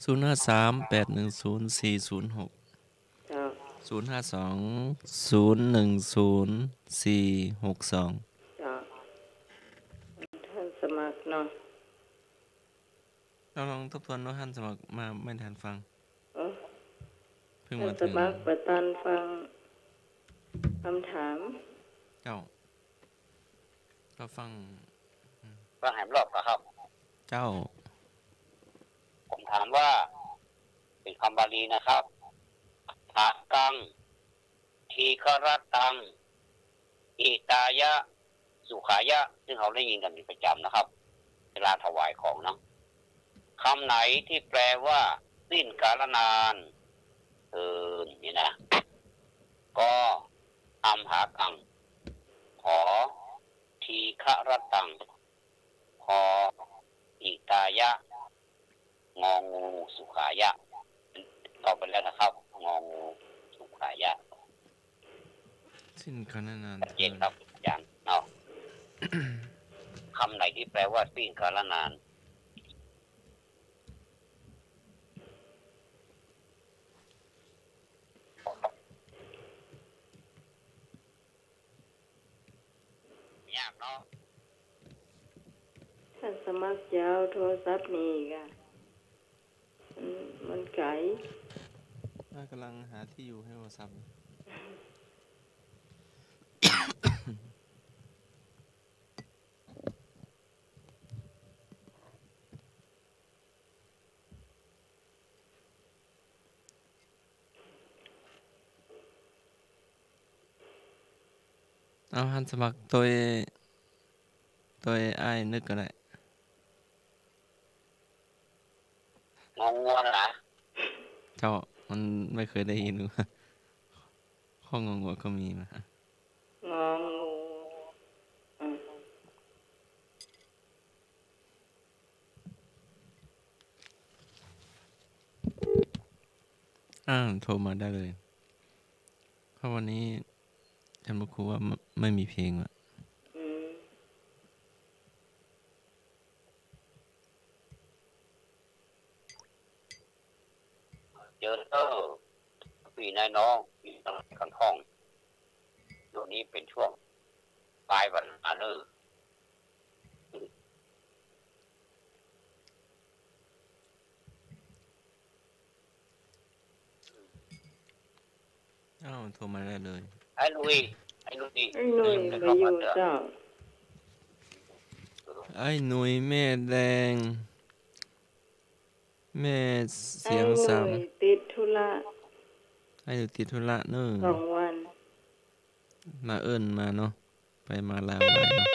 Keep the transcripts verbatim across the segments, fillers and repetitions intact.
ศูนย์ห้าสาม แปดหนึ่งศูนย์ สี่ศูนย์หก เจ้า ศูนย์ห้าสอง ศูนย์หนึ่งศูนย์ สี่หกสอง เจ้า ต้านสมัครเนาะ ลอง ลองทบทวนดู ต้านสมัครมา บ่ทันฟัง เออ เพิ่งมาเถิง ต้านสมัครบ่ทันฟังกำถาม เจ้า ก็ฟัง อืม ฟังแหมรอบก่อครับ เจ้า ผมถามว่า เป๋นกำบาลีนะครับ หากัง ทีฆะระตัง หิตายะ สุขายะ ซึ่งเฮาได้ยินกั๋นเป๋นประจ๋ำนะครับ เวลาถวายของเนาะ กำไหนตี้แปลว่า สิ้นกาลนานเทอญ นี่นะ ก อัมหากัง ข ทีฆะระตัง ข หิตายะ งองู สุขายะ ตอบไปแล้วนะครับ งองู สุขายะ สิ้นกาลนาน ชัดเจนครับ อาจ๋ารย์เนาะ กำไหนตี้แปลว่า สิ้นกาลนาน ยากเนาะ ต้านสมัครจะเอาโทรศัพท์นี่ก่ะ มัน มันไก๋ อ่ะ ก๋ำลังหาตี้อยู่หื้อโทรศัพท์ เอา ต้านสมัคร ตวย ตวยอ้ายนึกก็ได้ งองัวเหรอ เจ้า มันบ่เกยได้ยิน ข้ององัวก็มีมา งองู อืม อ่า โทรมาได้เลย เพราะวันนี้ท่านพระครูว่าไม่ ไม่มีเพลงว่ะ อืม เจอเด้อ ปี้นายน้อง ตี้กั๋งข้อง ช่วงนี้เป๋นช่วงปลายปัญหาเน่อ อ้าว โทรมาได้เลย ไอ้หนุ่ย ไอ้หนุ่ย ไอ้หนุ่ย ไอ้หนุ่ย บ่อยู่เจ้า ไอ้หนุ่ย แม่แดง แม่เสียงสาม ไอ้หนุ่ยติดธุระ ไอ้หนุ่ยติดธุระเน่อ สองวัน มาเอิ้นมาเนาะ ไปมาลาวหลายเนาะ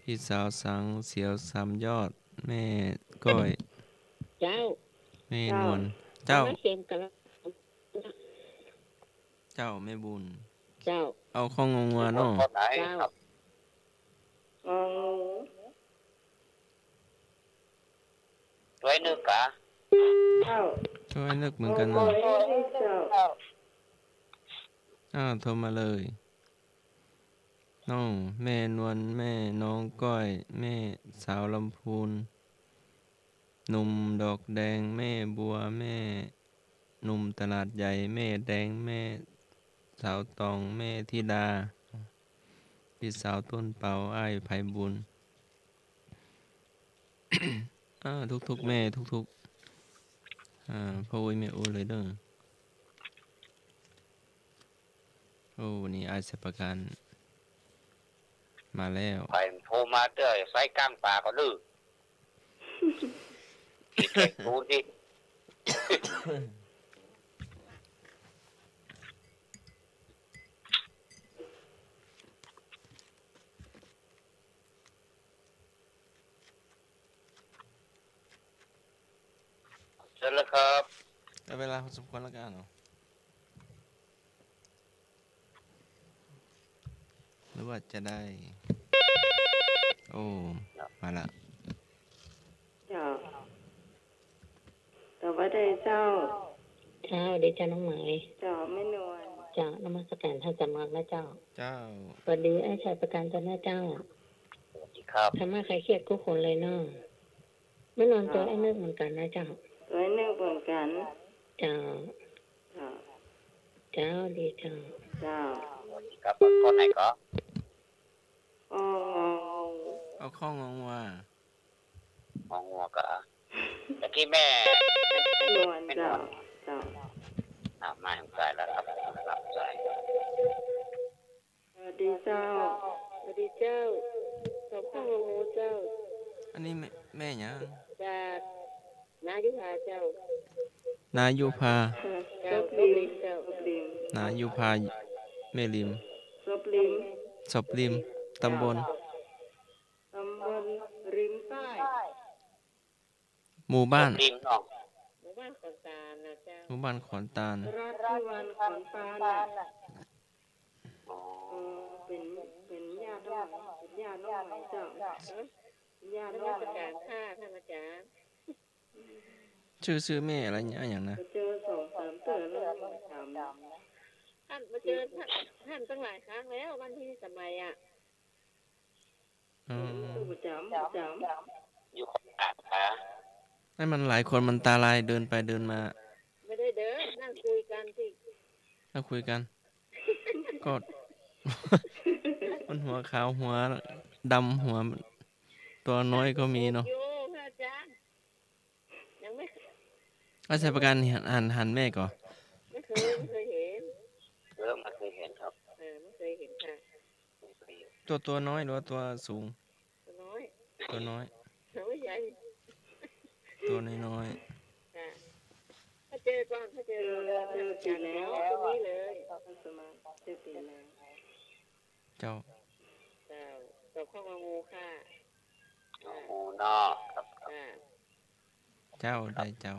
พี่สาวสังเสียวสามยอด แม่ก้อย เจ้า แม่นวล เจ้า เจ้า มาเสียงกันแล้ว เจ้า แม่บุญ เจ้า เอาข้ององัวเนาะ ข้อไหน เจ้า ครับ งองู ตวยนึกกะ เจ้า ตวยนึกเหมือนกันเนาะ โอ้ย เจ้า อ้าว โทรมาเลย น้อง แม่นวล แม่น้องก้อย แม่สาวลำพูน หนุ่มดอกแดง แม่บัว แม่หนุ่มตลาดใหญ่ แม่แดง แม่สาวตอง แม่ธิดา พี่สาวต้นเปา อ้ายไพบูลย์ อ่า ทุกๆ แม่ ทุกๆ อ่า พ่ออุ๊ยแม่อุ๊ยเลยเด้อ โอ้ วันนี้อ้ายสายประการมาแล้ว ไปโทรมาเตื้อสายกลางป่าก็ดื้อ ดูสิ เชิญเลยครับ ได้เวลาพอสมควรแล้วกันเนาะ หรือว่าจะได้ โอ้ มาละ เจ้า สวัสดีเจ้า เจ้า ดีเจ้าน้องไหม เจ้า แม่นวล เจ้า นมัสการท่านสมัครนะเจ้า เจ้า สวัสดีอ้ายสายประการเจ้านะเจ้า สวัสดีครับ ธรรมะคลายเครียดกู้คนเลยเนาะ แม่นวลตวยอ้ายนึกเหมือนกันนะเจ้า ตวย เจ้า เจ้า เจ้า ดีเจ้า เจ้า สวัสดีครับ ข้อไหนก็ ข้องอ ข้อ ข้ององัว งองัวก็ ตะกี้แม่ นวล แม่นวล เจ้า เจ้า อ่า มาทางสายแล้วครับ รับสาย สวัสดีเจ้า สวัสดีเจ้า ตอบข้ององูเจ้า อันนี้แม่ แม่หยัง จากนายุพาเจ้า นายุพา เจ้า ศพลิม เจ้า ศพลิม นายุพา แม่ริม ศพลิม ศพลิม ตำบล ตำบลริมใต้ หมู่บ้าน ริมเนาะ หมู่บ้านขอนตาลนะเจ้า หมู่บ้านขอนตาล รัฐที่วันขอนตาลน่ะ อ๋อ อ๋อ เป๋น เป๋นญาติน้องไหม เป๋นญาติน้องไหมเจ้า ฮะ ญาติน้องไหม นมัสการค่ะ ท่านอาจารย์ จื้อ จื้อแม่อะไรเนี่ย อะหยังนะ มาเจอสองสามเตื้อแล้ว ประจ๋ำ ท่านมาเจอท่าน ท่านตั้งหลายครั้งแล้ว วันที่สมัยอะ อ๋อ ประจ๋ำ ประจ๋ำ อยู่ขอนตาลนะ นั่นมันหลายคนมันตาลายเดินไปเดินมา ไม่ได้เดิน นั่งคุยกันสิ นั่งคุยกัน ก็ มันหัวขาวหัวดำหัว ตัวน้อยก็มีเนาะ อยู่ พระอาจารย์ ยังไม่ อาจารย์ประการหัน หัน หันแม่ก่อน ไม่เคย ไม่เคยเห็น เออ ไม่เคยเห็นครับ เออ ไม่เคยเห็นค่ะ ตัว ตัวน้อยหรือว่าตัวสูง ตัวน้อย ตัวน้อย ตัวใหญ่ ตัวน้อยๆ ค่ะ ถ้าเจอก่อน ถ้าเจอก่อน เจอ เจอปีแล้ว ตรงนี้เลย เจอปีแล้ว เจ้า เจ้า ตอบข้ององูค่ะ งองูเนาะ ครับ ค่ะ เจ้า ได้เจ้า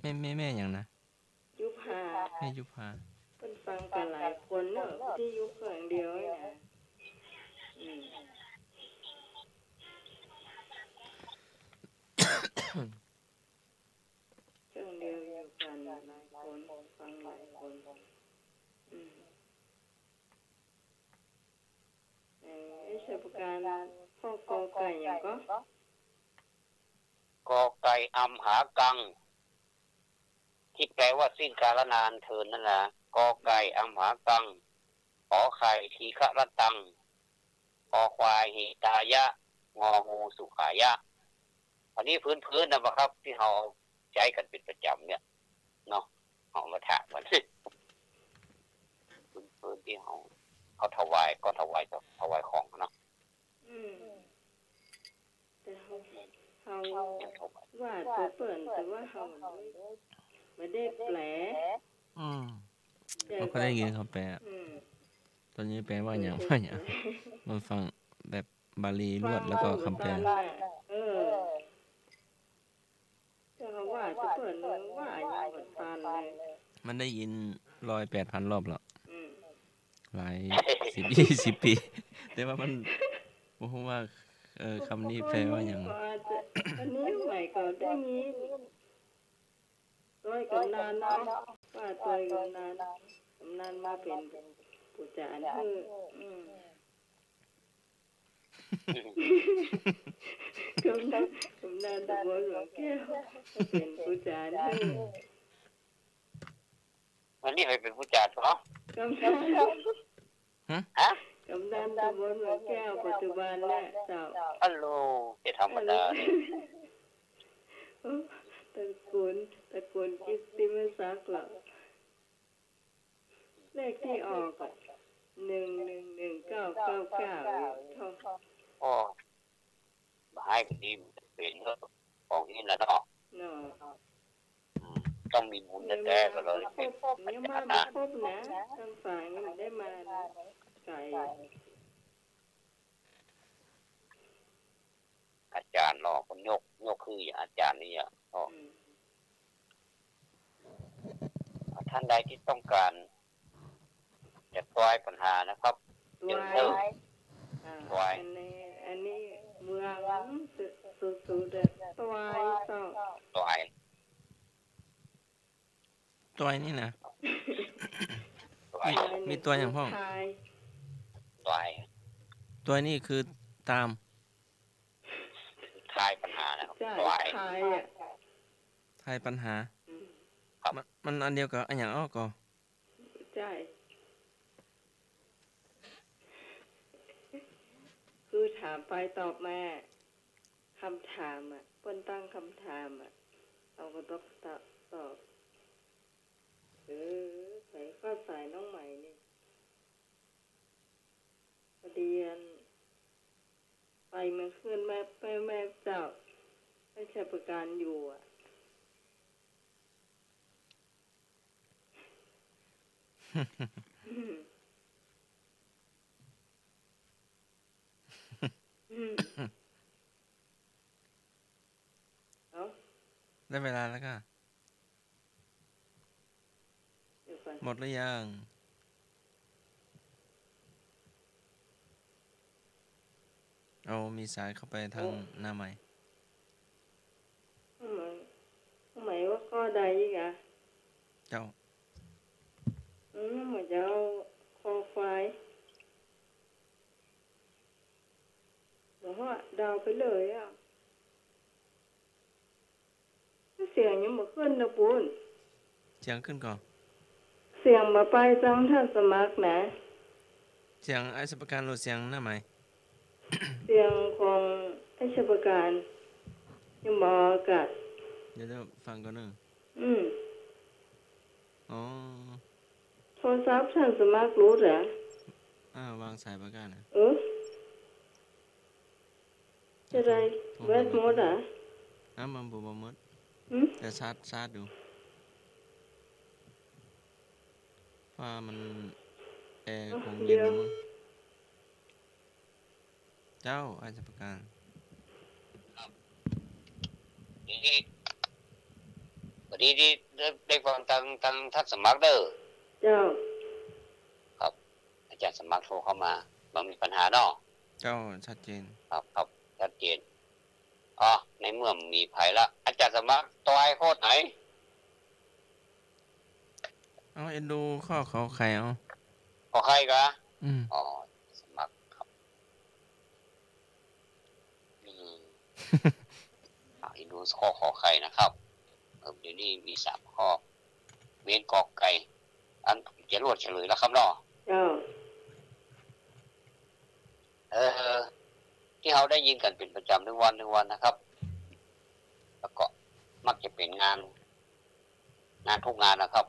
แม่ แม่ แม่หยังนะ ยุพา แม่ยุพา เปิ้นฟังกั๋นหลายคนเนาะ วิทยุเครื่องเดียวนี่นะ อืม เครื่องเดียวอยู่กั๋นหลายคน ฟังหลายคน อืม เอ่อ ไอ้ชัยประการ ข้องกอไก่หยังก็ กอไก่อำหากัง ที่แปลว่าสิ้นกาลนานเทอญนั่นนะ กอไก่อำหากัง ขอไข่ทีฆะรัตตัง คอควายหิตายะ งองูสุขายะ อันนี้พื้นๆ นะครับ ตี้เฮาใจ๊กั๋นเป๋นประจ๋ำเนี่ย เนาะ เอามาถามกั๋น พื้นๆ ตี้เฮา เฮาถวาย ก็ถวาย ถวายของเนาะ อืม แต่เฮา เฮาว่าตวยเปิ้น แต่ว่าเฮาบ่ได้แปล อืม แต่ บ่ค่อยได้ยินเขาแปล อืม ตอนนี้แปลว่าหยัง เออ ว่าหยัง มันฟังแบบบาลีล้วนแล้วก็คำแปล ฟังแบบ เออ แต่เฮาว่าตวยเปิ้นว่าหยังบ่ตันเลย มันได้ยินร้อยแปดพันรอบแล้ว อืม หลายสิบ ยี่สิบปี แต่ว่ามันบ่ฮู้ว่า เอ่อ กำนี้แปลว่าหยัง ก็อาจจะ อันนี้ใหม่ก็ได้ยิน ตวยก๋ำนันเนาะ ว่าตวยก๋ำนัน ก๋ำนันมาเป๋นผู้จ๋ารหื้อ อืม ก๋ำนัน ก๋ำนันตำบลหลวงแก้ว มาเป๋นผู้จ๋ารหื้อ อันนี้ใผเป๋นผู้จ๋ารเหรอ ก๋ำนัน ฮะ ฮะ ก๋ำนันตำบลหลวงแก้วปัจจุบันเนี่ยเจ้า ฮัลโหล จะธรรมดาเนี่ย ตระกูล ตระกูลกิตติมศักดิ์เหรอ เลขตี้ออกอะ หนึ่งหนึ่งหนึ่งเก้าเก้าเก้า อยู่เท่า อ๋อ บ่หายก็ดี เป๋นเรื่องของนี่แหละเนาะ เนาะ อืม ต้องมีบุญแต๊ๆ ก็เลย ยังมาบ่ครบนะ ตางฝ่ายยังบ่ได้มาไกล อาจ๋ารย์เนาะ คนยก ยกคืออาจ๋ารย์นี่อะเนาะ อืม ท่านใดที่ต้องการจะตวยปัญหานะครับ ตวย เจิญเถอะ อ่า ตวย อันนี้ อันนี้เมืองสุดๆ เลย ตวยเจ้า ตวย ตวยนี่นะ ตวย มี มีตวยหยังพ่อง ตวย ตวยนี่คือตาม ทายปัญหานะครับ ใช่ ตวย ทายอะ ทายปัญหา ครับ มัน มันอันเดียวกับอะหยังอ้อก่อ ใจ้ คือถามไปตอบมา กำถามอะ เปิ้นตั้งกำถามอะ เฮาก็ต้องตอบ ตอบ เออ ใผเข้าสายน้องใหม่นี่ พอดีอัน ไปเมื่อคืนแม่ แม่ แม่เจ้า ไปชัยประการอยู่อะ อืม อืม เอ้า ได้เวลาแล้วก่อ เดี๋ยวก่อน หมดหรือยัง เอา มีสายเข้าไปทาง โอ้ หน้าไมค์ หมาย หมายว่าข้อใดอีกอะ เจ้า อืม เหมือนจะเอาคอควาย บ่ฮู้อะ เดาไปเลยอะ เสียงยังบ่ขึ้นนะปู๊น เสียงขึ้นก่อ เสียงบ่ไปตังต้านสมัครนะ เสียงอ้ายชัยประการหรือเสียงหน้าไมค์ เสียงของอ้ายชัยประการ ยังบ่ออกอากาศ เดี๋ยว เดี๋ยวฟังก่อนเนอะ อืม อ๋อ โทรศัพท์ต้านสมัครหลุดเหรอ อ่า วางสายไปก่อนนะ เออ จะได้ โทรหา แบตหมดเหรอ อ่ะ มันบ่ บ่หมด อืม แต่ชาร์จ ชาร์จอยู่ เพราะว่ามัน แอร์ เอ้า คงเย็น เดี๋ยว อยู่มั้ง เจ้า อ้ายชัยประการ ครับ นี่ พอดีที่ได้ ได้ฟังตัง ตังต้านสมัครเด้อ เจ้า ครับ อาจารย์สมัครโทรเข้ามา บ่มีปัญหาเนาะ เจ้า ชัดเจน ครับ ครับ ชัดเจน อ๋อ ในเมื่อมีไผละ อาจารย์สมัครตอยข้อไหน เอา เอ็นดูข้อขอไข่เอา ขอไข่กะ อืม อ๋อ สมัครครับ อืม อ่ะ เอ็นดูข้อขอไข่นะครับ เออ เดี๋ยวนี้มีสามข้อ เว้นกอไก่ อันจะรวดเฉลยแล้วครับเนาะ เจ้า เอ่อ ที่เฮาได้ยินกันเป๋นประจ๋ำทุกวันทุกวันนะครับ แล้วก็มักจะเป๋นงาน งานทุกงานนะครับ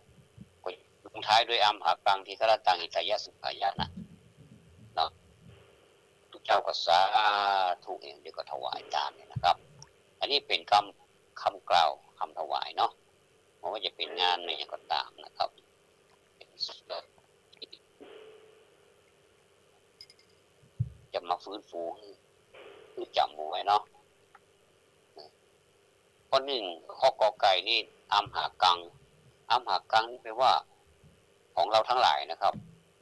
ก็ลงท้ายด้วยอัมหากัง ทีฆะรัตตัง หิตายะ สุขายะนะ เนาะ ทุกเจ้าก็สาธุเนี่ย เดี๋ยวก็ถวายตามเนี่ยนะครับ อันนี้เป๋นกำ กำกล่าว กำถวายเนาะ บ่ว่าจะเป๋นงานอะหยังก็ต๋ามนะครับ จะมาฟื้นฟูหื้อ หื้อจ๋ำเอาไว้เนาะ ข้อนึ่ง ข้อกอไก่นี่ อัมหากัง อัมหากังนี่แปลว่า ของเฮาตังหลายนะครับ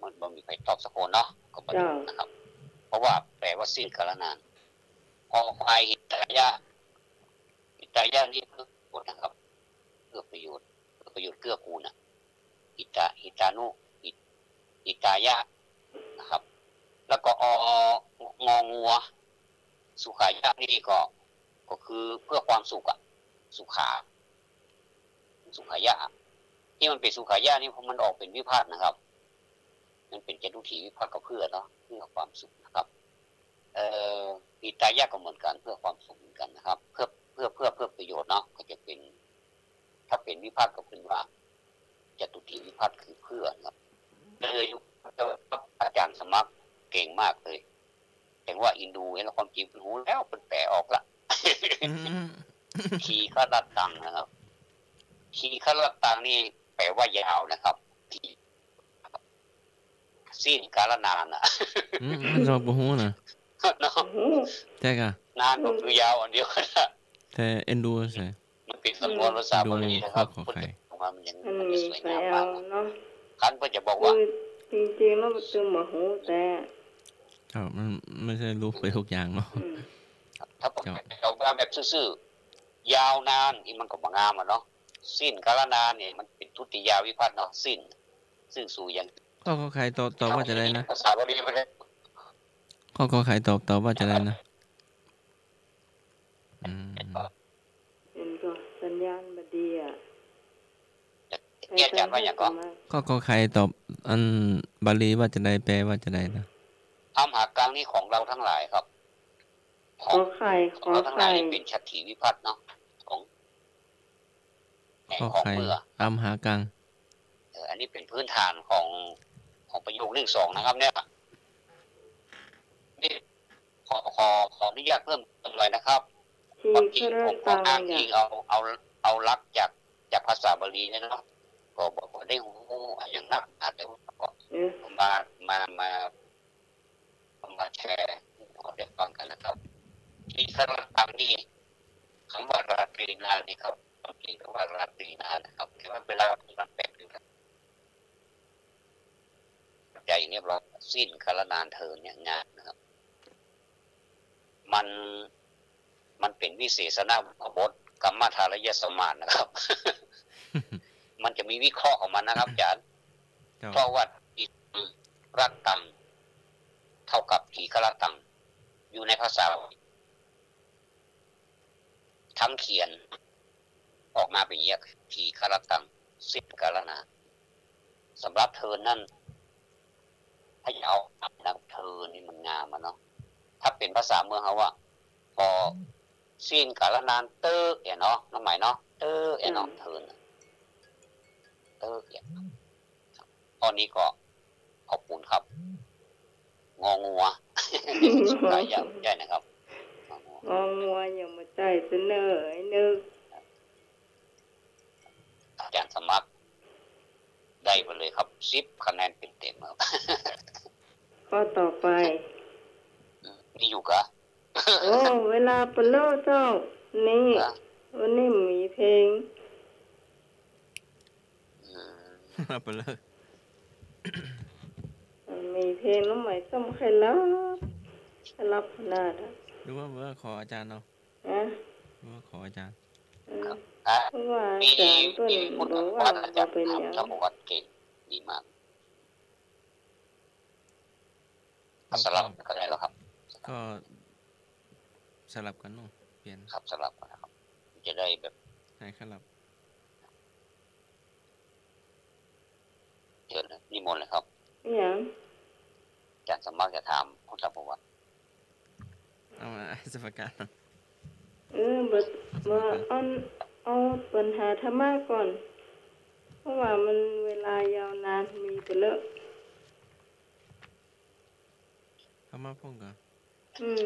มันบ่มีใผตอบสักคนเนาะ ก็บ่ เจ้า นะครับ เพราะว่าแปลว่าสิ้นกาลนาน คอควาย หิตายะ หิตายะนี่เพื่อประโยชน์นะครับ เพื่อประโยชน์ เพื่อประโยชน์เกื้อกูลน่ะ หิตา หิตานุ หิต หิตายะนะครับ แล้วก็ อ งองัว สุขายะนี่ก็ ก็คือเพื่อความสุขอะ สุขา สุขายะ ที่มันเป๋นสุขายะนี่ เพราะมันออกเป๋นวิภัตนะครับ มันเป๋นจตุตถีวิภัตก็เพื่อเนาะ เพื่อความสุขนะครับ เอ่อ หิตายะก็เหมือนกั๋น เพื่อความสุขเหมือนกั๋นนะครับ เพื่อ เพื่อ เพื่อ เพื่อประโยชน์เนาะ ก็จะเป๋น ถ้าเป๋นวิภัตก็เป๋นว่า จตุตถีวิภัตคือเพื่อนะครับ เลย อาจ๋ารย์สมัครเก่งมากเลย แต่ว่าเอ็นดูเนี่ย ความจริงเปิ้นฮู้แล้ว เปิ้นแปลออกละ อืม ทีฆะรัตตังนะครับ ทีฆะรัตตังนี่แปลว่ายาวนะครับ ที สิ้นกาลนานน่ะ อืม อันนี้บ่ฮู้นะ เนาะ อืม ใจ้ก่ะ นานก็คือยาวอันเดียวกั๋นน่ะ แต่เอ็นดูใส่ มันเป๋นสำนวนภาษาบาลีนะครับ เอ็นดูข้อขอไข่ มันจะ มันจะสวยงามมากเนาะ คันเปิ้นจะบอกว่า คือจริงๆ แล้วมันตึงบ่ฮู้แต่ ครับ มันไม่ใช่รู้ไปทุกอย่างเนาะ อืม ถ้าผม เจ้า จะเอาแบบซื่อๆ ยาวนานนี่มันก็บ่งามอะเนาะ สิ้นกาลนานนี่มันเป๋นทุติยวิภัตเนาะ สิ้น ซึ่งสู่ยัง ข้อขอไข่ตอบ ตอบว่าจะไดนะ ภาษาบาลีไปเลย ข้อขอไข่ตอบ ตอบว่าจะไดนะ อืม เห็นก่อ สัญญาณบ่ดีอะ เอ๊ะ อาจ๋ารย์ว่าหยังก่อ ก็ขอไข่ตอบ อันบาลีว่าจาใด แปลว่าจาใดนะ อำหากังนี่ของเฮาตังหลายครับ ของ ขอไข่ ของเฮาตังหลาย ขอไข่ นี่เป๋นฉัตถีวิภัตติเนาะ ของ ขอไข่ ของเมื่อ อำหากัง เออ อันนี้เป๋นพื้นฐานของ ของประโยคเลขสองนะครับเนี่ย นี่ขอ ขอ ขออนุญาตเพิ่มเติมหน่อยนะครับ ความจริงผมขออ้างอิงเอา เอา เอาหลักจาก จากภาษาบาลีเนี่ยเนาะ ก็บ่ บ่ได้ฮู้อะหยังนัก อาจจะ เออ มา มา มา มาแชร์ให้ได้ฟังกั๋นนะครับ ทีฆะรัตตังนี่ กำว่าราตรีนานี่ครับ ความจริงกำว่าราตรีนานะครับ แต่ว่าเวลามันแปลกอยู่นะ ใจ๋เรียบร้อย สิ้นกาลนานเทอญเนี่ย งามนะครับ มัน มันเป๋นวิเศษณบท กมทาระยสมาสนะครับ มันจะมีวิเคราะห์ของมันนะครับอาจ๋ารย์ ครับ เพราะว่าทีฆะรัตตัง เท่ากับทีฆะรัตตัง อยู่ในภาษา ทั้งเขียนออกมาเป๋นอย่างนี้ ทีฆะรัตตัง สิ้นกาลนาน สำหรับเทอญนั้น ถ้าจะเอานำเทอญนี่มันงามอะเนาะ ถ้าเป๋นภาษาเมืองเฮาอะ ก็สิ้นกาลนานเต๊อะแอะเนาะ น้องใหม่เนาะ เต๊อะแอะเนาะ อืม เทอญน่ะ เต๊อะแอะ ข้อนี้ก็ขอบคุณครับ งองัว สุดท้ายยาก ยากนะครับ งองัว งองัวยังบ่ใจ้เสนอไอ้นึก อาจ๋ารย์สมัคร ได้ไปเลยครับ สิบคะแนนเต็มๆครับ ข้อต่อไป มีอยู่กะ โอ้ เวลาเป๋นเล่อเจ้า นี่ ฮะ วันนี้มีเพลง อืม เป๋นเล่อ มันมีเพลงน้องใหม่ส้มใค่หลับ ใค่หลับขนาดอะ หรือว่า ว่าขออาจ๋ารย์เอา ฮะ หรือว่าขออาจ๋ารย์ เออ ครับ เพราะว่าอาจ๋ารย์เปิ้น มี มีผู้ บอกว่า ว่าอาจ๋ารย์ บ่เป๋นหยัง ถามเจ้าประวัติเก่ง ดีมาก ก็สลับก็ได้แล้วครับ ก็สลับกั๋นเนาะ เปลี่ยน ครับ สลับกั๋นนะครับ จะได้แบบ ให้สลับ เชิญนะ นิมนต์เลยครับ อิหยัง อาจ๋ารย์สมัครจะถามพุทธประวัติ เอามา สมการ เออ บ่ บ่ เอา เอาปัญหาธรรมะก่อน เพราะว่ามันเวลายาวนาน มีไปเยอะ ธรรมะพ่องกะ อืม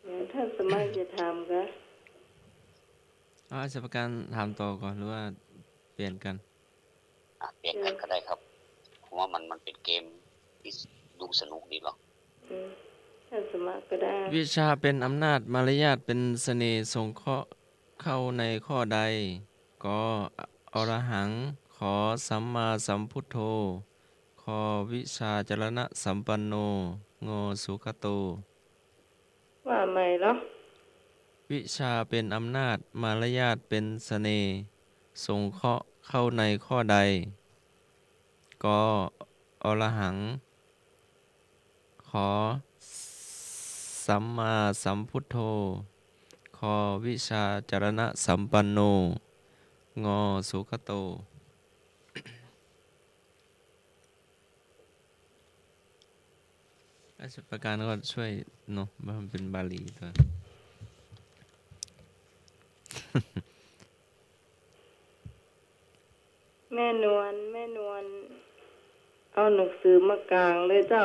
เออ ถ้าสมัครจะถามกะ เอา อาจารย์สมการถามต่อก่อน หรือว่าเปลี่ยนกัน อ่ะ เปลี่ยนกันก็ได้ครับ ผมว่ามัน มันเป็นเกมที่ดูสนุกดีหรอก อืม ถ้าสมัครก็ได้ วิชชาเป็นอำนาจ มารยาทเป็นเสน่ห์ สงเคราะห์เข้าในข้อใด ก อรหัง ข สัมมาสัมพุทโธ ค วิชชาจรณะสัมปันโน ง สุขโต ว่าใหม่เหรอ วิชชาเป็นอำนาจ มารยาทเป็นเสน่ห์ สงเคราะห์เข้าในข้อใด ก อรหัง ข สัมมาสัมพุทโธ ค วิชชาจรณะสัมปันโน ง สุขโต อาจารย์สมการก็ช่วยเนาะ ว่ามันเป็นบาลีตั๊ว แม่นวล แม่นวล เอาหนังสือมากางเลยเจ้า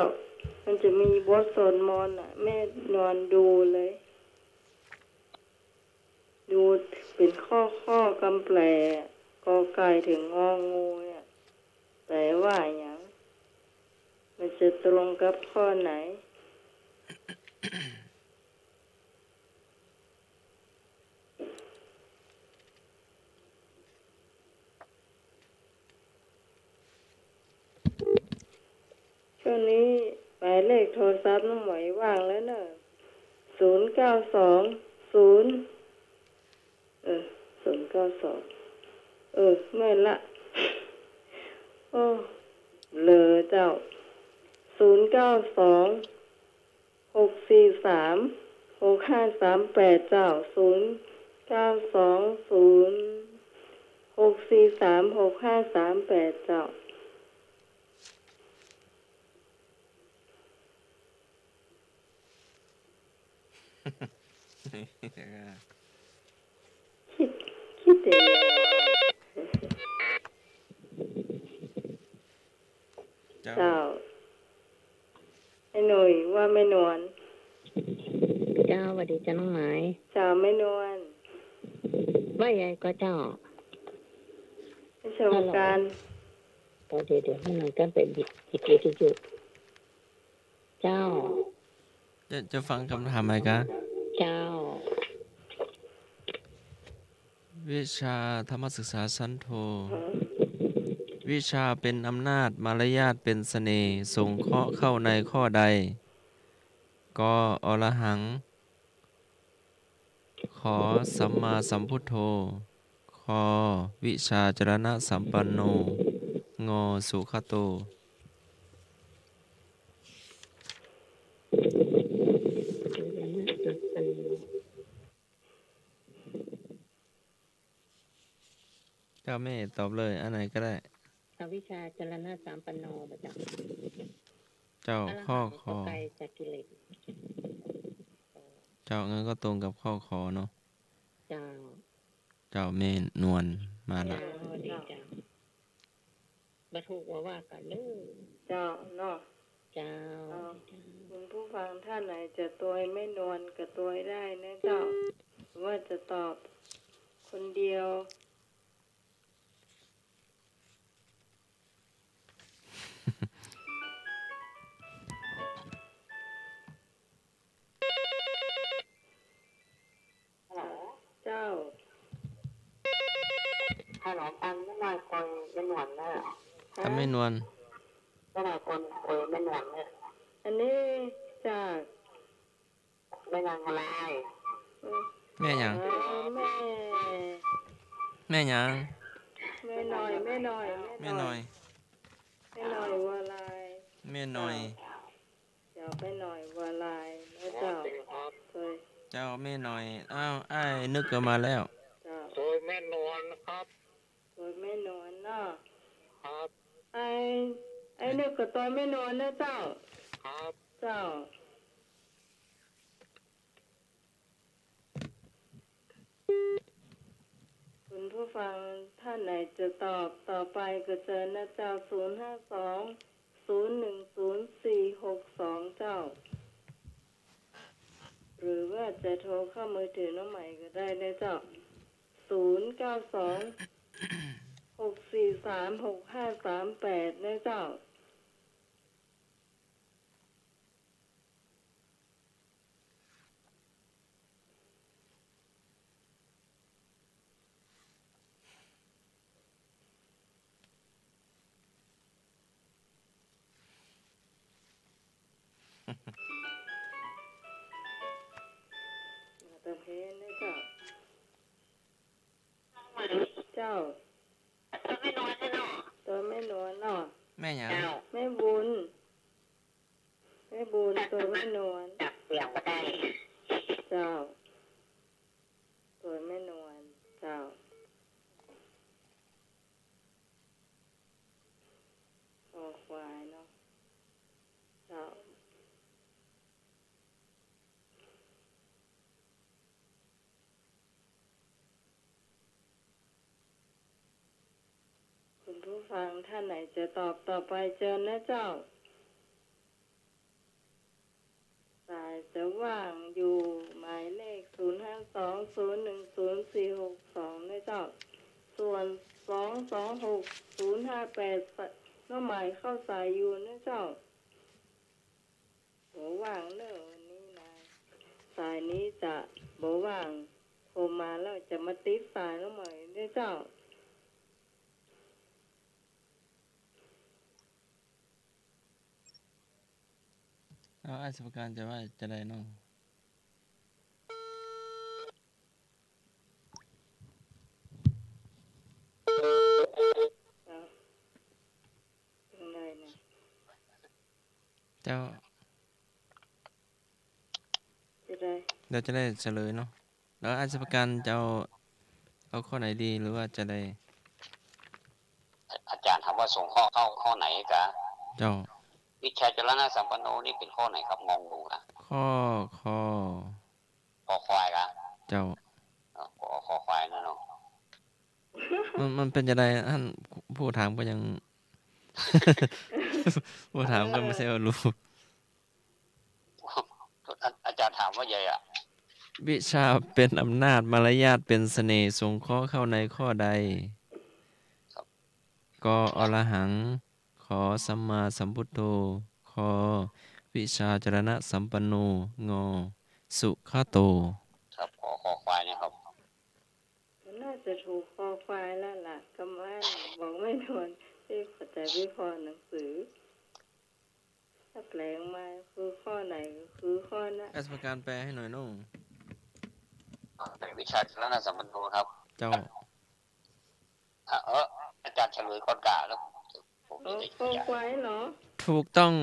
มันจะมีบทสวดมนต์น่ะ แม่นวลดูเลย ดูเป็นข้อๆ กำแปล กอไก่ถึงงองูเนี่ย แปลว่าหยัง มันจะตรงกับข้อไหน ช่วงนี้หมายเลขโทรศัพท์น้องไหมว่างแล้วเนอะ ศูนย์เก้าสอง ศูนย์ เออ ศูนย์เก้าสอง เออ แม่นละ โอ้ เบลอเจ้า ศูนย์เก้าสอง หกสี่สาม หกห้าสามแปด เจ้า ศูนย์ เก้าสองศูนย์ หกสี่สาม หกห้าสามแปด เจ้า คิด คิดเอง เจ้า เจ้า แม่หน่อยว่าแม่นวล เจ้า หวัดดีเจ้าน้องไหม เจ้า แม่นวล ว่าใหญ่ก็เจ้า ไม่ใช่วงการ ฮัลโหล เดี๋ยว เดี๋ยว แม่นวลก็ไปบิด บิดวิทยุ เจ้า จะ จะฟังคำถามไหมคะ เจ้า วิชาธรรมศึกษาชั้นโท วิชาเป็นอำนาจ มารยาทเป็นเสน่ห์ สงเคราะห์เข้าในข้อใด ก อรหัง ข สัมมาสัมพุทโธ ค วิชาจรณะสัมปันโน ง สุขโต เจ้าแม่ตอบเลย อันไหนก็ได้ อวิชชาจรณะสัมปันโน บ่เจ้า เจ้า อรหัง ข้อ ข ก็ไกลจากกิเลส เจ้า งั้นก็ตรงกับข้อ ข เนาะ เจ้า เจ้าแม่นวลมาละ เจ้า ดีเจ้า บ่ถูกว่าว่ากั๋นเน่อ เจ้าเนาะ เจ้า เจ้า คุณผู้ฟังท่านไหนจะตวยแม่นวลก็ตวยได้นะเจ้า หรือว่าจะตอบคนเดียว ฮัลโหล เจ้า ฮัลโหล อันแม่หน่อยตวยแม่นวลเน่อ อันแม่นวล แม่หน่อยตวยแม่นวลเน่อ อันนี้จาก แม่นวลวาลาย แม่หยัง เออ แม่ แม่หยัง แม่หน่อย แม่หน่อย แม่หน่อย แม่หน่อย แม่หน่อยวาลาย แม่หน่อย เจ้า แม่หน่อยวาลาย แล้วเจ้า เจ้า แม่หน่อย อ้าว อ้ายนึกก็มาแล้ว เจ้า ตวยแม่นวลครับ ตวยแม่นวลเนาะ ครับ อ้าย อ้ายนึกก็ตวยแม่นวลนะเจ้า ครับ เจ้า คุณผู้ฟังท่านไหนจะตอบต่อไปก็เชิญนะเจ้า ศูนย์ห้าสอง ศูนย์หนึ่งศูนย์ สี่หกสอง เจ้า หรือว่าจะโทรเข้ามือถือน้องใหม่ก็ได้นะเจ้า ศูนย์เก้าสอง หกสี่สาม หกห้าสามแปด นะเจ้า มาตะเพนเลยเจ้า เจ้า ตวยแม่นวลเนาะ แม่หยัง แม่บุญ แม่บุญ ตวยแม่นวล เจ้า ตวยแม่นวล เจ้า คอควายเนาะ เจ้า คุณผู้ฟังท่านไหนจะตอบต่อไปเชิญนะเจ้า สายจะว่างอยู่หมายเลข ศูนย์ห้าสอง ศูนย์หนึ่งศูนย์ สี่หกสอง นะเจ้า ส่วน สองสองหก ศูนย์ห้าแปด น้องใหม่เข้าสายอยู่นะเจ้า บ่ว่างเน่อวันนี้นะ สายนี้จะบ่ว่าง โทรมาแล้วจะมาติดสายน้องใหม่เน่อเจ้า เอา อ้ายสมประการจะว่าจะได้เนาะ เอา จั่งใดนะ เจ้า จะได้ เดี๋ยวจะได้เฉลยเนาะ แล้วอาจารย์ประการจะเอา เอาข้อไหนดี หรือว่าจะได้ อาจารย์ถามว่าสงเคราะห์เข้าข้อไหนกะ เจ้า วิชชาจรณสัมปันโนนี่เป๋นข้อไหนครับ งงดูนะ ข้อ คอ คอควายกะ เจ้า อ๋อ คอ คอควายนะเนาะ มัน มันเป๋นจะไดท่านผู้ถามก็ยัง ผู้ถามก็ไม่ใช่ว่ารู้ อา อาจารย์ถามว่าไงอะ วิชชาเป๋นอำนาจ มารยาทเป๋นเสน่ห์ สงเคราะห์เข้าในข้อใด ครับ ก อรหัง ข สัมมาสัมพุทโธ ค วิชชาจรณสัมปันโน ง สุขโต ครับ คอ คอควายนะครับ มันน่าจะถูกคอควายแล้วล่ะ กำอั้นบอกแม่นวล ที่เข้าใจวิเคราะห์หนังสือ ถ้าแปลงมาคือข้อไหนก็คือข้อนั้น อาจารย์ประการแปลให้หน่อยโน่ ในวิชชาจรณสัมปันโนครับ เจ้า อ่ะ เออ อาจารย์เฉลยก่อนกะ แล้วผม ผม เออ จะได้ คอควายเหรอ ถูกต้อง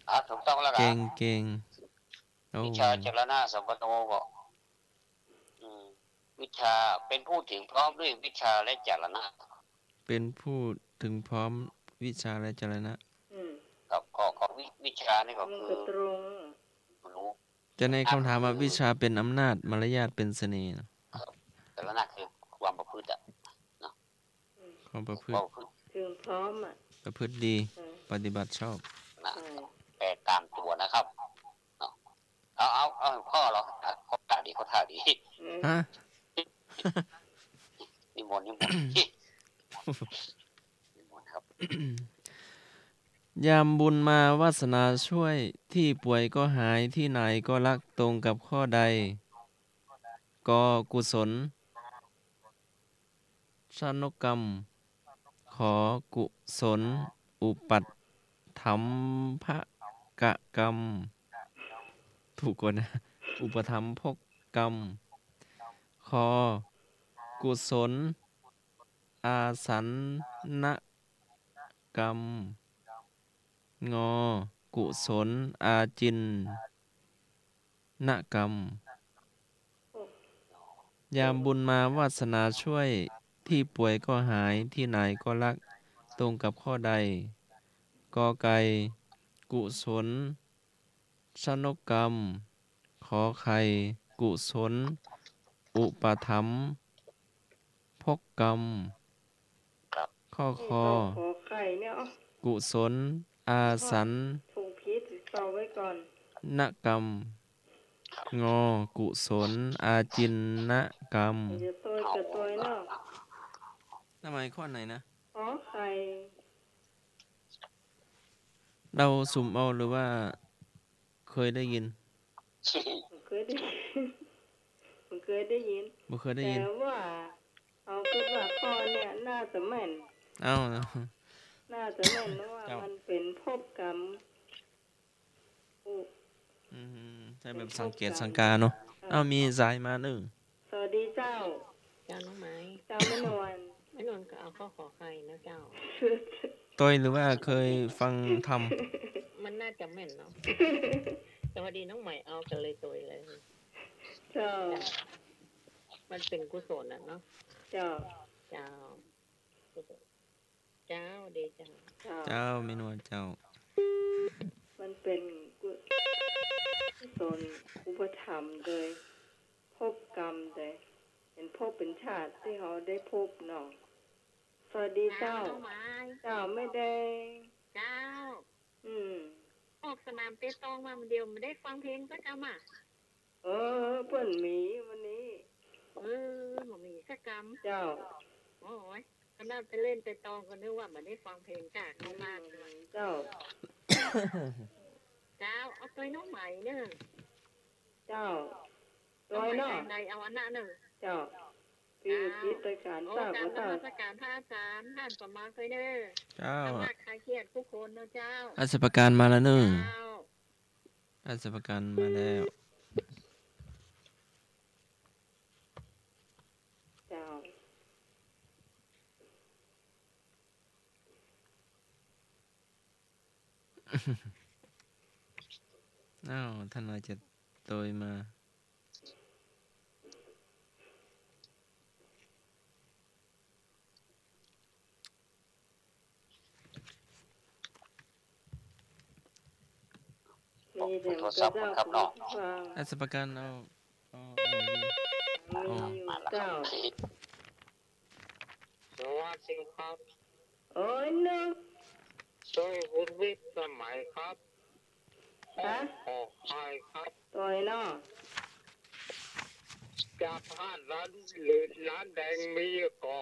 อ่ะ ถูกต้องแล้วกะ เก่ง เก่ง โอ้ วิชชาจรณสัมปันโนก็ อืม วิชชา เป๋นผู้ถึงพร้อมด้วยวิชชาและจรณะ เป๋นผู้ถึงพร้อมวิชชาและจรณะ อืม ครับ ก็ ก็วิ วิชชานี่ก็ มัน คือ ก็ตรง รู้ แต่ในคำถามว่า ครับ วิชชาเป๋นอำนาจ มารยาทเป๋นเสน่ห์ ครับ จรณะคือความประพฤติอะ เนาะ อืม ความประพฤติ ความประพฤติ ถึงพร้อมอะ ประพฤติดี เออ ปฏิบัติชอบ นะ ใช่ แปลตามตัวนะครับ เนาะ เอา เอา เอา ข้อเหรอ อ่ะ ข้อท่าดี ข้อท่าดี อืม ฮะ นิมนต์ นิมนต์ นิมนต์ครับ ยามบุญมาวาสนาช่วย ตี้ป่วยก็หาย ตี้ไหนก็รัก ตรงกับข้อใด ก กุศล ชนกกรรม ข กุศล อุปัฏฐัมภกกรรม ถูกก่อนนะ อุปถัมภกกรรม ค กุศล อาสันนกรรม ง กุศล อาจินนกรรม ยามบุญมาวาสนาช่วย ตี้ป่วยก็หาย ตี้ไหนก็รัก ตรงกับข้อใด ก ไก่ กุศล ชนกกรรม ข ไข่ กุศล อุปถัมภกกรรม ครับ ข้อ ค นี่ ข ข ไข่เนี่ย เอ้า กุศล อาสัน ถูกผิด ต่อไว้ก่อน นกรรม ง กุศล อาจินนกรรม อย่าตวย อย่าตวยเนาะ ทำไมข้อไหนนะ ข ไข่ เดาสุ่มเอาหรือว่าเคยได้ยิน บ่เคยได้ยิน บ่เคยได้ยิน บ่เคยได้ยิน แต่ว่า เอาคิดว่าข้อเนี่ยน่าจะแม่น เอ้า น่าจะแม่น เพราะว่า เจ้า มันเป๋นภพกรรม อุ อืม ใช่ แบบสังเกตสังกาเนาะ เออ เอ้า มีสายมานึ่ง สวัสดีเจ้า เจ้าน้องไหม เจ้าแม่นวล แม่นวลก็เอาข้อขอไข่นะเจ้า ตวยหรือว่าเคยฟังธรรม มันน่าจะแม่นเนาะ สวัสดีน้องใหม่ เอากันเลยตวยเลย เจ้า มันเป๋นกุศลน่ะเนาะ เจ้า เจ้า กุศล เจ้า ดีเจ้า เจ้า เจ้า แม่นวลเจ้า มันเป๋นกุ กุศลอุปถัมภ์โดย ภพกรรมโดย เป๋นภพเป๋นชาติตี้เฮาได้พบเนาะ สวัสดีเจ้า เจ้าน้องไม้ เจ้าแม่แดง เจ้า อืม ออกสนามเปตองมามื้อเดียว บ่ได้ฟังเพลงสักกำอะ เออ เปิ้นมีวันนี้ เออ บ่มีสักกำ เจ้า โอ้ย ขนาดไปเล่นเปตองก็นึกว่าบ่ได้ฟังเพลงจ้ะ อืม เจ้า เจ้า เอาตวยน้องไหมเนาะ เจ้า ตวยเนาะ น้องไหม ใดเอาอันนั้นเนาะ เจ้า พี่อุทิศตวยก๋าน โอ้ กราบนมัสก๋านพระอาจารย์ ท่านก็มาตวยเนาะ เจ้า ธรรมะคลายเครียดทุกคนเนาะเจ้า อาจารย์ประการมาแล้วเนาะ เจ้า อาจารย์ประการมาแล้ว เจ้า อ้าว ท่านอาจจะตวยมา โทรศัพท์ก่อนครับเนาะ อาจารย์ประกันเอา เอา เอาไหนดี มีอยู่เจ้า สวัสดีครับ โอ้ยเนาะ ช่วยคุณวิทย์สมัยครับ ฮะ ขอไข่ครับ โตยเนาะ ยาธาตุน้ำเหลืองน้ำแดงมีอยู่ก่อ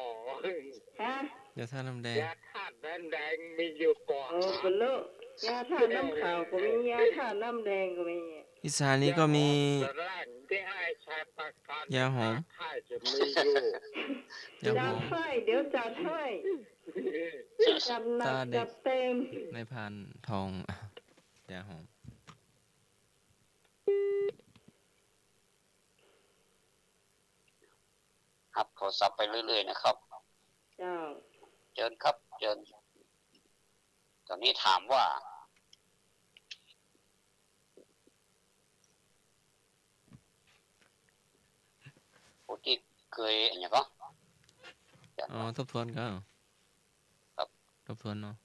ฮะ ยาธาตุน้ำแดง ยาธาตุน้ำแดงมีอยู่ก่อ โอ้ เปิ้นเลอะ ยาธาตุน้ำขาวก็มี ยาธาตุน้ำแดงก็มี อีสานนี้ก็มี ยาหอม ยาหอม จัดให้ เดี๋ยวจัดให้ จัดหนักจัดเต็ม นายพรานทอง ยาหอม รับโทรศัพท์ไปเรื่อยๆ นะครับ เจ้า เจิญครับ เจิญ ตอนนี้ถามว่า ผู้ตี้เกย อะหยังก่อ อ๋อ ทบทวนก่อ ครับ ทบทวนเนาะ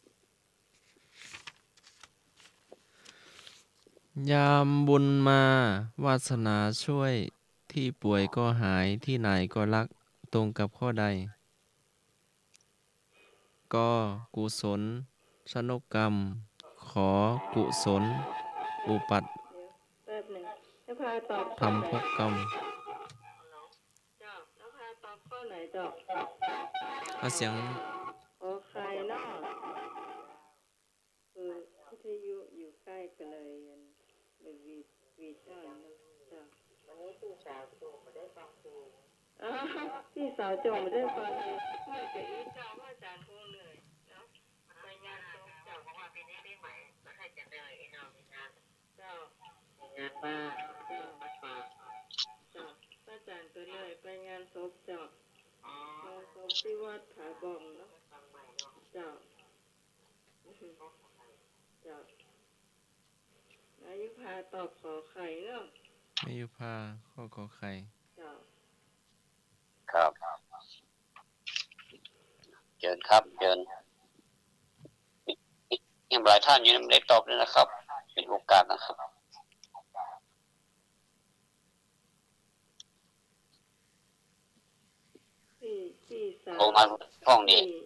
ยามบุญมา วาสนาช่วย ตี้ป่วยก็หาย ตี้ไหนก็รัก ตรงกับข้อใด ก กุศลชนกกรรม ข กุศลอุปัฏ เดี๋ยวแป๊บหนึ่ง นภาตอบข้อไหน ธรรมภพกรรม เจ้า นภาตอบข้อไหนเจ้า เอาเสียง ขอไข่เนาะ คือวิทยุอยู่ใกล้ก็เลย เลยหวีด หวีดเอาเนาะ เจ้า วันนี้พี่สาวโจมมาได้ฟังเพลง อ๋อ พี่สาวโจมมาได้ฟังเพลง ไม่แต่อีเจ้าว่าอาจารย์คงเหนื่อยเนาะ ไปงานศพเจ้า เพราะว่าปีนี้ปีใหม่ แล้วใครจะเหนื่อย ไอ้น้องนี่นะ เจ้า งานบ้าน เจ้า มาฝาก เจ้า พระอาจารย์ก็เหนื่อย ไปงานศพเจ้า อ๋อ งานศพที่วัดผาบ่องเนาะ เจ้า เจ้า แม่ยุพาตอบขอไข่เนาะ แม่ยุพาข้อขอไข่ เจ้า ครับ เจิญครับ เจิญ ยังหลายท่านอยู่ ยังไม่ได้ตอบเลยนะครับ เป็นโอกาสนะครับ ปี้ ปี้สาว โทรมาห้องนี้ ปี้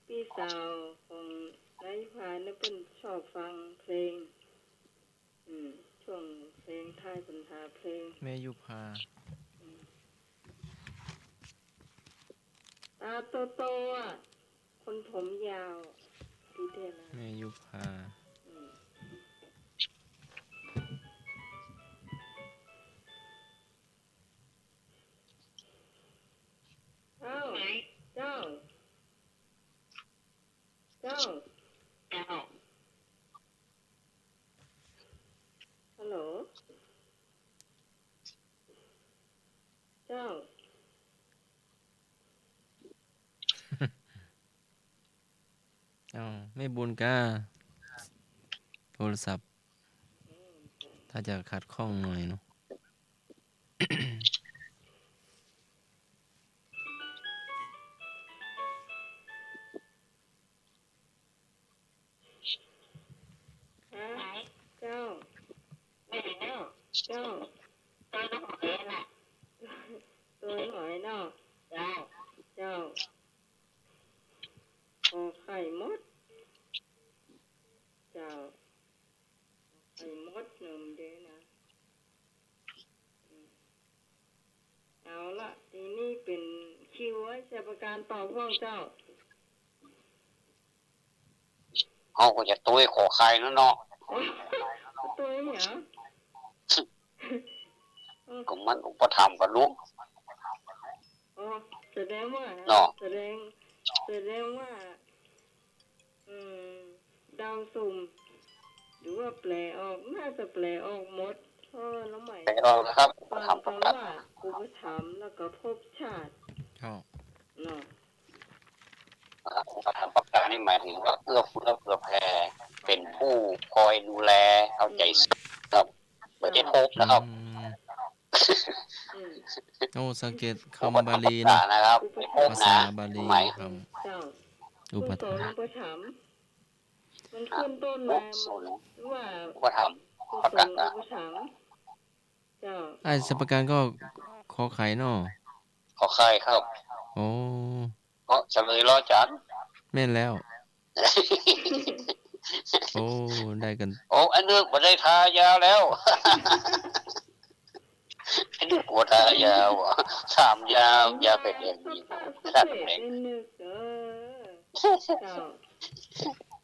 ปี้สาวของนายพาเนี่ยเปิ้นชอบฟังเพลง อืม ช่วงเพลงทายปัญหาเพลง แม่ยุพา อืม ตาโตๆ อะ คนผมยาว ตี้เตี้ยนะ แม่ยุพา อืม เจ้า เจ้า เจ้า เจ้า ฮัลโหล เจ้า อ้าว แม่บุญก้า โทรศัพท์ ถ้าจะขัดข้องหน่อยเนาะ ฮะ เจ้า เจ้า โตยหอยเนาะ เจ้า เจ้า ขอไข่มด เจ้า ไข่มดหนึ่งเด้อนะ อืม เอาละ ทีนี้เป๋นคิวไอ้ชัยประการตอบพ่องเจ้า เฮาก็จะโตยขอไข่นั่นเนาะ โตยเหรอ ก็มันอุปถัมภ์กับลูก อ๋อ แสดงว่า เนาะ แสดง แสดงว่า อืม เดาสุ่ม หรือว่าแปลออก น่าจะแปลออกหมด เพราะว่าน้องใหม่ แปลออกนะครับ ฟังคำว่าอุปถัมภ์แล้วก็ภพชาติ เจ้า เนาะ อุปถัมภกะนี่หมายถึงว่าเอื้อเฟื้อเผื่อแผ่ เป็นผู้คอยดูแลเอาใจใส่ครับ บ่ใจ้ภพนะครับ อืม อืม โอ้ สังเกตกำบาลีเนาะ อุปถัมภกะนะครับ ภาษาบาลี หมายถึง ครับ เจ้า อุปถัมภ์ อุปถัมภ์ มันขึ้นต้นมา อุปสม ว่า อุปถัมภ์ ประกาศนะ เจ้า อ้ายสัปการก็ขอไข่เนาะ ขอไข่ครับ โอ้ ก็เฉลยแล้วอาจ๋ารย์ แม่นแล้ว โอ้ ได้กั๋น โอ้ ไอ้นึกบ่ได้ทายาวแล้ว ไอ้นึกบ่ทายาวอะ ถามยาว ยาวไปเอง สักเศษนิดนึง เออ เจ้า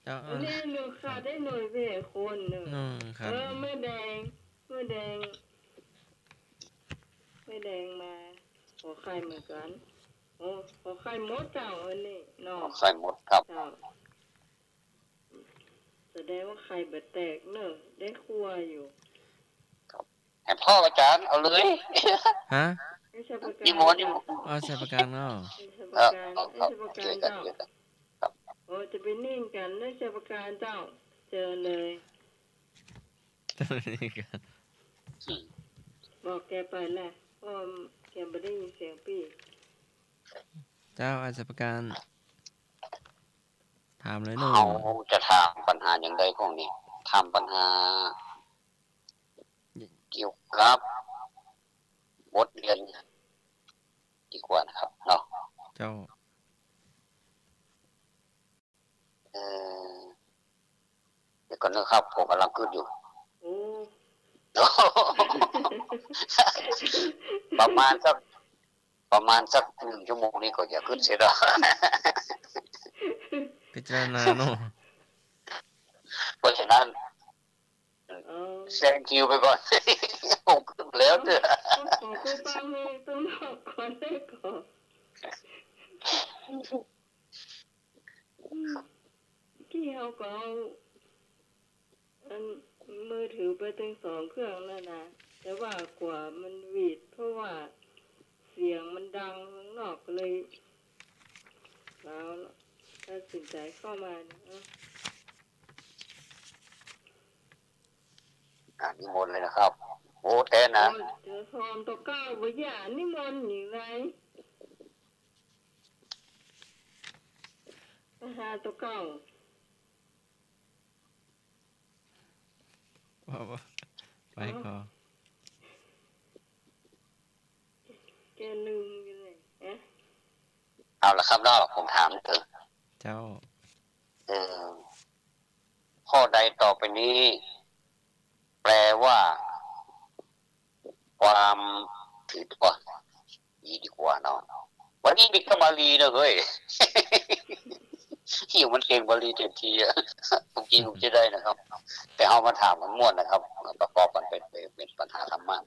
เจ้า อันนี้ลูกค้าได้หน่วยเว้ยคนหนึ่ง อืม ครับ เออ แม่แดง แม่แดง แม่แดงมา ขอไข่เหมือนกั๋น โอ้ ขอไข่หมดเจ้า อันนี้เนาะ ขอไข่หมดครับ เจ้า แสดงว่าไข่บ่แตกเนอะ ได้ครัวอยู่ ครับ แหมพ่ออาจ๋ารย์ เอาเลย ฮะ อ้ายสัปการ นิมนต์ นิมนต์ อ้ายสัปการเนาะ อ้ายสัปการ เออ เอา เอา อ้ายสัปการ ช่วยกั๋น เจ้า ช่วยกั๋น ครับ โอ้ จะไปนิ่งกั๋น อ้ายสัปการเจ้า เจอเลย อืม บอกแกไปแหละ เพราะแกบ่ได้ยินเสียงปี้ เจ้า อ้ายสัปการ ถามเลยเนาะ เฮาจะถามปัญหาอย่างใดพ่องนี้ ถามปัญหา เกี่ยวกับบทเรียนดีกว่านะครับเนาะ เจ้า เอ่อ เดี๋ยวก่อนนะครับ ผมกำลังกึ๊ดอยู่ โอ้ ประมาณสัก ประมาณสักหนึ่งชั่วโมงนี้ก็จะกึ๊ดเสร็จแล้ว พิจารณาเนาะ เพราะฉะนั้น เออ แซงคิวไปก่อน ผมกึ๊ดแล้วเนี่ย ต้องขอครูบาเฮงต้องบอกก่อนได้ก่อน อืม ที่เฮาก็เอา อันมือถือไปตึงสองเครื่องแล้วนะ แต่ว่ากว่ามันหวีด เพราะว่าเสียงมันดังข้างนอกก็เลย แล้วตัดสินใจเข้ามาเนี่ย เอ้า อ่ะ นิมนต์เลยนะครับ โอ้ แต๊นะ โอ้ย เจอซองตัวเก้าบ่อย่านิมนต์อย่างไร มาหาตัวเก้า ว่า ว่า ไปก่อน แกลืมอยู่เลย เอ๊ะ เอาละครับเนาะ ผมถามเถอะ เจ้า เออ ข้อใดต่อไปนี้ แปลว่า ความถือตัว ดีดีกว่าเนาะ วันนี้มีแต่บาลีนะเฮ้ย เหีย มันเก่งบาลีเต็มทีอะ เมื่อกี้ผมจะได้นะครับ แต่เอามาถามมันม่วนนะครับ มาประกอบกันเป็น เป็น เป็นปัญหาธรรมะ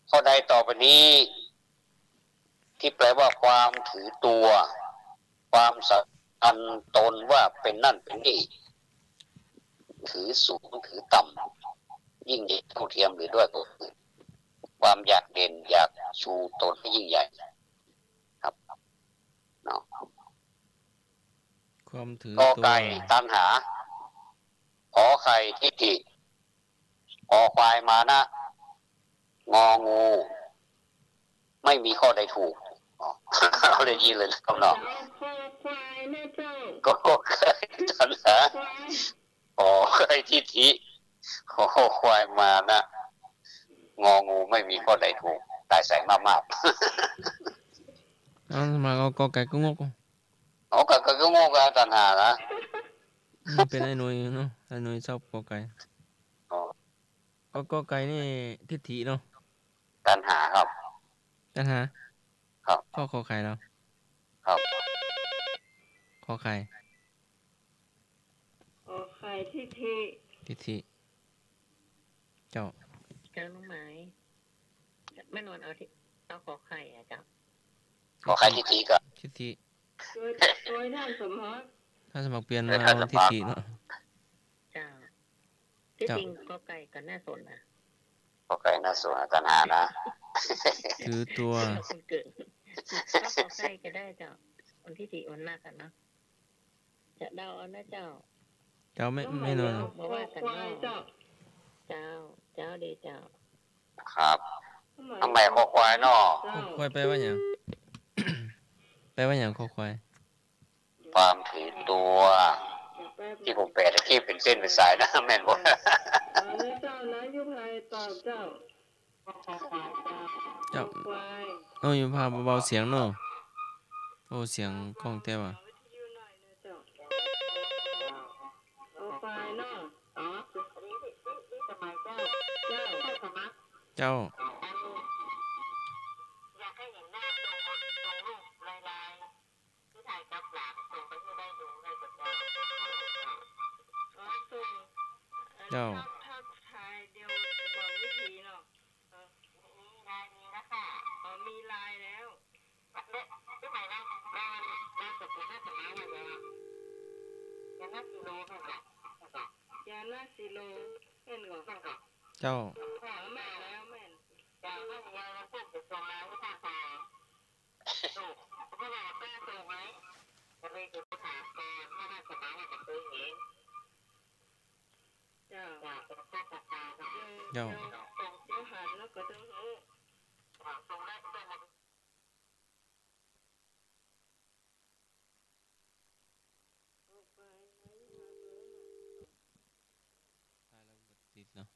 ข้อใดต่อไปนี้ ที่แปลว่าความถือตัว ความสำคัญตนว่าเป็นนั่นเป็นนี่ ถือสูงถือต่ำ ยิ่งใหญ่เท่าเทียมหรือด้อยกว่าคนอื่น ความอยากเด่นอยากชูตนให้ยิ่งใหญ่ ครับ เนาะ ความถือตัว กอไก่ ตัณหา ขอไข่ ทิฏฐิ คอควาย มานะ งองู ไม่มีข้อใดถูก อ๋อ เอาได้ยินเลยนะครับเนาะ คอควายนะเจ้า กอไก่ ตัณหา ควาย ขอไข่ ทิฏฐิ คอควาย มานะ งองู ไม่มีข้อใดถูก ตายใส่มากๆ เอามา เอากอไก่ก็งก เอากอไก่ก็งกอะ ตัณหานะ อืม เป๋นไอ้หน่วยเนาะ ไอ้หน่วยชอบกอไก่ อ๋อ ก็กอไก่นี่ทิฏฐิเนาะ ตัณหาครับ ตัณหา ครับ ข้อขอไข่เหรอ ครับ ขอไข่ ขอไข่ ทิฏฐิ ทิฏฐิ เจ้า เจ้าน้องไหม แม่นวลเอาที่ เอาขอไข่อะเจ้า ขอไข่ ทิฏฐิก่อน ทิฏฐิ โดย โดยท่านสมัคร ท่านสมัครเปลี่ยนมา เออ ท่านสมัคร เอาทิฏฐิเนาะ เจ้า ที่ เจ้า จริงกอไก่ก็น่าสนนะ กอไก่น่าสนนะ ตัณหานะ ถือตัว เอาคนเกิด เอากอไก่ก็ได้เจ้า คนที่ถือวันมากกันเนาะ จะเดาเอานะเจ้า เจ้าไม่ น้องใหม่ ไม่นอน เดี๋ยว บ่ว่ากันเนาะ คอควายเจ้า เจ้า เจ้าดีเจ้า ครับ น้องใหม่ คอควายเนาะ เจ้า คอควายแปลว่าหยัง แปลว่าหยัง คอควาย ความถือตัว แป๊บ ตี้ผมแปลตะกี้เป๋นเส้นเป๋นสายนะ แม่นบ่ อ่า เอาเลยเจ้านะ ยุพาตอบเจ้า เจ้า ควาย โอ้ ยุพาเบาๆ เสียงเนาะ โอ้ เสียงก้องแต๊ว่ะ วิทยุหน่อยนะเจ้า เอาควายเนาะ อ๋อ เจ้า เจ้า เจ้า อยากให้เห็นหน้าตรง ตรงรูปลายๆ ที่ถ่ายกับหลานส่งไปให้ได้ดูได้กับเจ้า อ๋อ ส่ง เจ้า ถ้า ถ้าถ่ายเดี๋ยวจะบอกวิธีเนาะ เออ มีไลน์มีแล้วค่ะ อ๋อ มีไลน์แล้ว เอ๊ะ ที่ไหนนะ บ้าน บ้านกับคุณน่าจะมาวันนี้ ยานาสีโลค่ะ ยานาสีโล เห็นก่อน เจ้า อ๋อ แม่นแล้ว แม่น เจ้า ถ้ามียานาสีโลส่งมาให้ทาง เจ้า เจ้า เจ้า เจ้าหันแล้วก็ต้องรู้ สายเราบ่ติดเนาะ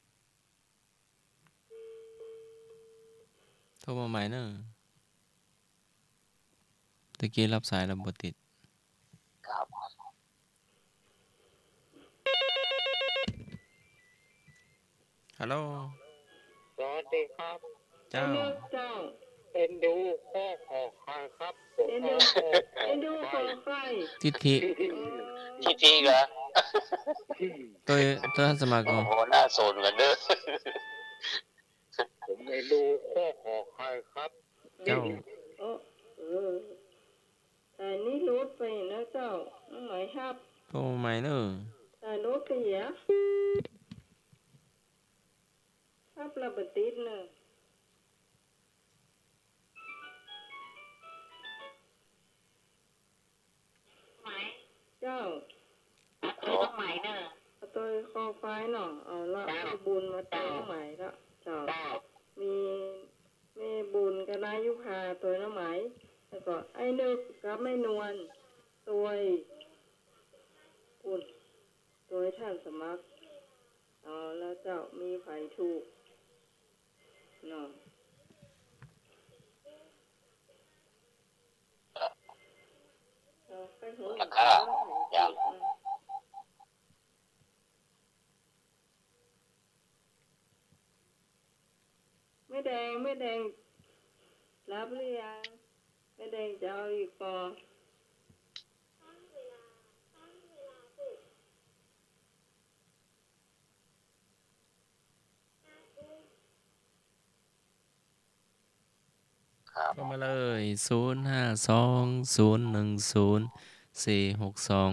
โทรมาใหม่เนาะ ตะกี้รับสายแล้วบ่ติด ครับ ฮัลโหล สวัสดีครับ เจ้า เจ้า เอ็นดูข้อขอไข่ครับ เอ็นดู เอ็นดูข้อไข่ ทิฐิ ทิฐิเหรอ โตย โตยหันสมัครก่อ โอ้โห น่าสนกันเด้อ ผมเอ็นดูข้อขอไข่ครับ เจ้า เออ เออ อันนี้หลุดไปนะเจ้า น้องไหมครับ โทรใหม่เนอะ สายหลุดไปเหรอ ครับ ระเบิดติดเนอะ เจ้า เอาโตยน้องไหมเนอะ เอาโตยคอควายเนาะ เอาละ เจ้า แม่บุญมาโตยน้องไหมละ เจ้า เจ้า มีแม่บุญกับนายุพาโตยน้องไหม แล้วก็ไอ้นึกกับแม่นวล โตย ปุ้น โตยท่านสมัคร เอาละเจ้า มีใผถูกเนาะ เอาไปหู ราคา อย่าง อืม แม่แดง แม่แดง รับหรือยัง แม่แดงจะเอาอีกปอ ครับ เข้ามาเลย ศูนย์ห้าสอง ศูนย์หนึ่งศูนย์ สี่หกสอง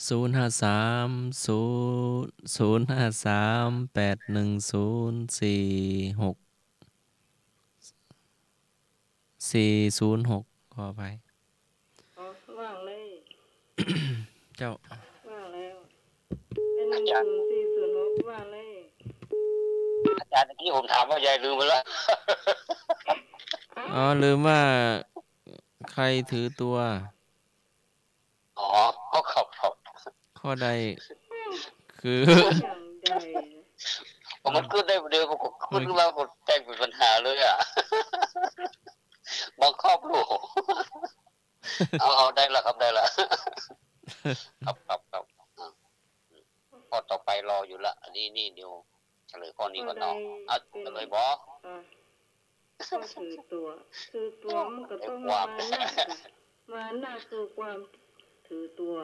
ศูนย์ห้าสาม ศูนย์ ศูนย์ห้าสาม แปดหนึ่งศูนย์ สี่หก สี่ศูนย์หก ขออภัย อ๋อ ว่างเลย เจ้า ว่างแล้ว เป็น อาจารย์ หนึ่งสี่ศูนย์หก ว่างเลย อาจารย์ เมื่อกี้ผมถามว่ายายลืมไปแล้ว อ๋อ ลืมว่าใครถือตัว อ๋อ ครับ ครับ ข้อใด คือ อย่างใด ผมมันขึ้นได้เดียว ผมก็ขึ้นมา ผมแต่งเป็นปัญหาเลยอะ บังคับลูก เอา เอา ได้ละครับ ได้ละ ครับ ครับ ครับ อ่ะ ข้อต่อไปรออยู่ละ อันนี้นี่เดี๋ยวเฉลยข้อนี้ก่อนเนาะ ข้อใด อ่ะ เป็น เฉลยบ่ อ่ะ ข้อถือตั๋ว ถือตั๋วมันก็ต้องมานะ มานะคือความถือตั๋ว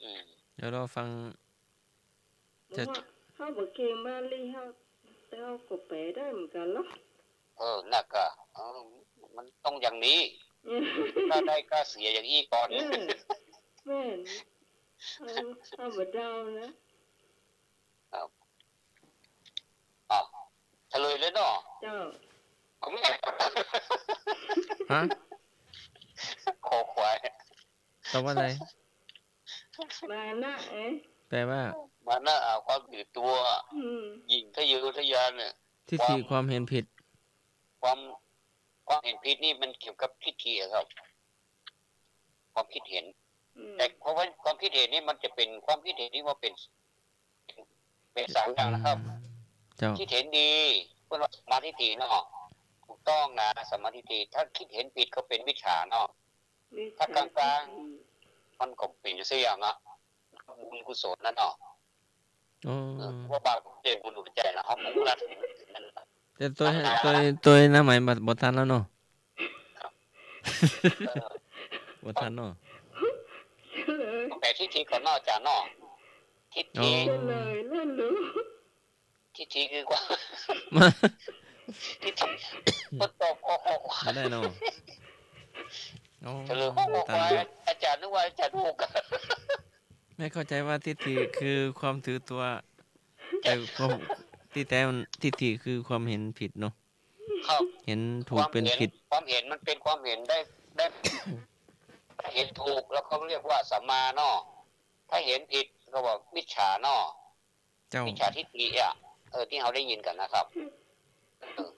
อืม เดี๋ยวรอฟัง จะ ว่าเฮาบ่เก่งบาลี เฮา แต่เฮาก็แปลได้เหมือนกันเนาะ เออ น่ะก็ เออ มันต้องอย่างนี้ กล้าได้กล้าเสียอย่างอี้ก่อน เออ แม่น เฮา เฮาบ่เดานะ ครับ อ่ะ เฉลยเลยเนาะ เจ้า ผม ฮะ คอควาย ตอบว่าอะไร มานะ เอ๊ะ แปลว่า มานะ อ่ะ ความถือตั๋ว อืม หยิ่งทะเยอทะยานเนี่ย ทิฐิ ความ ความเห็นผิด ความ ความเห็นผิดนี่มันเกี่ยวกับทิฐิอะครับ ความคิดเห็น อืม แต่ความ ความคิดเห็นนี่มันจะเป๋นความคิดเห็นตี้ว่าเป๋น เป๋นสามอย่างนะครับ อืม เจ้า คิดเห็นดี เปิ้นว่าสัมมาทิฏฐิเนาะ ถูกต้องนะ สัมมาทิฏฐิ ถ้าคิดเห็นผิดก็เป๋นมิจฉาเนาะ มิจฉา ถ้ากลางๆ ทิฏฐิ มันก็เป๋นสักอย่างอะ บุญกุศลนั่นเนาะ อ๋อ เออ ว่าบาปเป๋นบุญหัวใจ๋นะ เฮาคงละ แต่ตวย ตวย ตวยน้าไหมบ่ บ่ทันแล้วเนาะ ครับ เออ บ่ทันเนาะ เฉลย แปลทิฏฐิก่อนเนาะอาจ๋ารย์เนาะ ทิฏฐิ อ๋อ เฉลยแล้วรู้ ทิฏฐิคือความ มา ทิฏฐิ ก็ตอบข้อ ข้อความ บ่ได้เนาะ อ๋อ เฉลยข้อ ข้อความ ตายแล้ว อาจ๋ารย์นึกว่าอาจ๋ารย์ถูก ไม่เข้าใจว่าทิฏฐิคือความถือตัว แต่ความ ตี้แต๊มัน ทิฏฐิคือความเห็นผิดเนาะ ครับ เห็นถูกเป๋นผิด ความเห็น ความเห็นมันเป๋นความเห็นได้ ได้ เห็นถูกแล้วก็เรียกว่าสัมมาเนาะ ถ้าเห็นผิดก็ว่ามิจฉาเนาะ เจ้า มิจฉาทิฏฐิอะ เออ ตี้เฮาได้ยินกั๋นนะครับ เออ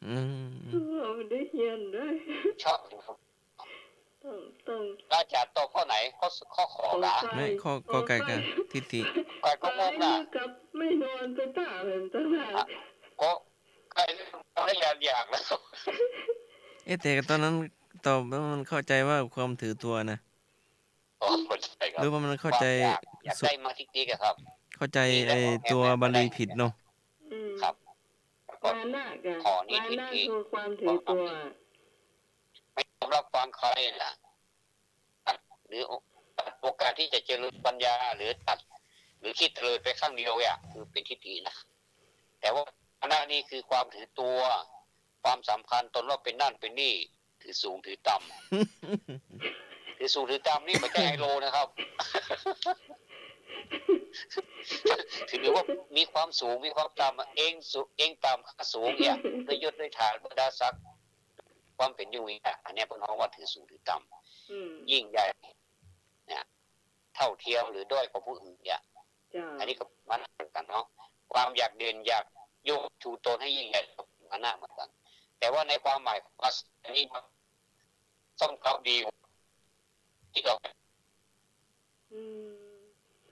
อืม เออ ได้เฮียนด้วย ชอบ ต้อง ต้อง อาจ๋ารย์ตอบข้อไหน ข้อ ข้อขอเหรอ ขอไข่ ไม่ ข้อ ขอไข่ กอไก่กะ ทิฏฐิ ไก่ก็งงนะ ไก่กับไม่นอนไปตามมันตั้งนาน อ่ะ ก็ไก่ไม่อยากอยากแล้ว เอ๊ะ แต่ตอนนั้นตอบแล้วมันเข้าใจว่าความถือตัวนะ อ๋อ เข้าใจครับ หรือว่ามันเข้าใจ ความอยาก อยากได้มาติ๊กๆ อะครับ เข้าใจ นี่แหละ ไอ้ตัวบาลีผิดเนาะ อืม ครับ มานะกะ ข้อนี้ มานะ ผิดอีก คือความถือตัว ไม่ยอมรับฟังใครนะ หรือตัดโอกาสที่จะเจริญปัญญา หรือตัด หรือคิดเลยไปข้างเดียวเนี่ย คือเป๋นทิฏฐินะ แต่ว่ามานะนี่คือความถือตัว ความสำคัญตนว่าเป๋นนั่นเป๋นนี่ ถือสูงถือต่ำ ถือสูงถือต่ำนี่ไม่ใช่ไฮโลนะครับ ถือว่ามีความสูง มีความต่ำ เองสูง เองต่ำ ข้าสูงเนี่ย ด้วยยศด้วยฐาน บรรดาศักดิ์ ความเป๋นอยู่เนี่ย อันเนี้ยเปิ้นฮ้องว่าถือสูงถือต่ำ อืม ยิ่งใหญ่ เนี่ย เท่าเทียมหรือด้อยกว่าผู้อื่นเนี่ย เจ้า อันนี้ก็มานะเหมือนกั๋นเนาะ ความอยากเด่น อยากยกชูตนให้ยิ่งใหญ่ มานะเหมือนกั๋น แต่ว่าในความหมายของภาษานี้มันส้มเขาดีกว่า ที่เรา อืม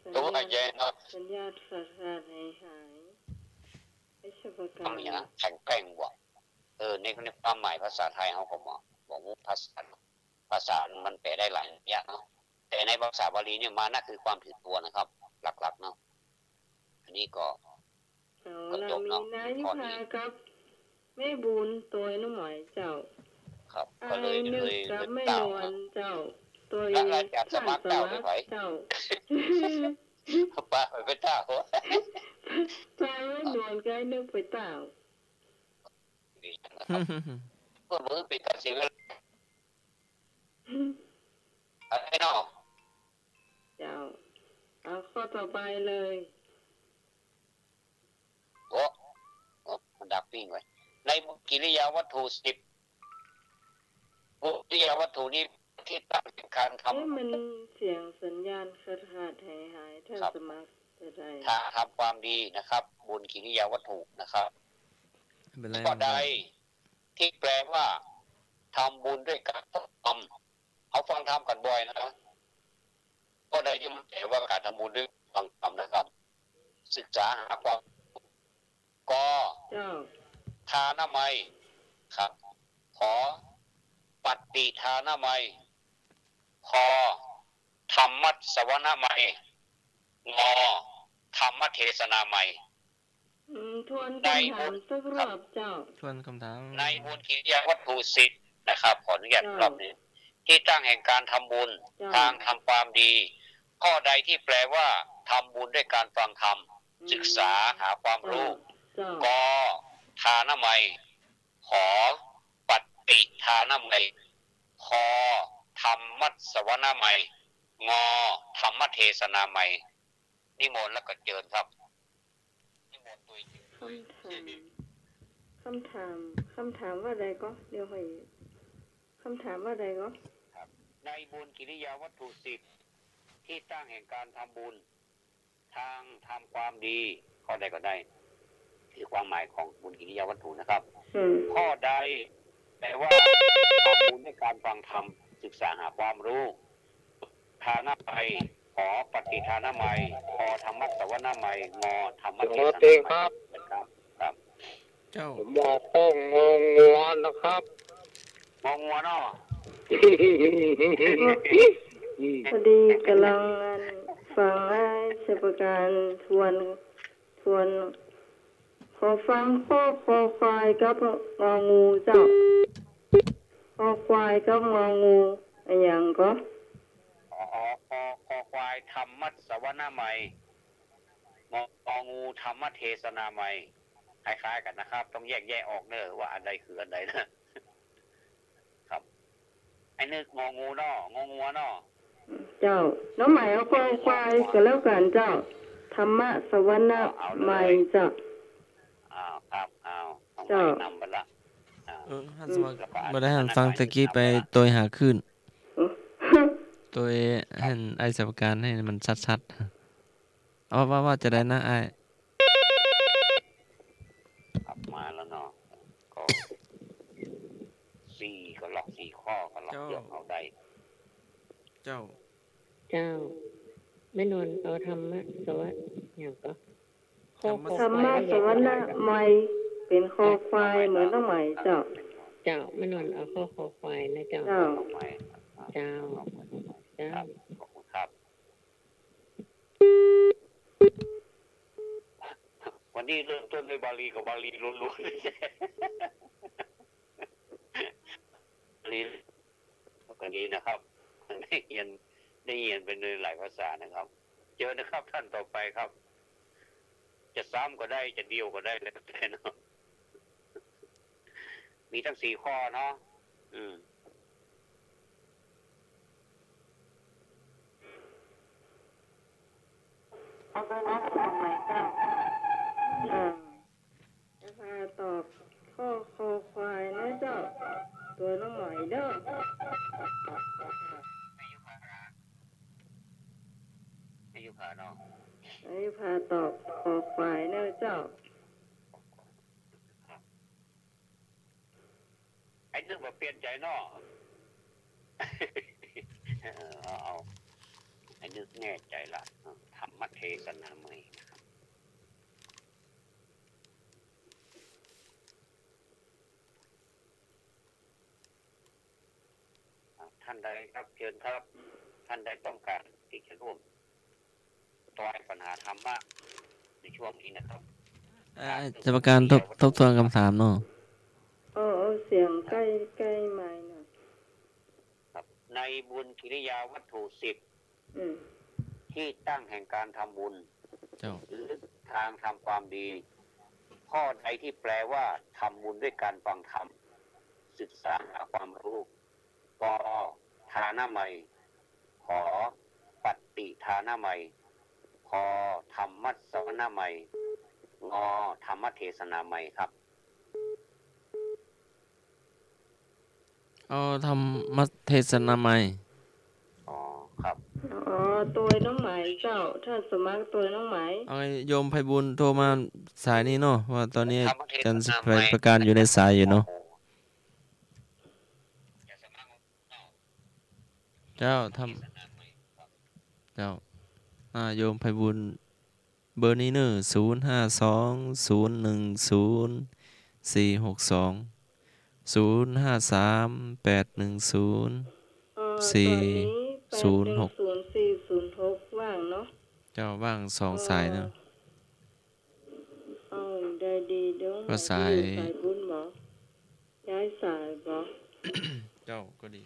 สัญ รู้ ญาณ หายใจเนาะ สัญญาณขาดขาดหายหาย ไม่ใช่ประการ ทำอย่างนั้นแข็งแกร่งกว่า เออ ใน ในความหมายภาษาไทยเขาก็บอก บอกว่าภาษา ภาษามันแปลได้หลายอย่างเนาะ แต่ในภาษาบาลีเนี่ยมานะคือความถือตัวนะครับ หลักๆ เนาะ อันนี้ก็ เอา ก็ ละ จบเนาะ มีนายุ ข้อนี้ พากับแม่บุญตวยน้องหมอยเจ้า ครับ อ้าย ก็เลย นึก เลย กับ เลย แม่นวลเจ้า ตวย พระราชาสมัครเจ้า ท่านสมัคร ไปไผ เจ้า ป้าไปเป็นเจ้า ป้าแม่นวลก็นึกไปเจ้า ก็เหมือนเป็นการเสียเวลา อะไรเนาะ เจ้า เอาข้อต่อไปเลย โอ้ โอ้ มันดับปิ้งไว้ ในบุญกิริยาวัตถุสิบ บุญกิริยาวัตถุนี้ที่ตั้งแห่งการทำ เอ๊ะ มันเสียงสัญญาณขาดขาดหายหาย ท่าน ครับ สมัครจะได้ ถ้าทำความดีนะครับ บุญกิริยาวัตถุนะครับ ไม่เป็นไร ข้อใดที่แปลว่าทำบุญด้วยการฟังธรรม เอาฟังธรรมกั๋นบ่อยนะครับ ข้อใดที่มันแปลว่าการทำบุญด้วยฟังธรรมนะครับ ศึกษาหาความ ก เจ้า ทานะมัย ครับ ข ปัตติทานะมัย ค ธรรมัสสวนะมัย ง ธรรมเทศนามัย อืม ทวน ใน คำถาม บุญ สักรอบ ครับ เจ้า ทวนคำถาม ในบุญกิริยาวัตถุสิบนะครับ ขออนุญาต เจ้า รอบนี้ ที่ตั้งแห่งการทำบุญ เจ้า ทางทำความดี ข้อใดที่แปลว่าทำบุญด้วยการฟังธรรม อืม ศึกษาหาความรู้ เจ้า ก ทานะมัย ข ปัตติทานะมัย ค ธรรมัสสวนะมัย ง ธรรมเทศนามัย นิมนต์แล้วก็เจิญครับ นิมนต์ตวยเจิญ คำถาม คำถาม คำถามว่าใดก็ เดี๋ยวให้ คำถามว่าใดก็ ครับ ในบุญกิริยาวัตถุสิบ ที่ตั้งแห่งการทำบุญ ทางทำความดี ข้อใดก็ได้ คือความหมายของบุญกิริยาวัตถุนะครับ อืม ข้อใดแปลว่าทำบุญด้วยการฟังธรรม ศึกษาหาความรู้ านะมัย ขอ ปัตติทานะมัย คอ ธัมมสสวนะมัย งอ ธัมมเทศนามัย ครับ ครับ เจ้า ผมออกข้ององัวนะครับ งองัวเนาะ พอดีก่ำลังฟังไอ้ชัยประการทวน ทวน ขอฟังข้อคอควายกับงองูเจ้า คอควายกับงองู อะหยังก็ อ๋อ คอ คอควาย ธัมมสสวนะมัย งอ งองู ธัมมเทศนามัย คล้ายๆ กั๋นนะครับ ต้องแยกแยะออกเน่อว่าอันใดคืออันใดนะ ครับ ไอ้นึกงองูเนาะ งองัวเนาะ เจ้า น้องไหมเอาคอควายก็แล้วกั๋นเจ้า ธัมมสสวนะมัยเจ้า อ้าว ครับ อ้าว เจ้า นำไปละ อ่า เออ หันสมัคร อืม บ่ได้หันฟังตะกี้ไป โตยหาขึ้น เออ โตยหันไอ้ชัยประการหื้อมันชัดๆ เอาว่า ว่าจะได้นะอ้าย ครับ มาแล้วเนาะ ก็ สี่ ก็ล็อก สี่ ข้อก็ล็อก เจ้า เลือกเอาได้ เจ้า เจ้า แม่นวลเอาธัมมสวะ หยังก็ ธัมมสสวะ ธัมมสสวนะมัย เป๋นคอควายเหมือนน้องไหมเจ้า เจ้า แม่นวลเอาข้อคอควายนะเจ้า เจ้า เจ้า เจ้า ครับ ขอบคุณครับ วันนี้เริ่มต้นด้วยบาลีกับบาลีล้วนๆ เลย บาลี ก็ดีนะครับ ได้เฮียน ได้เฮียนไปในหลายภาษานะครับ เชิญนะครับ ท่านต่อไปครับ จะซ้ำก็ได้ จะเดียวก็ได้ แล้วแต่เนาะ มีตั้งสี่ข้อเนาะ อืม เอาไปนับคนใหม่เจ้า อ่า จะพาตอบข้อคอควายนะเจ้า ตั๋วน้องไหมเด้อ อายุพาเนาะ อายุพาตอบคอควายเนอะเจ้า ไอ้นึกว่าเปลี่ยนใจ๋เนาะ เออ เอา เอา ไอ้นึกแน่ใจ๋ละ เออ ธัมมเทศนามัยนะครับ อ่ะ ท่านใดครับ เชิญครับ ท่านใดต้องการที่จะร่วม ทลายปัญหาธรรมะในช่วงนี้นะครับ อ่า กรรมการทบ ทบทวนกำถามเนาะ เออ เอาเสียงใก้ ใก้ไมค์หน่อย ครับ ในบุญกิริยาวัตถุสิบ อืม ที่ตั้งแห่งการทำบุญ เจ้า หรือทางทำความดี ข้อใดที่แปลว่าทำบุญด้วยการฟังธรรม ศึกษาหาความรู้ ก ทานมัย ข ปัตติทานมัย ค ธัมมสสวนะมัย ง ธัมมเทศนามัยครับ เอาธัมมเทศนามัย อ๋อ ครับ อ๋อ ตั๋วน้องไหมเจ้า ท่านสมัครตั๋วน้องไหม เอาโยมไพบูลย์โทรมาสายนี้เนาะ ว่าต๋อนนี้อาจ๋ารย์ไพประการอยู่ในสายอยู่เนาะ เจ้า ธัม เจ้า อ่า โยมไพบูลย์ เบอร์นี้เนอะ ศูนย์ห้าสอง ศูนย์หนึ่งศูนย์ สี่หกสอง ศูนย์ห้าสาม แปดหนึ่งศูนย์ เอ่อ สี่ ต๋อนนี้ ศูนย์หก แปดหนึ่งศูนย์ สี่ศูนย์หก ว่างเนาะ เจ้า ว่างสองสายเนอะ เอ่อ เอาได้ดี เดี๋ยว ว่าสาย สายบุญบ่ ย้ายสายบ่ เจ้า ก็ดี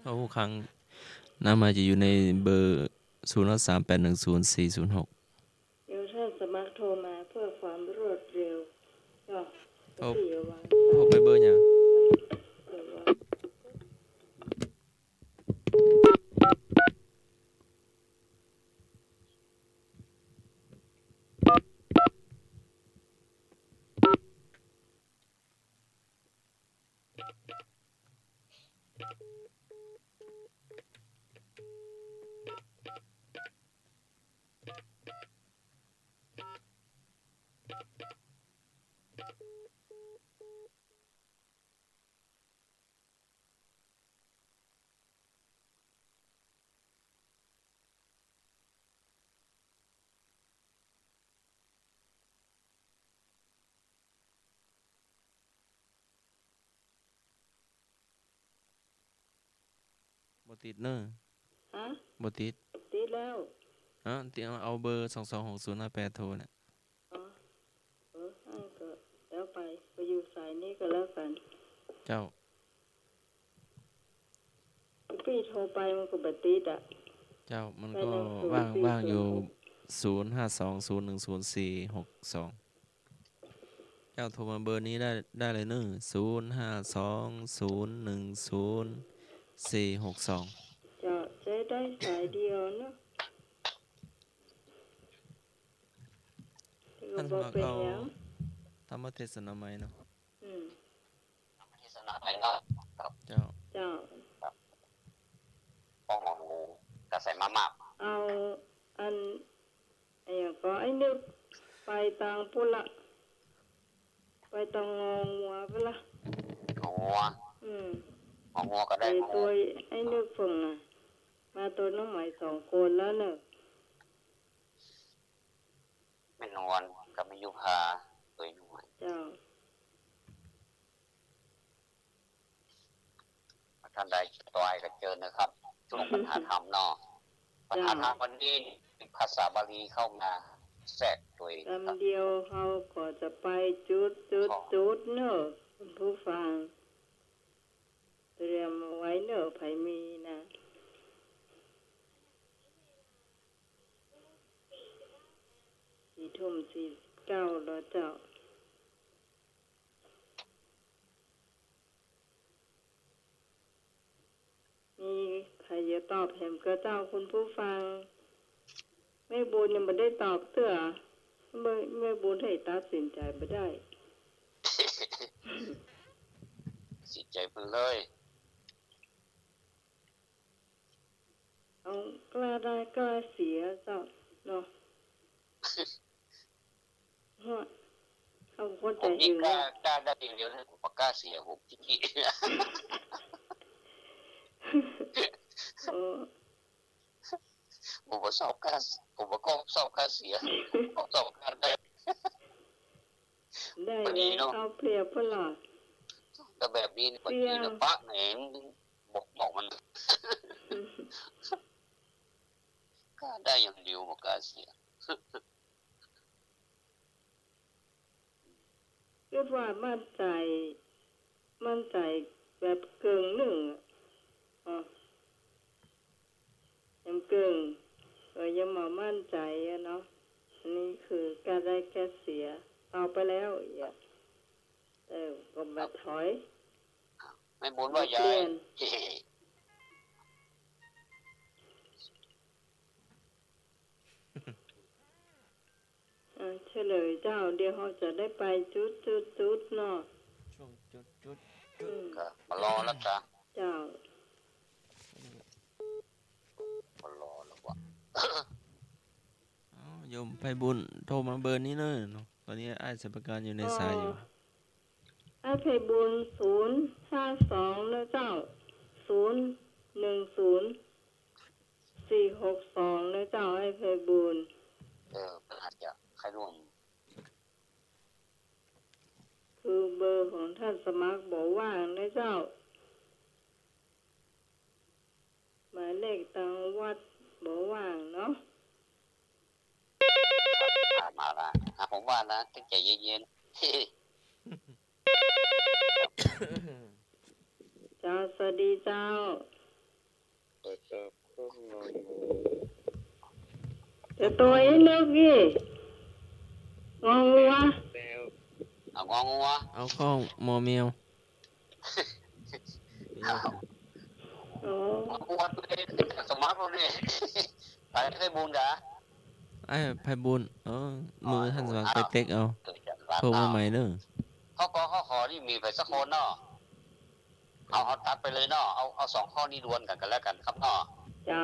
เพราะฮู้ครั้งน้ำมาจะอยู่ในเบอร์ ศูนย์ห้าสาม แปดหนึ่งศูนย์ สี่ศูนย์หก เดี๋ยวท่านสมัครโทรมาเพื่อความรวดเร็ว ก็ โทร เดี๋ยววาง โทรไปเบอร์หยัง เดี๋ยววาง ติดเน่อ ฮะ บ่ติด ติดแล้ว ฮะ ติด เอาเบอร์ สองสองหกศูนย์ห้าแปด โทรเนี่ย อ๋อ เออ อั้นก็แล้วไป ไปอยู่สายนี้ก็แล้วกั๋น เจ้า ปี้โทรไปมันก็บ่ติดอะ เจ้า มันก็ ไปหนึ่งศูนย์สี่ศูนย์หก ว่าง ว่างอยู่ ศูนย์ห้าสองศูนย์หนึ่งศูนย์สี่หกสอง เจ้าโทรมาเบอร์นี้ได้ ได้เลยเนอะ ศูนย์ห้าสองศูนย์หนึ่งศูนย์สี่หกสอง เจ้า ใจ๊ได้สายเดียวเนอะ แต่ก็บ่เป๋นหยัง ท่านสมัครเอาธรรมเทศนาใหม่เนาะ อืม เทศนาไปเนาะ ครับ เจ้า เจ้า ครับ ป้องหมองหมูกระใสมามาก เอาอัน อะหยังก็ ไอ้นึกไปตางปู้นละ ไปตางงองัวปู้นละ งองัว อืม งองัวก็ได้ ไอ้ งองัว ตั๋วไอ้นึกเฟิ่งอะ มาตั๋วน้องไหมสองคนแล้วเนอะ แม่นวลกับแม่ยุพา ตั๋วน้องไหม เจ้า ท่านใดจะตอยก็เจิญนะครับ ช่วงปัญหาธรรมเนาะ ปัญหาธรรมวันนี้มีภาษาบาลีเข้ามาแทรกโดย กำเดียวเฮาก็จะไปจุดจุดจุดเนอะ คุณผู้ฟัง เตรียมเอาไว้เนอะ ใผมีนะ สี่ทุ่มสี่สิบเก้าแล้วเจ้า มีใผจะตอบแหมก็เจ้าคุณผู้ฟัง แม่บุญยังบ่ได้ตอบเตื้อ แม่ แม่บุญให้ตัดสินใจ๋บ่ได้ ตัดสินใจ๋ไปเลย เอากล้าได้กล้าเสียเจ้าเนาะ ฮะ เอาคนใจ๋ ผมนี่ หึง กล้า กล้าได้อย่างเดียวนะ ผมบ่กล้าเสีย ผมขี้เกียจ เออ ผมบ่ชอบกล้า ผมบ่ชอบกล้าเสีย ผมชอบกล้าได้ ได้ พอดีเนาะ แล้วเอาเปรียบเปิ้นล่ะ แต่แบบนี้นี่ เสี่ยง พอดีนะ ปะแหม บอก บอกมัน กล้าได้อย่างเดียว บ่กล้าเสีย คือว่ามั่นใจ๋ มั่นใจ๋แบบเกิ่งนึ่งอะ อ๋อ ยังเกิ่ง เออ ยังบ่มั่นใจ๋อะเนาะ อันนี้คือกล้าได้กล้าเสีย เอาไปแล้ว อย่า เออ ก็บ่ถอย แม่บุญว่าใหญ่ เปลี่ยน อ่า เฉลยเจ้า เดี๋ยวเฮาจะได้ไปจุดจุดจุดเนาะ ช่วงจุดจุดจุด อืม ก็มารอแล้วจ้ะ เจ้า มารอแล้ววะ เอ้า โยมไพบูลย์โทรมาเบอร์นี้เน่อเนาะ ต๋อนนี้อ้ายสายประการอยู่ในสายอยู่ อ้ายไพบูลย์ ศูนย์ห้าสอง เน่อเจ้า ศูนย์หนึ่งศูนย์ สี่หกสอง เน่อเจ้า อ้ายไพบูลย์ เออ มันอาจจะใค่ร่วม คือเบอร์ของท่านสมัครบ่ว่างเน่อเจ้า หมายเลขตางวัดบ่ว่างเนาะ ครับ มาละ อ่ะ ผมว่านะ ต้องใจเย็นๆ เจ้า สวัสดีเจ้า เดี๋ยวตั๋วอีกนึกนี่ งองัว เอางองัว เอาข้อมอแมว อ๋อ งองัว สมัครเลย ไปไพบูลย์กะ อ้ายไพบูลย์ เออ มื้อท่านสมัครไปเต๊กเอา โทรมาใหม่เน่อ ข้อ ข้อ ข้อ ข้อนี้มีไปสักคนเนาะ เอา เอาตัดไปเลยเนาะ เอา เอาสองข้อนี้ดวลกั๋นก็แล้วกั๋นครับเนาะ เจ้า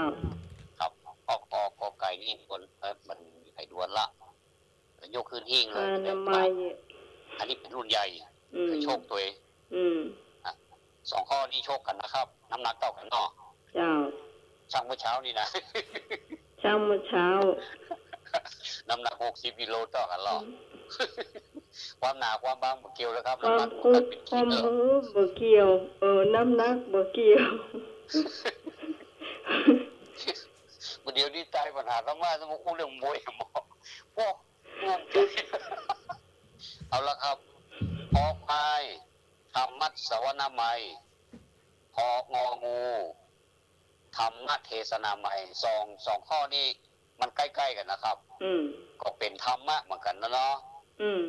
ครับ ข้อ ข้อ ข้อไก่นี่ดวล เอ่อ มันมีใผดวลละ ยกขึ้นหิ้งเลย อนามัย อันนี้เป๋นรุ่นใหญ่ อืม ไปชกตวย อืม อ่ะ สองข้อนี้ชกกั๋นนะครับ น้ำหนักเต้ากั๋นเนาะ เจ้า ชั่งเมื่อเช้านี่นะ ชั่งเมื่อเช้า น้ำหนักหกสิบกิโลเต้ากั๋นเหรอ อืม ความหนาความบางบ่เกี่ยวเลยครับ ความ น้ำหนัก กุ๊ก มันเป๋นขีด ความ เออ หื้อบ่เกี่ยว เออ น้ำหนักบ่เกี่ยว เดี๋ยวนี้ตายปัญหาธรรมะ ต้องมาอู้เรื่องมวยหมอ โอ้ งงจัง เอาละครับ ขอควาย ธรรมะสวนามัย พ งอ งู ธรรมเทศนามัย สอง สองข้อนี้มันใก้ๆ กั๋นนะครับ อืม ก็เป๋นธรรมะเหมือนกั๋นนะเนาะ อืม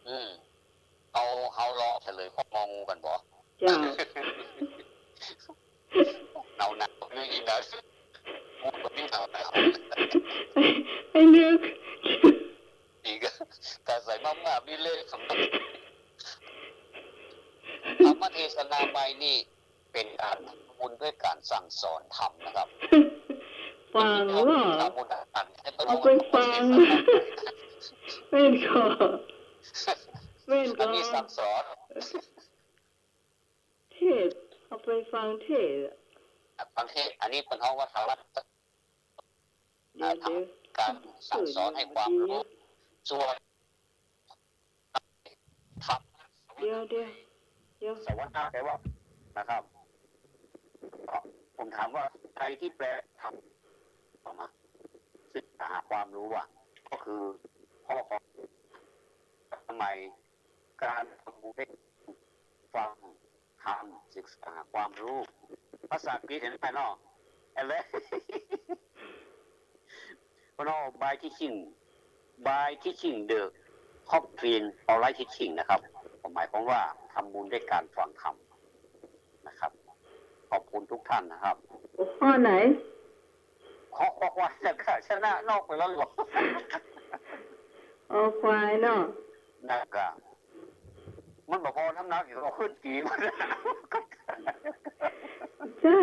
อืม เอา เฮาลองเฉลยข้อ งอ งู กั๋นบ่ เจ้า หนาวๆ นึกอีกนะ พูดแบบนี้หนาวๆ ไอ้นึก อีกอะ กาใส่มากๆ นี่เลขสำคัญ ธรรมเทศนามัยนี่เป๋นก๋านทำบุญด้วยก๋านสั่งสอนธรรมนะครับ ฟังเหรอ ทำบุญอ่าน เอาไปฟัง แม่นก่อ แม่นก่อ อันนี้สั่งสอน เทศน์ เอาไปฟังเทศน์อะ ฟังเทศน์ อันนี้เปิ้นฮ้องว่าธรรมะ เดี๋ยว อ่า เดี๋ยว ก๋านสั่งสอนหื้อความฮู้ ส่วนธรรมะ เดี๋ยว เดี๋ยว เดี๋ยว สวนาแปลว่า นะครับ ก็ผมถามว่าใครที่แปลธรรมออกมา ศึกษาความรู้อะ ก็คือข้อความทำไม ก๋านทำบุญได้ฟังธรรม ศึกษาความรู้ ภาษาอังกฤษเห็นไหมเนาะ เห็นไหม เนาะ by teaching by teaching the doctrine of right teaching นะครับ ก็หมายความว่าทำบุญด้วยก๋านฟังธรรมนะครับ ขอบคุณทุกท่านนะครับ หัวข้อไหน ข้อ ข้อควายนะ ชนะนอกไปแล้วเหรอ เอาควายเนาะ นั่นก็ มันบ่พอน้ำหนักอีก เอาขึ้นกี่มัน ใจ้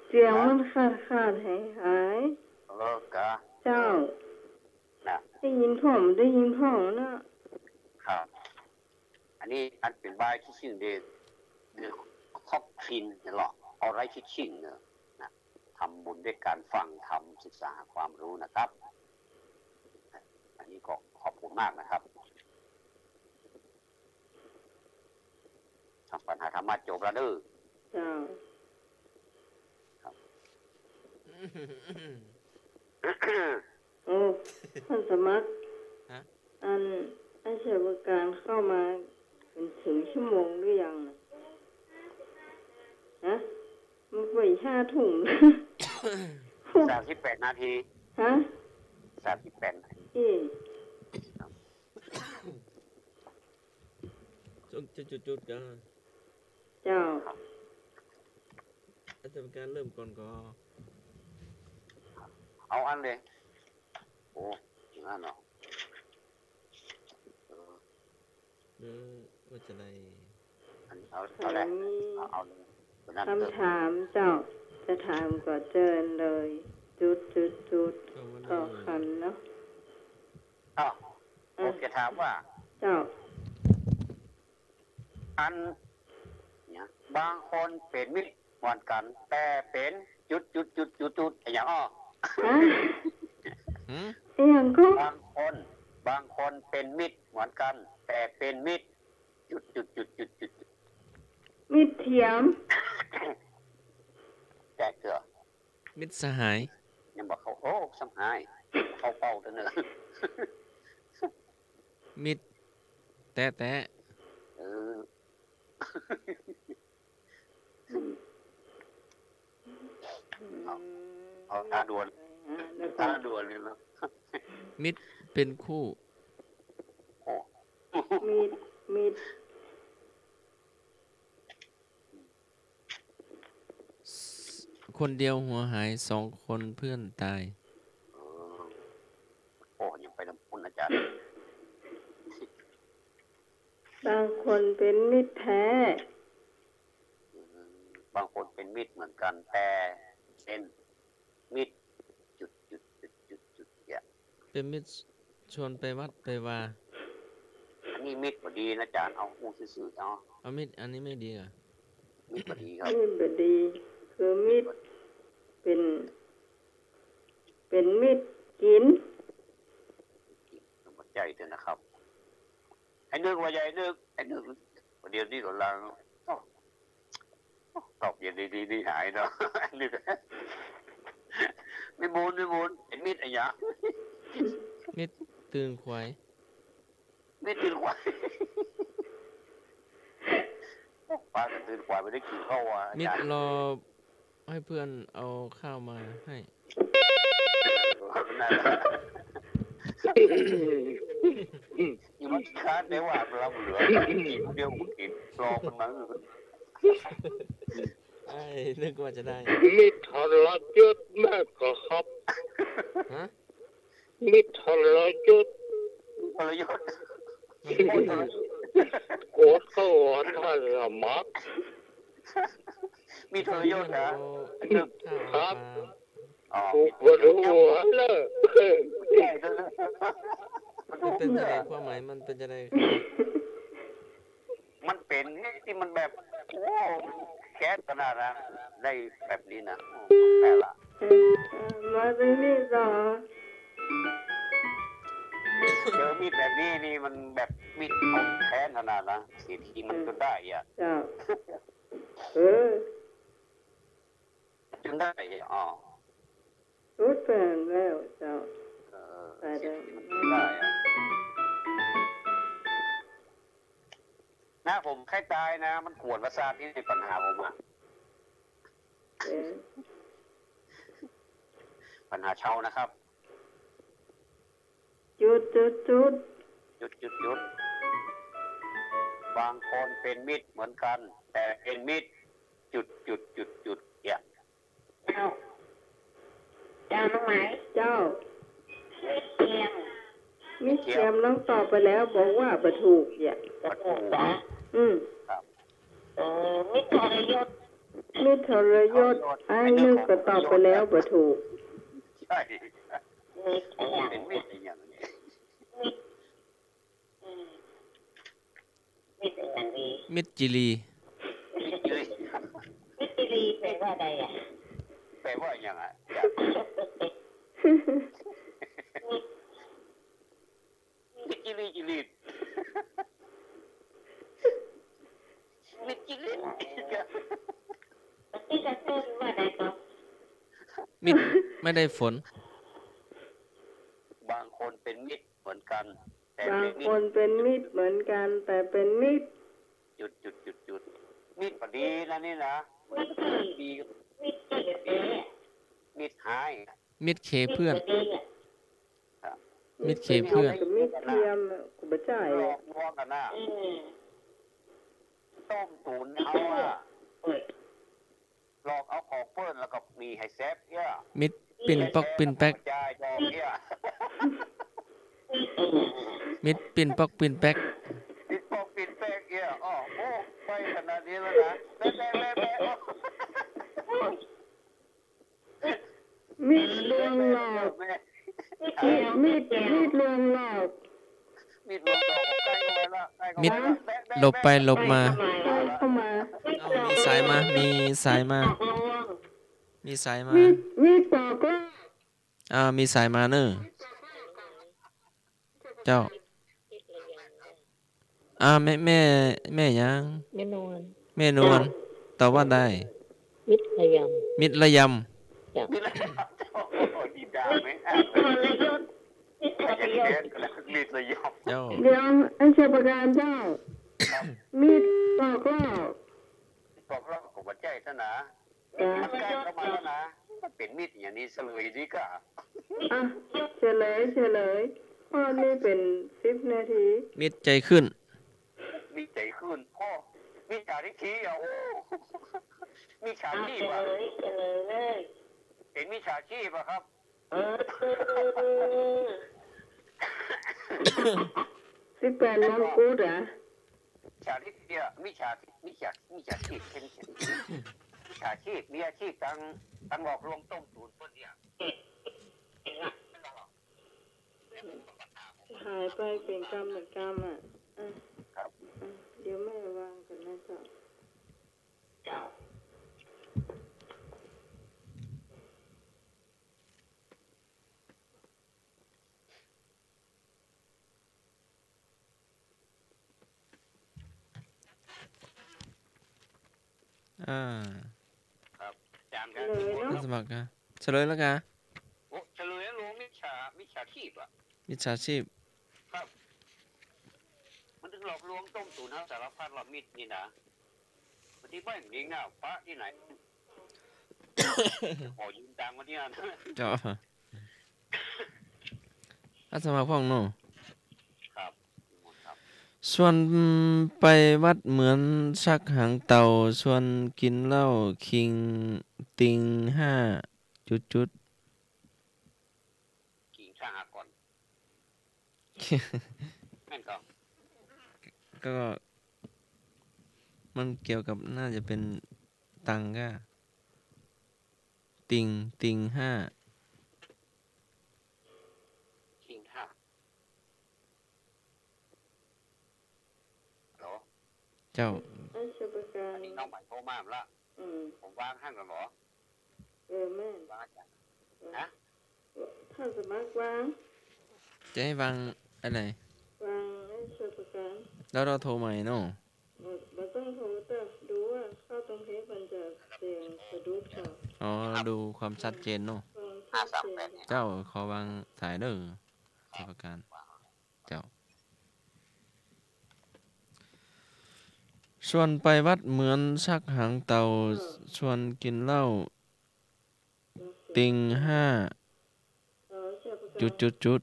เสียงมันขาดๆ หายๆ เออ กะ เจ้า นะ ได้ยินพ่อง ได้ยินพ่องเนาะ ครับ อันนี้อันเป๋น by teaching the doctrine เนี่ยเหรอ of right teaching เนี่ยนะ ทำบุญด้วยก๋านฟังธรรม ศึกษาหาความรู้นะครับ อันนี้ก็ขอบคุณมากนะครับ ทางปัญหาธรรมะจบแล้วเด้อ เจ้า ครับ โอ้ ท่านสมัคร ฮะ อัน ไอ้ชัยประการเข้ามาเถิงชั่วโมงหรือยังน่ะ ฮะ มันก็ห้าทุ่ม สามสิบแปดนาที ฮะ สามสิบแปดนาที อืม จุด จุด จุด จุด ก็ เจ้า อาจารย์การเริ่มก่อนก็ เอาอันเลย โอ้ อย่างนั้นเหรอ เออ เออ ว่าจะได้ อัน เอา เอาเลย ถาม เอา เอาเลย คนนั้น คำถามเจ้า จะถามก็เจิญเลย จุด จุด จุด ก็ว่าได้ ก็คันเนาะ อ้าว อ่ะ ผมจะถามว่า เจ้า อัน เนี่ย บางคนเป๋นมิตรเหมือนกั๋น แต่เป๋นจุด จุด จุด จุด จุด อะหยังอ้อ ฮะ หืม อะหยังก็ บางคน บางคนเป๋นมิตรเหมือนกั๋น แต่เป๋นมิตร จุด จุด จุด จุด จุด จุด มิตรเทียม แจ๊กเกอร์ มิตรสหาย ยังบอกเขา โอ้ สหาย เข้าเป้าเถอะเนอะ มิตรแต๊ๆ เออ เอา เอาท้าดวล อ่า แล้วก็ ท้าดวลเลยเนาะ มิตรเป๋นคู่ โอ้ มิตร มิตร คนเดียวหัวหาย สองคนเพื่อนตาย เออ โอ้ ยังไปทางพุ้น อาจารย์ บางคนเป๋นมิตรแท้ อืม บางคนเป๋นมิตรเหมือนกั๋น แต่เป๋นมิตร จุด จุด จุด จุด จุด เนี่ย เป๋นมิตรชวนไปวัดไปวา อันนี้มิตรบ่ดีนะอาจารย์ เอาอู้ซื่อๆ เอา เอามิตรอันนี้ไม่ดีเหรอ มิตรบ่ดีครับ มิตรบ่ดี คือมิตรเป๋น เป๋นมิตรกิ๋น ต้องเข้าใจ๋ด้วยนะครับ ไอ้นึกว่าใหญ่นึก ไอ้นึก เดี๋ยวนี้ก็ลัง ตอบอย่างดีๆ นี่หายเนาะ นึก วิบูลย์ วิบูลย์ เป๋นมิตรอะหยัง มิตรตื่นขวาย มิตรตื่นขวาย ปากั๋นตื่นขวาย บ่ได้กิ๋นข้าวอะ มิตร อาจ๋ารย์ รอให้เพื่อนเอาข้าวมาให้ นั่นแหละ อยู่มาขี้คร้านได้ว่า ลำเหลือ กิ๋นเดียวกิ๋น รอมันมา ไอ้นึกว่าจะได้ มิตรทรยศมากครับ ฮะ มิตรทรยศ ทรยศ โกรธเขาอ่อนท่านละมัก มีทรยศนะ ครับ อ๋อ ถูกบ่ถูกหัวเลย มันเป๋นจะได ความหมายมันเป๋นจะได มันเป๋นตี้มันแบบ โอ้ แค้นขนาดนั้น ได้แบบนี้นะ โอ้ แปลกละ เออ เออ มาตรงนี้ต่อ เจอมีดแบบนี้นี่มันแบบมีดของแท้ขนาดนะ เสียทีมันก็ได้อะ เจ้า เออ จนได้ อ๋อ สุดแสนแล้วเจ้า เออ ไปเถอะ เสียทีมันก็ได้อะ นะ ผมใค่ตายนะ มันกวนประสาทนี่ ปัญหาผมอะ เออ ปัญหาเชานะครับ จุด จุด จุด จุด จุด จุด บางคนเป๋นมิตรเหมือนกั๋น แต่เป๋นมิตร จุด จุด จุด จุด เนี่ย เจ้า เจ้าน้องไหม เจ้า มิตรเทียม มิตรเทียม ลองตอบไปแล้ว บอกว่าบ่ถูก เนี่ย บ่ถูกเหรอ อืม ครับ เออ มิตรทรยศ มิตรทรยศ ทรยศ ไอ้นึกก็ตอบไปแล้ว บ่ถูก ใช่ มิตรอะไร เป๋นมิตรอะหยังเนี่ย มิตร อืม มิตรอะหยังดี มิตรจิรี มิตรจิรี มิตรจิรีแปลว่าใดอะ แปลว่าอะหยังอะ มิตร มิตรจิรีจิรี มิตรจิรี มิตรไม่ได้ฝน บางคนเป๋นมิตรเหมือนกั๋น แต่เป๋นมิตร บางคนเป๋นมิตรเหมือนกั๋น แต่เป๋นมิตร จุด จุด จุด จุด มิตรบ่ดีนะนี่นะ มิตรดี มิตรดี มิตรฮ้าย มิตรเขเปื้อน ครับ มิตรเขเปื้อน มิตรเทียมอะ กูบ่ใจ้ หลอกลวงกั๋นนะ อืม ต้มตุ๋นเอาอะ หลอกเอาของเปิ้นแล้วก็มีหื้อแซบเนี่ย มิตรปิ้นป๊อกปิ้นแป๊ก จ่ายดอกเนี่ย มิตรปิ้นป๊อกปิ้นแป๊ก ปิ้นป๊อกปิ้นแป๊กเนี่ย อ้อ โอ้ ไปขนาดนี้แล้วนะ แม่ แม่ แม่ แม่ โอ้ มิตรลวงหลอก มิตร มิตร มิตรลวงหลอก มิตรลวงหลอก ใกล้เข้ามาละ ใกล้เข้ามาละ มิตร แม่ แม่ หลบไปหลบมา ใกล้เข้ามา เอา มีสายมา มีสายมา มีสายมา มิตร มิตรปอกลอก อ่า มีสายมาเน่อ เจ้า อ่า แม่ แม่ แม่หยัง แม่นวล แม่นวล ตอบว่าใด มิตรระยำ มิตรระยำ เจ้า มิตรระยำ โอ้โห นี่ด่าไหม มิตรระยำ มิตรระยำ เจ้า เดี๋ยว ไอ้ชัยประการเจ้า ครับ มิตรปอกลอก ปอกลอกก็บ่ใจ้ซะนะ เออ มันใกล้เข้ามาแล้วนะ มันเป๋นมิตรอย่างนี้เสลยดีกว่า อ่ะ เฉลย เฉลย ข้อนี้เป๋นสิบนาที มิตรใจ๋ขึ้น มิตรใจ๋ขึ้น อ้อ มิจฉาทิฏฐิอ่ะ โอ้ มิจฉาชีพอ่ะ อ่ะ เฉลย เฉลยเลย เป๋นมิจฉาชีพอ่ะครับ เออ สิบแปดมงกุฎเหรอ มิจฉาชีพเนี่ย มิจฉา มิจฉา มิจฉาชีพ เป็นมิจฉาชีพ มีอาชีพตัง ตังหลอกลวงต้มตุ๋นเปิ้นเนี่ย หายไปเป๋นกำเป๋นกำอ่ะ อ่ะ ครับ อ่ะ เดี๋ยวแม่วางก่อนนะเจ้า อ่า ครับ อาจ๋ารย์ครับ เฉลยเนาะ ท่านสมัครครับ เฉลยแล้วกะ มิจฉาชีพ ครับ มันตึงหลอกลวงต้มตุ๋นเฮาสารพัดละมิตรนี่นะ บางทีบ่เห็นจริงอ่ะ ปะตี้ไหน ขอยืมตังค์มาเนี่ยนะ เจ้า อาตมาพ่องเนาะ ครับ ครับ ชวนไปวัดเหมือนชักหางเต่า ชวนกินเหล้าคิงติงห้า จุดจุด กินข้างหาก่อน แม่นก่อน ก็ มันเกี่ยวกับ น่าจะเป็นตังค์ก็ ติง ติงห้า คิงห้า ฮัลโหล เจ้า ไอ้ชัยประการ อันนี้น้องใหม่โทรมาละ อืม ผมวางหั่นก่อนเหรอ เออ แม่น วางอาจารย์ เออ นะ ท่านสมัครวาง จะให้วางอันไหน วางไอ้ชัยประการ แล้วเราโทรใหม่เนาะ บ่ บ่ต้องโทร แต่ดูว่าเข้าตรงเทปมันจะเสียงสะดุดเปล่า อ๋อ ดูความชัดเจนเนาะ ความชัดเจน เจ้า ขอวางสายเด้อ ชัยประการ เจ้า ชวนไปวัดเหมือนชักหางเต่า เออ ชวนกินเหล้า ติงห้า เออ ชัยประการ จุดจุดจุด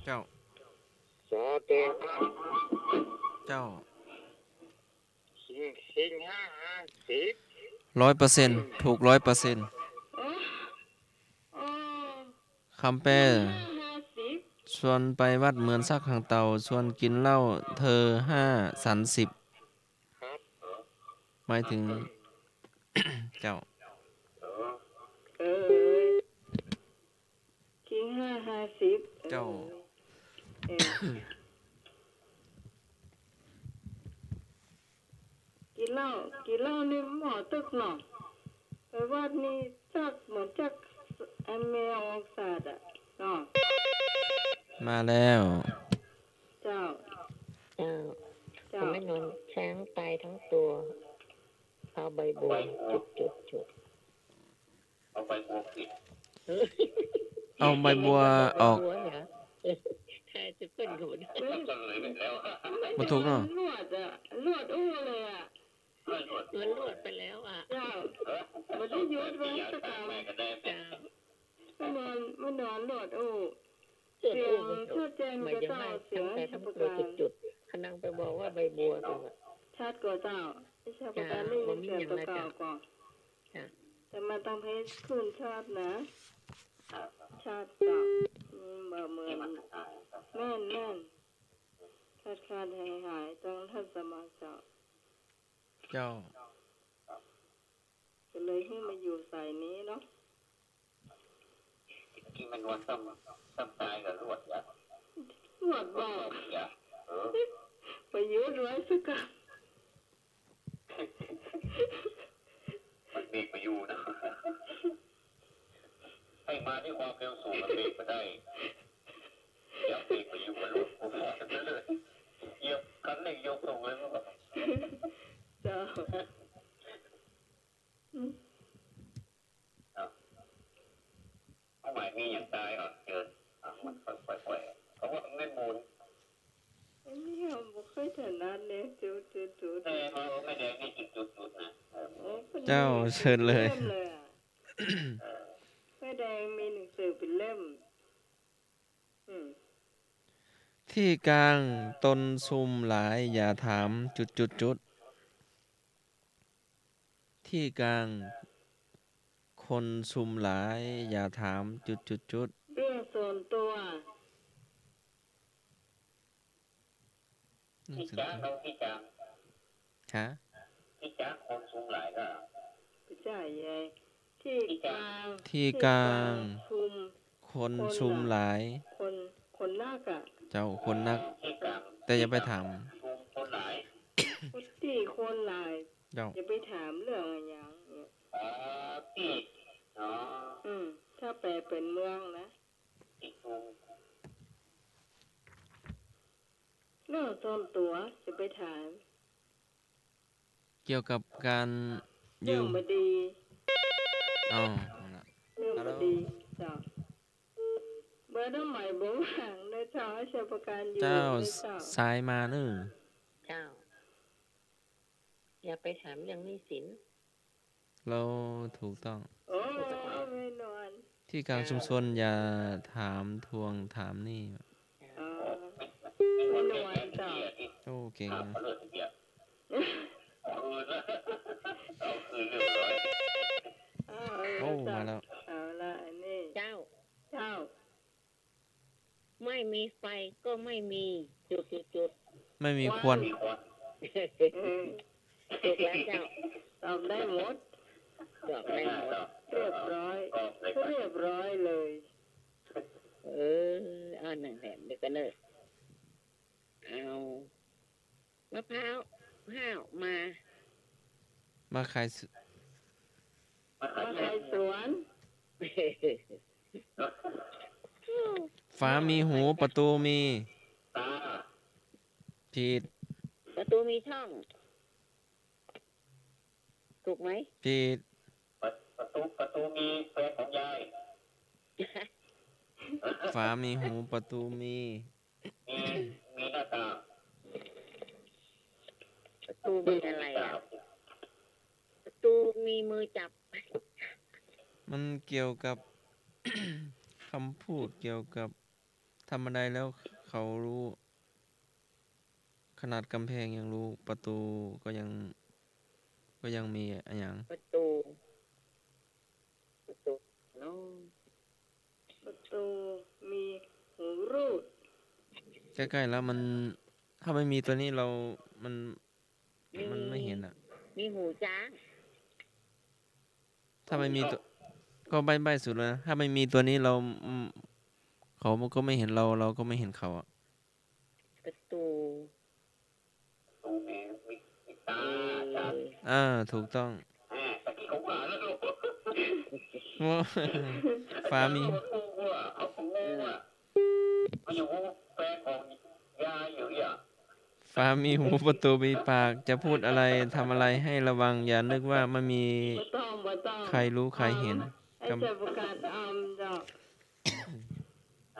เจ้า สอเต เจ้า คิง คิงห้าห้าสิบ ร้อยเปอร์เซ็นต์ ถูกร้อยเปอร์เซ็นต์ เออ เออ คำแปล ห้าห้าสิบ ชวนไปวัดเหมือนชักหางเต่า ชวนกินเหล้าเธอห้าฉันสิบ ครับ หมายถึง เจ้า เออ คิงห้าห้าสิบ เจ้า เออ เออ กินเหล้า กินเหล้านี่หมอตึกเนาะ ไปวัดนี่ชักเหมือนชักไอ้แมวออกสาดอะเนาะ มาแล้ว เจ้า เจ้า เจ้า ผมไม่นอนช้างตายทั้งตัว เอาใบบัวจุดจุดจุด เอาใบบัวปิด เอาใบบัวออก ใบบัวเหรอ เออ ใครจะเปิ้นเขาบ่ได้ บ่ถูกเนาะ ลวดอะ ลวดอู้เลยอะ มันลวดไปแล้วอะ เจ้า บ่ได้หยุดไว้สักกำ เจ้า มันนอน มันนอนลวดอู้ เสียงชัดเจนกว่าเจ้า เสียงชัดเจนกว่าเจ้า จุดๆ ขะนังไปบอกว่าใบบัวตัวอะ ชัดกว่าเจ้า ชัยประการได้ยินเสียงตัวเก่าก่อ จ้ะ แต่มาตั้งเพจขึ้นชัดนะ ชัดเจ้า อืม บ่เหมือน แม่น แม่น ขาดๆ หายๆ ต้องทันสมัยเจ้า เจ้า ก็เลยหื้อมาอยู่สายนี้เนาะ ที่มันนอนซ้ำ ซ้ำตายกับลวดอะ ลวดบอก เออ ประยุทธ์ไว้สักกำ มันเบรกบ่อยู่นะ ให้มาด้วยความเร็วสูงมันเบรกบ่ได้ เหยียบเบรกบ่อยู่ มันลวด ผมบอกเลย เหยียบคันเร่งยกส่งเลย มันบอก เจ้า อืม เอา เอาใหม่ มีอย่างตายอ่ะ เชิญ อ่ะ มันค่อยๆ ปล่อย เพราะว่ามันไม่หมุน อันนี้เราบ่เคยถนัดเลย จุดๆๆ เออ เออ แม่แดงนี่จุดๆๆ นะ เออ โอ้ เจ้า เชิญเลย เริ่มเลยอะ เออ แม่แดงมีหนังสือเป็นเล่ม อืม ตี้กลางคนซุมหลาย อย่าถาม จุดจุดจุด ตี้กลางคนซุมหลาย อย่าถาม จุดจุดจุด เรื่องส่วนตัว ตี้จ๊ะ เฮาตี้จ๊ะ ฮะ ตี้จ๊ะ คนซุมหลายก็ ตี้จ๊ะใหญ่ ตี้กลาง ตี้กลาง ตี้กลางซุม คนซุมหลาย คน คนนักอะ เจ้า คนนัก ตี้กลาง แต่อย่าไปถาม ตี้กลางซุมคนหลาย ตี้คนหลาย เจ้า อย่าไปถามเรื่องอะหยังเนี่ย อ๋อ ตี้ อ๋อ อืม ถ้าแปลเป็นเมืองนะ ตี้ซุม เรื่องส่วนตัวจะไปถาม เกี่ยวกับการยืม เรื่องบ่ดี อ๋อ เอาละ ฮัลโหล ดีเจ้า เบอร์น้องใหม่บ่ว่างนะเจ้า อาชญาประการอยู่ เจ้า นะเจ้า สายมาเน้อ เจ้า อย่าไปถามเรื่องหนี้สิน แล้วถูกต้อง โอ้ แม่นวล ตี้กลางชุมชนอย่าถามทวงถามหนี้ อ๋อ แม่นวลเจ้า โอ้ เก่งนะ เอาคืนเรียบร้อย เอา โอ้ เจ้า มาแล้ว เอาละ อันนี้ เจ้า เจ้า ไม่มีไฟก็ไม่มี จุดจุดจุด ไม่มีควัน ควัน เออ ถูกแล้วเจ้า ตอบได้หมด ตอบได้หมด เรียบร้อย เรียบร้อยเลย เออ เอานั่นแหละ เดี๋ยวก่อนเน้อ เอา มะพร้าวห้าวมา มาขายส- มาขายสวน ฟ้ามีหู ประตูมีตา ผิด ประตูมีช่อง ถูกไหม ผิด ประ- ประตู ประตูมีแฟนของยาย ฟ้ามีหู ประตูมี มี มีหน้าต่าง ประตูมีอะไรอะ ประตูมีมือจับ มันเกี่ยวกับ คำพูดเกี่ยวกับทำบันไดแล้วเขาฮู้ ขนาดก๋ำแพงยังฮู้ ประตูก็ยัง ก็ยังมีอะหยัง ประตู ประตูเนาะ ประตูมีหูรูด ใกล้ๆ แล้วมัน ถ้าไม่มีตัวนี้เรา มัน มี มันไม่เห็นอะ มีหูจ๊าง ถ้าไม่มีตัว ก็ใบ้ๆ สุดเลยนะ ถ้าไม่มีตัวนี้เรา อืม เขาก็ไม่เห็นเรา เราก็ไม่เห็นเขาอะ ประตู ประตูมี มี มีตา เออ อ่า ถูกต้อง อ่า ตะกี้เขาว่าแล้วลูก ฟ้ามี เอาของกูอะ เอาของกูอะ มาอยู่แฟนของยายอยู่เนี่ย ฟ้ามีหู ประตูมีปาก จะพูดอะไร ทำอะไรให้ระวัง อย่านึกว่าไม่มี บ่ต้อง บ่ต้อง ใครฮู้ใครเห็น ไอ้ กำ เจ้าประกาศอำเจ้า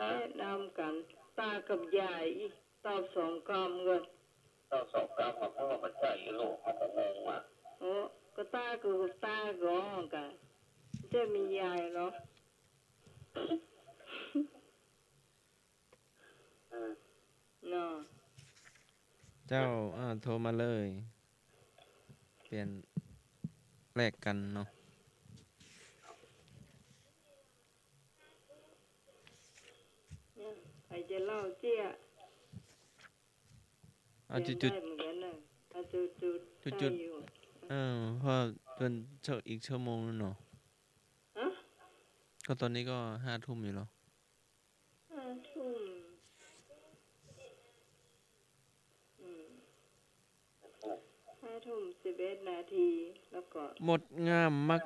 ฮะ แนะนำกัน ตากับยาย ตอบสองกำก่อน ตอบสองกำอะ เพราะว่ามันใช่ลูก เขาก็งงอะ โอ้ ก็ตากับตาก่อนกะ จะมียายเหรอ อืม เนาะ เจ้า อ่า โทรมาเลย เปลี่ยนแลกกันเนาะ เนี่ย ใผจะเล่าเจี้ย เอาจุดๆ เปลี่ยนได้เหมือนกันนะ เอาจุดๆ จุดๆ ได้อยู่ เออ เพราะเป็นชั่ว- อีกชั่วโมงนึงเนาะ ฮะ ก็ตอนนี้ก็ห้าทุ่มอยู่เนาะ ห้าทุ่ม อืม ห้าทุ่มสิบเอ็ดนาที แล้วก็ มดงามมัก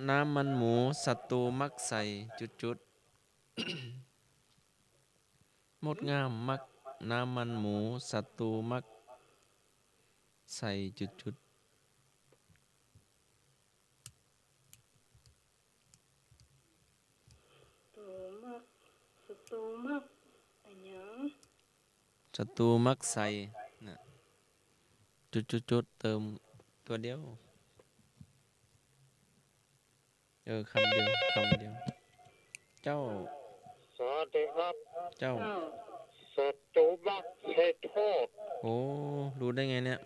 น้ำมันหมู ศัตรูมักใส่จุดๆ มดงามมักน้ำมันหมู ศัตรูมักใส่จุดๆ ศัตรูมัก ศัตรูมัก อะหยัง ศัตรูมักใส่ น่ะ จุดๆๆ เติมตัวเดียว เออ คำเดียว คำเดียว เจ้า สวัสดีครับ เจ้า เจ้า ศัตรูมักใส่โทษ โอ้ ฮู้ได้ไงเนี่ย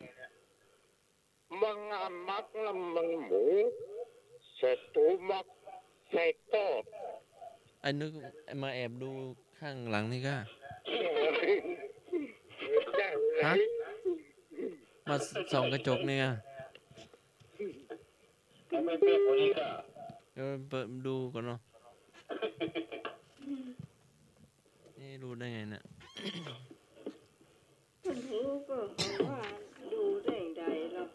มดงามมักน้ำมันหมู ศัตรูมักใส่โทษ ไอ้นึกมาแอบดูข้างหลังนี่ก้า ฮะ มาส่องกระจกนี่ก้า เดี๋ยวเปิดดูก่อนเนาะ เอ๊ะ ฮู้ได้ไงเนี่ย เพิ่นฮู้ก็ว่าฮู้ได้ใดเนาะ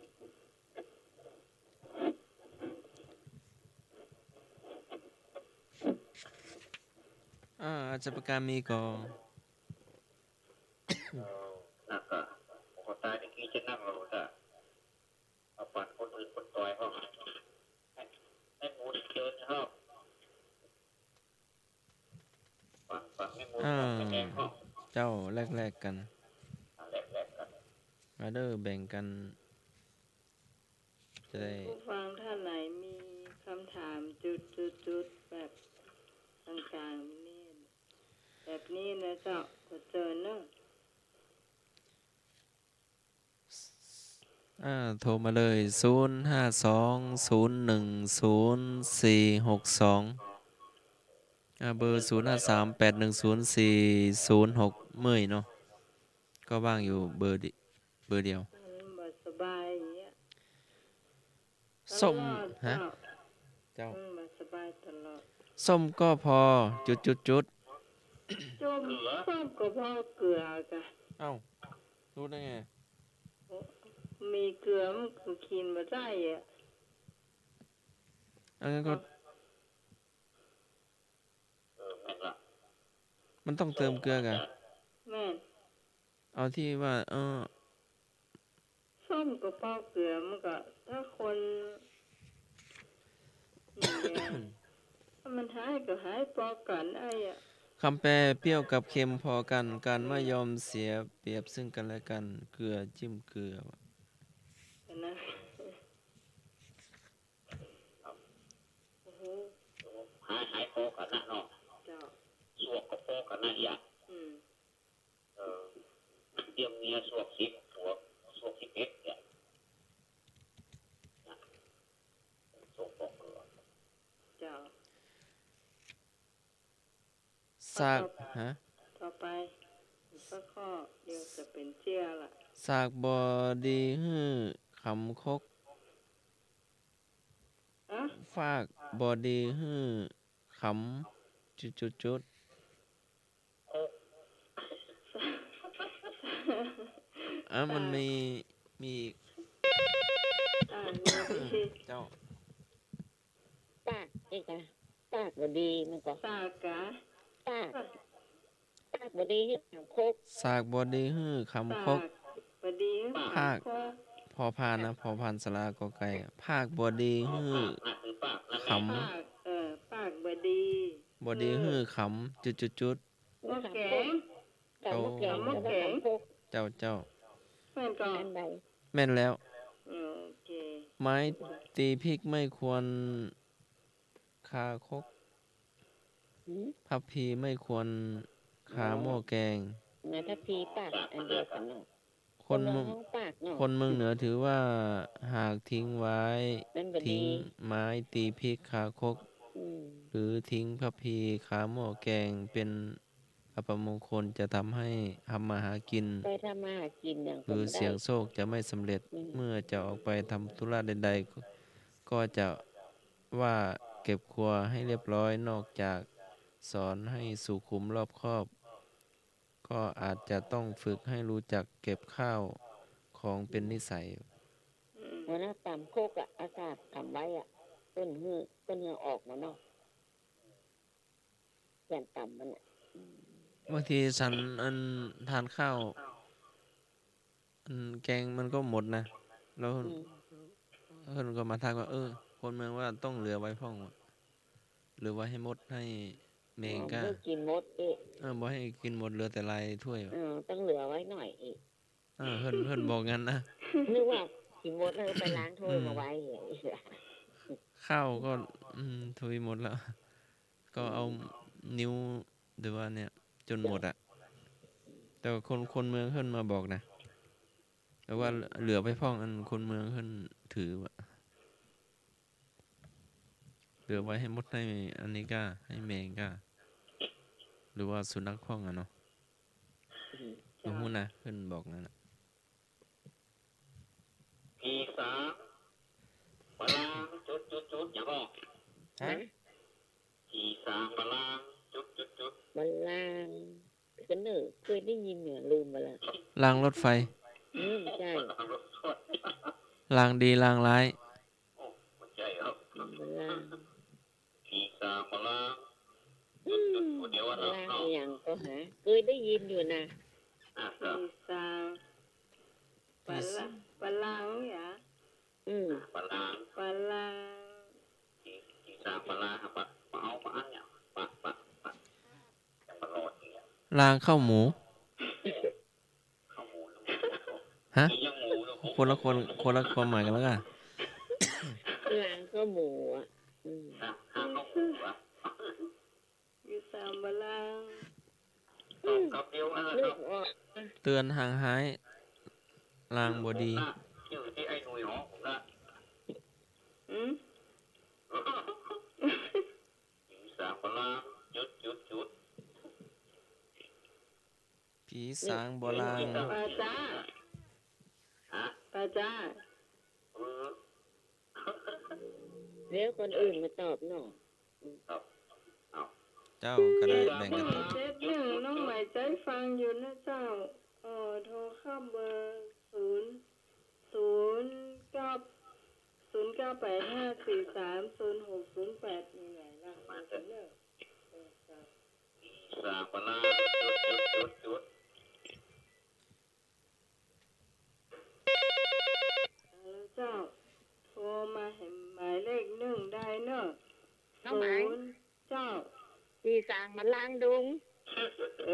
อ่า อาจารย์ประการมีก่อ เออ นั่นก็ คนตายตะกี้จะนั่งรอจ้ะ เอาปั่นคนอื่นคนต่อยเขา ให้ ให้หมูเดินรอบ แลกๆ กั๋น มาเด้อ แบ่งกั๋น จะได้ ผู้ฟังท่านไหนมีคำถามจุดจุดจุดแบบต่างๆ นี่ แบบนี้นะเจ้า ก็เจิญเนาะ อ่า โทรมาเลย ศูนย์ห้าสอง ศูนย์หนึ่งศูนย์ สี่หกสอง อ่า เบอร์ ศูนย์ห้าสาม แปดหนึ่งศูนย์ สี่ศูนย์หก เมื่อยเนาะ ก็ว่างอยู่เบอร์ดิ- เบอร์เดียว มันบ่สบายอย่างเงี้ย ส้ม ตลอด ฮะ เจ้า เจ้า อืม บ่สบายตลอด ส้มก็พอ จุดจุดจุด ส้ม ส้มก็พอเกลือกะ เอ้า รู้ได้ไง มีเกลือมันก็กิ๋นบ่ได้อะ อันนั้นก็ เออ แม่นละ มันต้องเติมเกลือกะ แม่น เอาตี้ว่า เออ ส้มก็ปอกเกลือมันก็ ถ้าคน ถ้ามันหายก็หายปอกกั๋นไอ้อะ คำแปล เปรี้ยวกับเค็มพอกั๋น การไม่ยอมเสียเปรียบซึ่งกันและกัน เกลือจิ้มเกลือ นะ โอ้โห หาย หายปอกกั๋นนะเนาะ เจ้า สวกก็ปอกกั๋นนะเอีย อืม เออ เดี๋ยวเมียสวกสิบ ผัวสวกสิบเอ็ดเนี่ย นะ สวกปอกเกลือ เจ้า สาก ต่อไป ฮะ ต่อไป สักข้อเดียวจะเป๋นเจื้อละ สากบ่ดีหื้อขำคก อะ ฟากบ่ดีหื้อขำ จุดจุดจุด อ่ะ มันมี มีอีก อ่ะ มีอีก เจ้า ปากอีกอะ ปากบ่ดีมันก็ ปากกะ ปาก ปากบ่ดีหื้อขำคก สากบ่ดีหื้อขำคก สากบ่ดีหื้อขำคก พาก พอพานนะ พอพานสระกอไก่ พากบ่ดีหื้อขำ ปาก เออ ปากบ่ดี บ่ดีหื้อขำ จุดจุดจุด หม้อแก๋ง เจ้า หม้อแก๋ง หม้อแก๋ง เจ้า เจ้า แม่นก่อ อันใด แม่นแล้ว เออ โอเค ไม้ตีพริกไม่ควรคาคก หืม พับพีไม่ควรคาหม้อแก๋ง ไม้พับพีปากอันเดียวกั๋นเนาะ คนเมือง คนเมืองเหนือถือว่า หากทิ้งไว้ มันบ่ดี ทิ้งไม้ตีพริกคาคก อืม หรือทิ้งพับพีคาหม้อแก๋ง เป๋นอัปมงคล จะทำให้ทำมาหากิ๋น ไปทำมาหากิ๋นอย่าง หรือเสี่ยงโชคจะไม่สำเร็จ อืม เมื่อจะออกไปทำธุระใดๆ ก็ ก็จะว่าเก็บครัวให้เรียบร้อย นอกจากสอนให้สุขุมรอบคอบ ก็อาจจะต้องฝึกให้รู้จักเก็บข้าวของเป๋นนิสัย อืม หัวหน้าต๋ำคกอะ เอาสากต๋ำไว้อะ เปิ้นหื้อ เปิ้นหื้อออกมาเนาะ เปิ้นต๋ำมันอะ อืม บางทีสันอันทานข้าว อันแก๋งมันก็หมดนะ แล้ว อืม เปิ้นก็มาทักว่า เออ คนเมืองว่าต้องเหลือไว้พ่อง เหลือไว้หื้อหมดหื้อแมงก้า บ่หื้อกิ๋นหมดเอ๊ะ เออ บ่หื้อกิ๋นหมด เหลือแต่ลายถ้วย เออ ต้องเหลือไว้หน่อยเอ๊ะ เออ เปิ้น เปิ้นบอกงั้นนะ นึกว่ากิ๋นหมดแล้วไปล้างถ้วย อืม มาไว้ ข้าวก็ อืม ถุยหมดแล้ว ก็เอา อืม นิ้ว หรือว่าเนี่ย จ๋นหมดอะ แต่ว่าคน คนเมืองเปิ้นมาบอกนะ แต่ว่า อืม เหลือไว้พ่องอันคนเมืองเปิ้นถืออะ เหลือไว้หื้อหมดหื้ออันนี้ก้า หื้อแมงก้า หรือว่าสุนัขพ่องอะเนาะ อืม บ่ฮู้นะ เปิ้นบอกงั้นอะ ผีสางบาลาง จุดจุดจุด อย่างก็ ฮะ ผีสางบาลาง จุดจุดจุด บาลาง ก็เนอะ เกยได้ยินอยู่ ลืมไปแล้ว รางรถไฟ อืม ใจ้ รางดีรางร้าย โอ้ บ่ใจ้ครับ บาลาง ผีสางบาลาง อืม จุดจุดจุด เดี๋ยวว่า บาลาง เนาะ อะหยังก็หา เกยได้ยินอยู่นะ อ่ะ ครับ ผีสาง ผีส- บาลาง บาลางเนี่ย อืม บาลาง บาลาง ผี ผีสางบาลาง ปะ ปะเอาปะอันเนี่ย ปะ ปะ ปะ จะมารอดเนี่ย รางข้าวหมู ฮะ คนละคน คนละความหมายกั๋นแล้วก่า หางข้าวหมูอะ อืม หางข้าวหมูอะ ปี๋สางบ่าลาง ตอบกำเดียวนั่นแหละครับ นึกออก เตือนหางฮ้าย ลางบ่ดี อยู่ตี้ไอ้หนุ่ยหอผมนะ อืม ปี๋สางบ่าลาง หยุด หยุด หยุด ปี๋สางบ่าลาง ป้าจ๊ะ ฮะ ป้าจ๊ะ เออ เดี๋ยวคนอื่นมาตอบเนาะ ครับ เอา เจ้าก็ได้แบ่งกั๋นตอบ เจ็ดหนึ่ง น้องใหม่ใจ๊ฟังอยู่นะเจ้า เอ่อ โทรเข้าเบอร์ ศูนย์ ศูนย์เก้า ศูนย์เก้าแปดห้าสี่สามศูนย์หกศูนย์แปด นี่ไงล่ะ มาเถอะ เออ เจ้า สามปะนะ หยุด หยุด หยุด หยุด ฮัลโหลเจ้า โทรมาแหมหมายเลขนึ่งได้เนาะ น้องหมาย ศูนย์ เจ้า ปี๋สางบ่าลางดุง เอ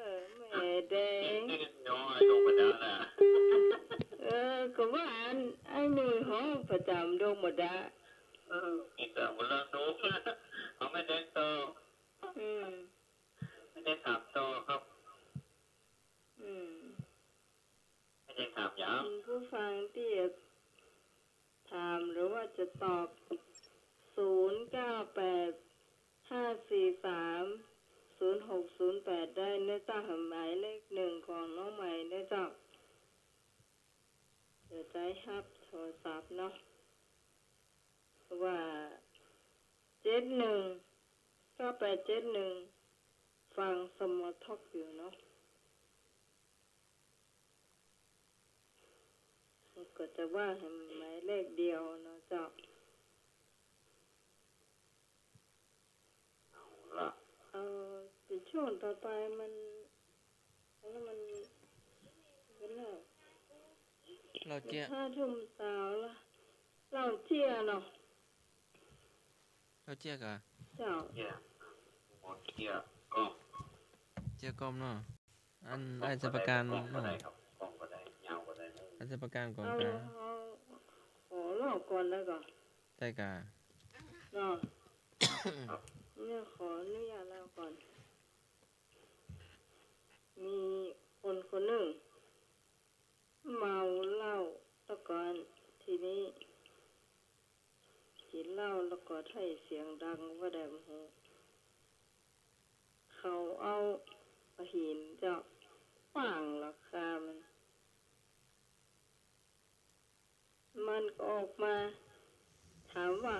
อ แม่แดง น้อยลงมาแล้วนะ เออ ก็ว่าอัน ไอ้หนุ่ยฮ้องประจ๋ำดงบ่าดะ เออ ปี๋สางบ่าลางดุง เอาแม่แดงต่อ อืม แม่แดงถามต่อครับ อืม แม่แดงถามหยัง คุณผู้ฟังตี้จะถามหรือว่าจะตอบ ศูนย์เก้าแปดห้าสี่สามศูนย์หกศูนย์แปด ได้เนาะเจ้า หมายเลขนึ่งของน้องใหม่เนาะเจ้า เดี๋ยวจะฮับโทรศัพท์เนาะ เพราะว่า เจ็ดหนึ่ง เก้าแปดเจ็ดหนึ่ง ฟัง Small Talk อยู่เนาะ ก็จะว่าแหมหมายเลขเดียวเนาะเจ้า เอาละ เอ่อ เป๋นช่วงต่อไปมัน แล้วมัน เป๋นเหล้า เหล้าเจี๊ยะ ห้าทุ่มเศร้าละ เหล้าเจี๊ยะเนาะ เหล้าเจี๊ยะก่อ เจ้า เจี๊ยะ หมอเจี๊ยะก้อม เจี๊ยะก้อมเนาะ อัน อ้ายจะประกาศเนาะ อ้ายจะประกาศก่อน เอา กา เอา ขอเล่าก่อนได้ก่อ ได้ก่อ เนาะ เนี่ยขออนุญาตเล่าก่อน มีคนคนนึ่ง เมาเหล้าแล้วก่อ ทีนี้ กิ๋นเหล้าแล้วก็ถ้อยเสียงดังว่าแดมโห เขาเอาหินเจ้าขว้างหลังคามัน มันก็ออกมา ถามว่า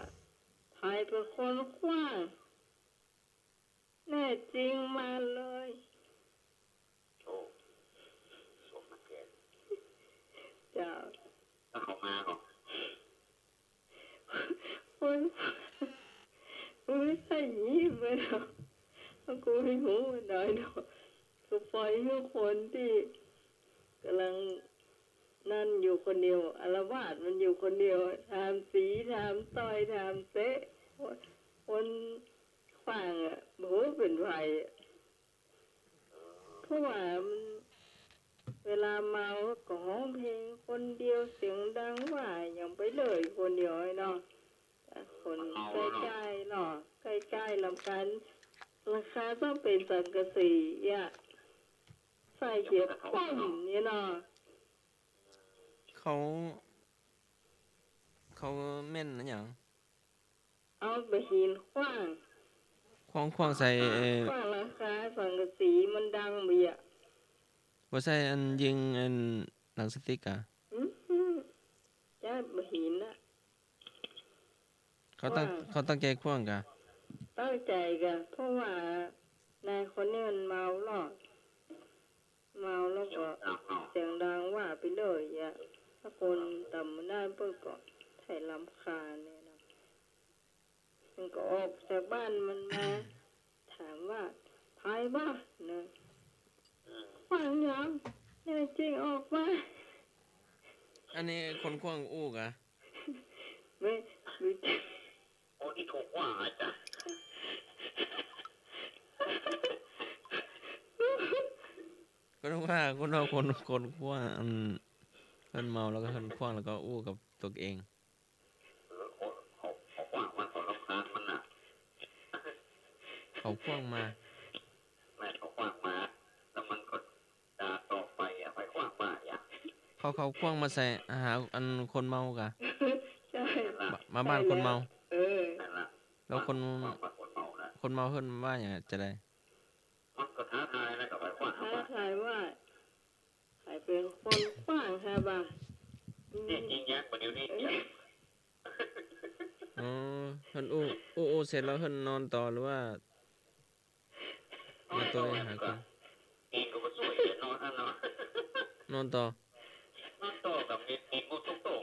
ใผเป๋นคนขว้าง แน่จริงมาเลย โอ้ สมเกียรติ เจ้า ถ้าเขามาก่อน คน คนไม่ใช่อย่างนี้ไปหรอก กูไม่รู้มันน้อยเนาะ ก็ปล่อยให้คนตี้ก๋ำลังนั่นอยู่คนเดียว อาละวาดมันอยู่คนเดียว ถามสี ถามต้อย ถามเสะ คนขว้างอะ บ่ฮู้เป๋นใผอะ เพราะว่ามัน เวลาเมาก็ฮ้องเพลงคนเดียว เสียงดังว่าหยังไปเลยคนเดียวเนาะ คนใก้ๆเนาะ ใก้ๆ หลังคา หลังคาต้องเป๋นสังกะสีอะ ใส่เกียร์ป้องนี่เนาะ เขา เขาแม่นอะหยัง เอาไปหินขว้าง ขว้าง ขว้างใส่ เอ่อ ขว้างหลังคาสังกะสีมันดังเบียะ บ่ใช่อันยิงอันหนังสติ๊กอะ อืม จ้ะ บ่หินอะ เขาตั้ง ขว้าง เขาตั้งใจ๋ขว้างกะ ตั้งใจ๋กะ เพราะว่านายคนนี้มันเมาเนาะ เมาแล้วก็เสียงดังว่าไปเลยอะ ถ้าคนต๋ำบ่านั้นเปิ้นก็ไถ่รำคาญเนี่ยนะ มันก็ออกจากบ้านมันมา ถามว่า ใผวะ นะ ขว้างหยัง แน่จริงออกมา อันนี้คนขว้างอู้กะ ไม่ ไม่ โอ้ นี่ถูกว่าอาจารย์ ก็นึกว่าคนเฮาคน คนขว้าง อืม เปิ้นเมาแล้วก็เปิ้นขว้างแล้วก็อู้กับตั๋วเอง เออ เขา เขา เขาขว้างมัน เขารำคาญมันน่ะ เขาขว้างมา แม่น เขาขว้างมา แล้วมันก็ด่าต่อไปอะ ไปขว้างมาอะ เขา เขาขว้างมาใส่ หาอันคนเมากะ ใช่ มา มาบ้านคนเมา ใช่แล้ว เออ นั่นล่ะ แล้วคน ขว้างบ้านคนเมาน่ะ คนเมาเปิ้นว่าหยังจะใด มันก็ท้าทายนะ ก็ไปขว้าง ท้าทายว่า ใผเป๋นคนขว้างฮะบ่า นี่จริงยัง บ่าเดี่ยวนี้ เออ อ๋อ เปิ้นอู้ อู้ อู้เสร็จแล้วเปิ้นนอนต่อหรือว่า มาต่อยหากิ๋น เองก็บ่ช่วย นอนอันเนาะ นอนต่อ นอนต่อกับเด็ก เด็กบ่ตกโต๊ะ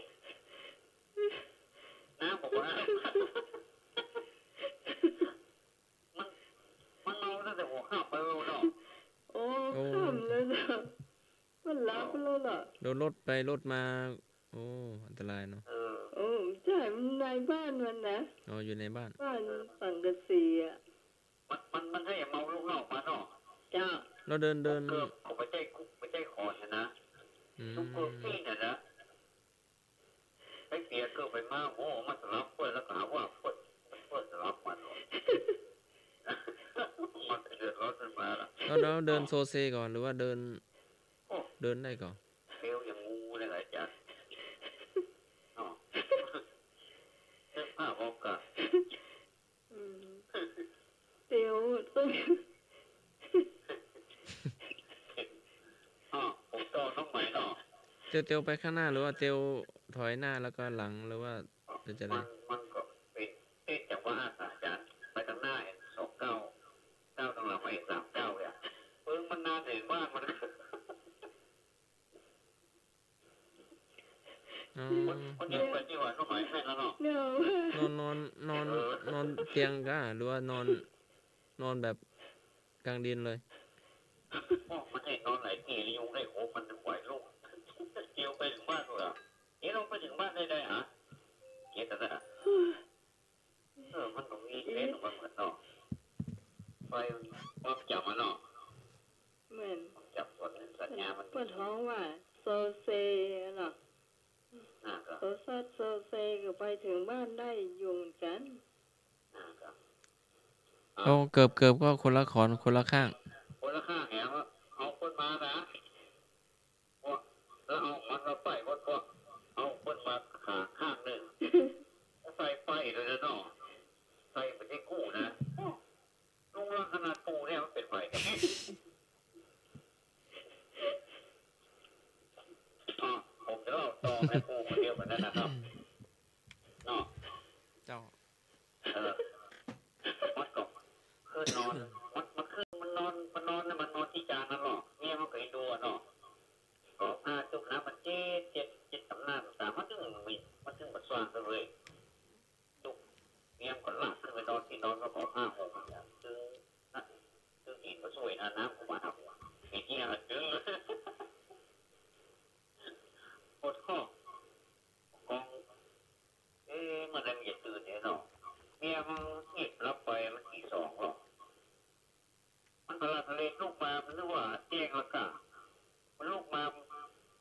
น้ำบอกว่า มัน มันเมาตั้งแต่หัวค่ำไปแล้วเนาะ โอ้ โอ้ ค่ำแล้วเนาะ มันหลับไปแล้วเนาะ โดนรถไปรถมา โอ้ อันตรายเนาะ เออ โอ้ ใช่ มันในบ้านมันนะ อ๋อ อยู่ในบ้าน บ้านสังกะสีอะ มัน มัน มันให้เมาลูกนอกมาเนาะ เจ้า แล้วเดิน เดิน เกิบเขาไปใจ้คุก ไปใจ้ขอนเนี่ยนะ อืม ลูกเกิบนี่เนี่ยนะ ไปเสียเกิบไปมา โอ้ มันสลับเปิ้น แล้วก็หาว่าเปิ้น เปิ้นสลับมัน มันเดือดร้อนขึ้นมาละ แล้ว แล้วเดินโซเซก่อ หรือว่าเดิน โอ้ เดินได้ก่อ เตียวอย่างงูเลยอาจารย์ เนาะ นึกภาพออกกะ อืม เตียว อ้อ ผมต่อน้องใหม่เนาะ เตียว เตียวไปข้างหน้า หรือว่าเตียวถอยหน้าแล้วก็หลัง หรือว่าจะ จะได มัน มันก็เป๋น เป๋นจังหวะอาจารย์ ไปตังหน้าเองสองก้าว ก้าวตังหลังมาอีกสามก้าวเนี่ย เปิ้งมันนานเองว่ามัน อ๋อ คน คนเดียวกันนี่หว่า น้องใหม่แม่นแล้วเนาะ เดี๋ยว นอน นอน นอน เออ นอนเตียงกะ หรือว่านอน นอนแบบกลางดินเลย โอ้ มันให้นอนหลายตี้เลย ยุงได้ โอ้ มันไหวลูก เตียวไปเถิงบ้านเลยอะ เอ๊ะ ลงไปเถิงบ้านได้ ได้หา เก็บแล้วนะ เออ มันก็มีเฟซของมันเหมือนเนาะ ไปความจ๋ำอะเนาะ แม่น ความจ๋ำส่วนหนึ่งสัญญามัน เปิ้นฮ้องว่าโซเซอะเนาะ อ่า ครับ โซซัดโซเซก็ไปเถิงบ้านได้อยู่เหมือนกั๋น อ่า ครับ โอ้ เกิบ เกิบก็คนละขอน คนละข้าง คนละข้างแหม เอาเปิ้นมานะ พวก แล้วเอามันมาใส่พวก พวก เอาเปิ้นมาขาข้างนึ่ง ใส่ไฟเลยนะเนาะ ใส่ไปตี้กู้นะ ลุงรังขนาดปู่เนี่ยมันเป๋นไฟกัน อ่ะ ผมจะเล่าต่อแม่ปู่คนเดียวกันนั่นนะครับ เนาะ เจ้า เออ มันก็คืนนอน มัน มันคืน มันนอน มันนอนน่ะ มันนอนตี้จานนั่นเนาะ เมียมันก็เอ็นดูอะเนาะ ก็ผ้าจุ่มน้ำมันเจ็ด เจ็ด เจ็ดสำน้ำ สาม มันจึงมี มันจึงบ่สว่างซะเลย จุ่ม เมียมันก็ลากขึ้นไปนอนตี้นอน ก็ขอผ้าห่มอะ ซึ่งนะ ซึ่งอินก็ช่วยนะ น้ำก็มาเอา ไอ้เหี้ยมันจึง ปวดข้อ กอง เอ๊ะ เมื่อใดมันจะตื่นเนี่ยเนาะ เมียมันเงียบหลับไป มันตีสองแล้ว มันก็ลัดเลนลุกมา มันนึกว่าแจ้งแล้วกะ มันลุกมา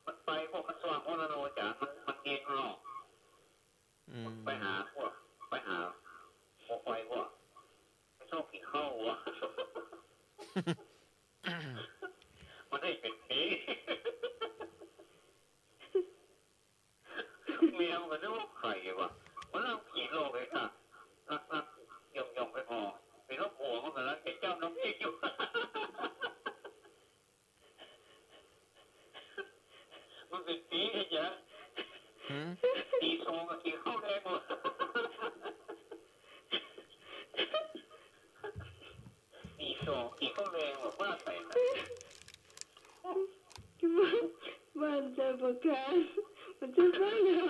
มันไปพวกมันสว่างพวกนั้นโอ้จ๋า มัน มันเย็นเนาะ อืม ไปหาพวก ไปหาพวกไฟพวก ไปชอบกิ๋นข้าวหัว มันได้เป๋นปี เมียมันก็นึกว่าใผวะ มันเล่าผีหลอกเลยค่ะ ลักๆ ย่องๆ ไปพอ ไปลบหัวมันก็แล้ว ไอ้เจ้าน้องเจ๊อยู่ มันเป๋นปีไอ้จ๊ะ หืม ตีสองก็กิ๋นข้าวแดงหมด ตีสองกิ๋นข้าวแดงหมด ว่าไปนะ บ้าน บ้านเจ้าประการ มันจะบ้านเรา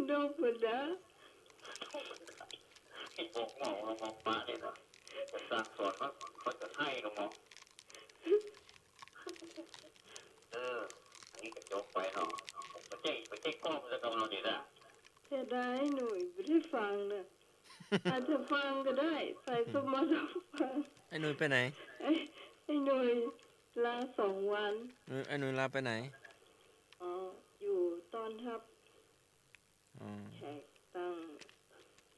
ดอกประดา ไอ้บอกหมอ เรามองปะเนี่ยนะ จะสั่งสอนเขา เขาจะให้เรามอง เออ อันนี้ก็จบไปเนาะ บ่ใจ้ บ่ใจ้ก้อมซะกำเนานี่นะ เสียดายหนุ่ย บ่ได้ฟังนะ อาจจะฟังก็ได้ ใส่สมาธิฟัง ไอ้หนุ่ยไปไหน ไอ้ ไอ้หนุ่ยลาสอง วัน เออ ไอ้หนุ่ยลาวไปไหน อ๋อ อยู่ต้อนฮับ อ๋อ แขกต่าง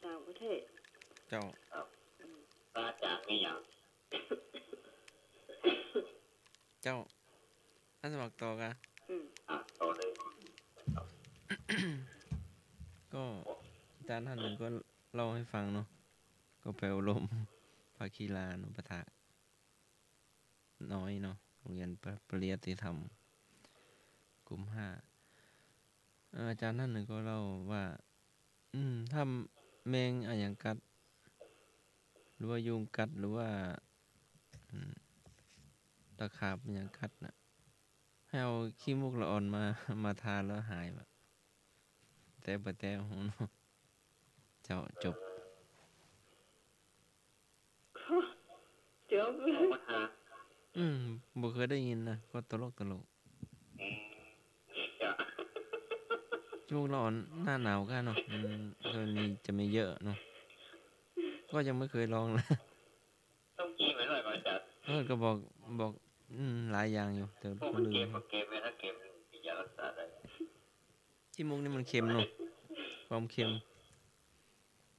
ต่างประเทศ เจ้า อืม มาจากนี่หยัง เจ้า อาสาสมัครต่อกะ อืม อ่ะ ต่อเลย ก็อาจ๋ารย์ต้านนึ่งก็เล่าหื้อฟังเนาะ ก็ไปอบรมภาคกีฬาเนาะ ปะทะน้อยเนาะ โฮงเฮียนปะ ปริยัติธรรม กลุ่มห้า เอ่อ อาจ๋ารย์ต้านนึ่งก็เล่าว่า อืม ถ้าแมงอะหยังกัด หรือว่ายุงกัด หรือว่า อืม ตะขาบอะหยังกัดน่ะ หื้อเอาขี้มูกละอ่อนมา มาทาแล้วหายบ่ะ แต่บ่แต๊บ่ฮู้เนาะ เจ้า จบ จบ อืม บ่เคยได้ยินนะ ก็ตลกตลก อืม ขี้มูกละอ่อนหน้าหนาวก้าเนาะ มันก็มี จะมีเยอะเนาะ ก็ยังไม่เคยลองนะ ต้องกินไหมหน่อยก่อนจ๊ะ เออ ก็บอก บอก อืม หลายอย่างอยู่ แต่ พวกมัน ก็ลืม เค็ม มันเค็มไหม ถ้าเค็มมียารักษาได้ ขี้มูกนี่มันเค็มเนาะ ความเค็ม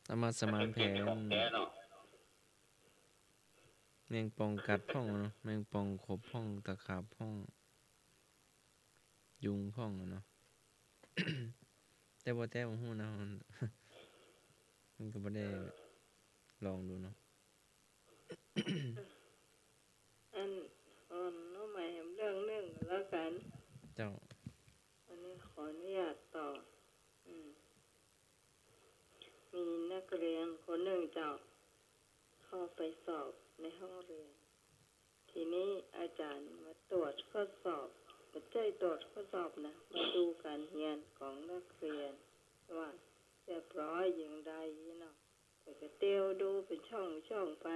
เอามาสมานแผล ถ้าเค็มๆ ของแท้เนาะ แมงป่องกัดพ่องเนาะ แมงป่องขบพ่อง ตะขาบพ่อง ยุงพ่องอะเนาะ แต่บ่แต๊บ่ฮู้นะ มัน มันก็บ่ได้ลองดูเนาะ อัน อ่อนเนาะ มาแหมเรื่องนึ่งก็แล้วกั๋น เจ้า อันนี้ขออนุญาตต่อ อืม มีนักเรียนคนนึ่งเจ้า เข้าไปสอบในห้องเรียน ทีนี้อาจ๋ารย์มาตรวจข้อสอบ บ่ใจ้ตรวจข้อสอบนะ มาดูก๋านเฮียนของนักเรียน ว่าเรียบร้อยอย่างใดเนาะ เปิ้นก็เตียวดูเป๋นช่องๆ ไป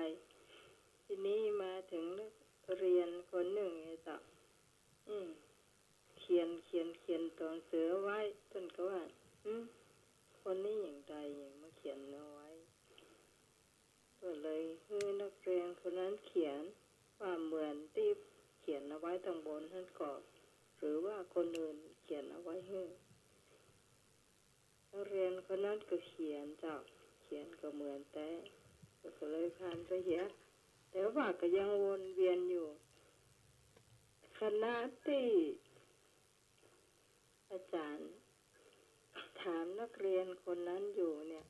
ทีนี้มาเถิงนักเรียนคนนึ่งเนี่ยเจ้า อืม เขียน เขียน เขียนตั๋วหนังสือเอาไว้ เปิ้นก็ว่า อืม คนนี้อย่างใด อย่างมาเขียนเอาไว้ ก็เลยหื้อนักเรียนคนนั้นเขียนว่าเหมือนตี้เขียนเอาไว้ตังบนหั้นก่อ หรือว่าคนอื่นเขียนเอาไว้หื้อ นักเรียนคนนั้นก็เขียนเจ้า เขียนก็เหมือนแต๊ ก็เลยผ่านไปเหีย แต่ว่าก็ยังวนเวียนอยู่ ขณะตี้อาจ๋ารย์ถามนักเรียนคนนั้นอยู่เนี่ย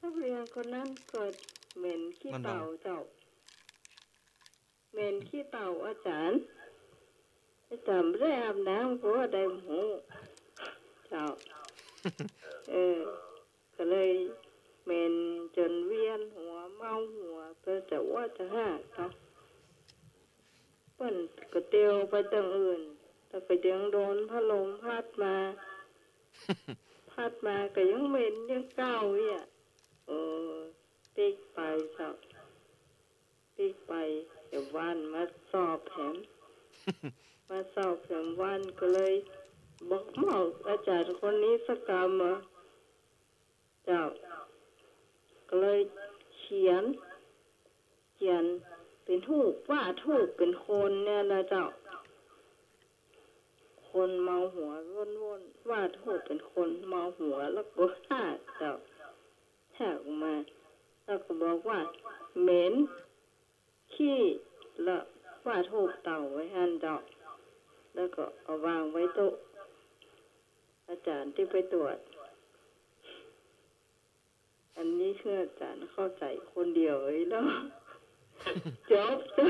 นักเรียนคนนั้นก็เหม็นขี้เต่าเจ้า เหม็นขี้เต่าอาจ๋ารย์ อาจ๋ารย์บ่ได้อาบน้ำ ก็ว่าได้บ่ฮู้เจ้า เออ ก็เลยเหม็นจ๋นเวียนหัว เมาหัว เปิ้นจะอ้วกจะหากเนาะ เปิ้นก็เตียวไปตังอื่น แล้วก็ยังโดนผ้าลมพัดมา พัดมาก็ยังเหม็นอย่างเก่าอี้อะ เออ ปิ๊กไปเจ้า ปิ๊กไปแหมว่านมาสอบแหม มาสอบแหมว่านก็เลยบอก บอกอาจ๋ารย์คนนี้สักกำอะเจ้า ก็เลยเขียน เขียนเป๋นฮูป วาดฮูปเป๋นคนเนี่ยนะเจ้า คนเมาหัวว่นๆ วาดฮูปเป๋นคนเมาหัว แล้วก็หากเจ้า หากออกมา แล้วก็บอกว่า เหม็นขี้ แล้ววาดฮูปเต่าไว้หั้นเจ้า แล้วก็เอาวางไว้โต๊ะอาจ๋ารย์ตี้ไปตรวจ อันนี้คืออาจ๋ารย์เข้าใจ๋คนเดียวเลยเนาะ จบเจ้า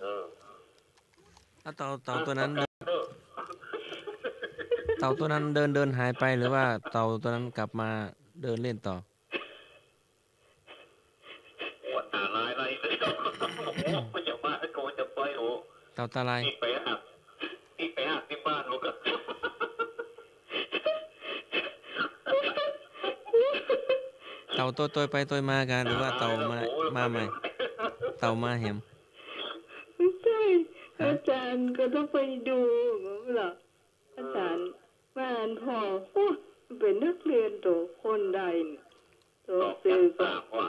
เออ แล้วเต่า เต่าตั๋วนั้นเดิน เต่าตั๋วนั้นเดิน เดินหายไป หรือว่าเต่าตั๋วนั้นกลับมาเดินเล่นต่อ โอ้ ต๋าลาย โอ้ มันจะมา โอ้ จะไป โอ้ เต่าต๋าลาย ปิ๊กไปหาก ปิ๊กไปหากตี้บ้าน โอ้ ก็ เต่าตั๋วตวยไปตวยมากะ หรือว่าเต่ามา มาใหม่ เต่ามาแหม ไม่ใช่ ฮะ อาจ๋ารย์ก็ต้องไปดู เหรอ อาจ๋ารย์ บ้านพ่อ โอ้ เป๋นนักเรียนตั๋วคนใดเนี่ย ตั๋ว ตอบ เสีย จาก สาวว่า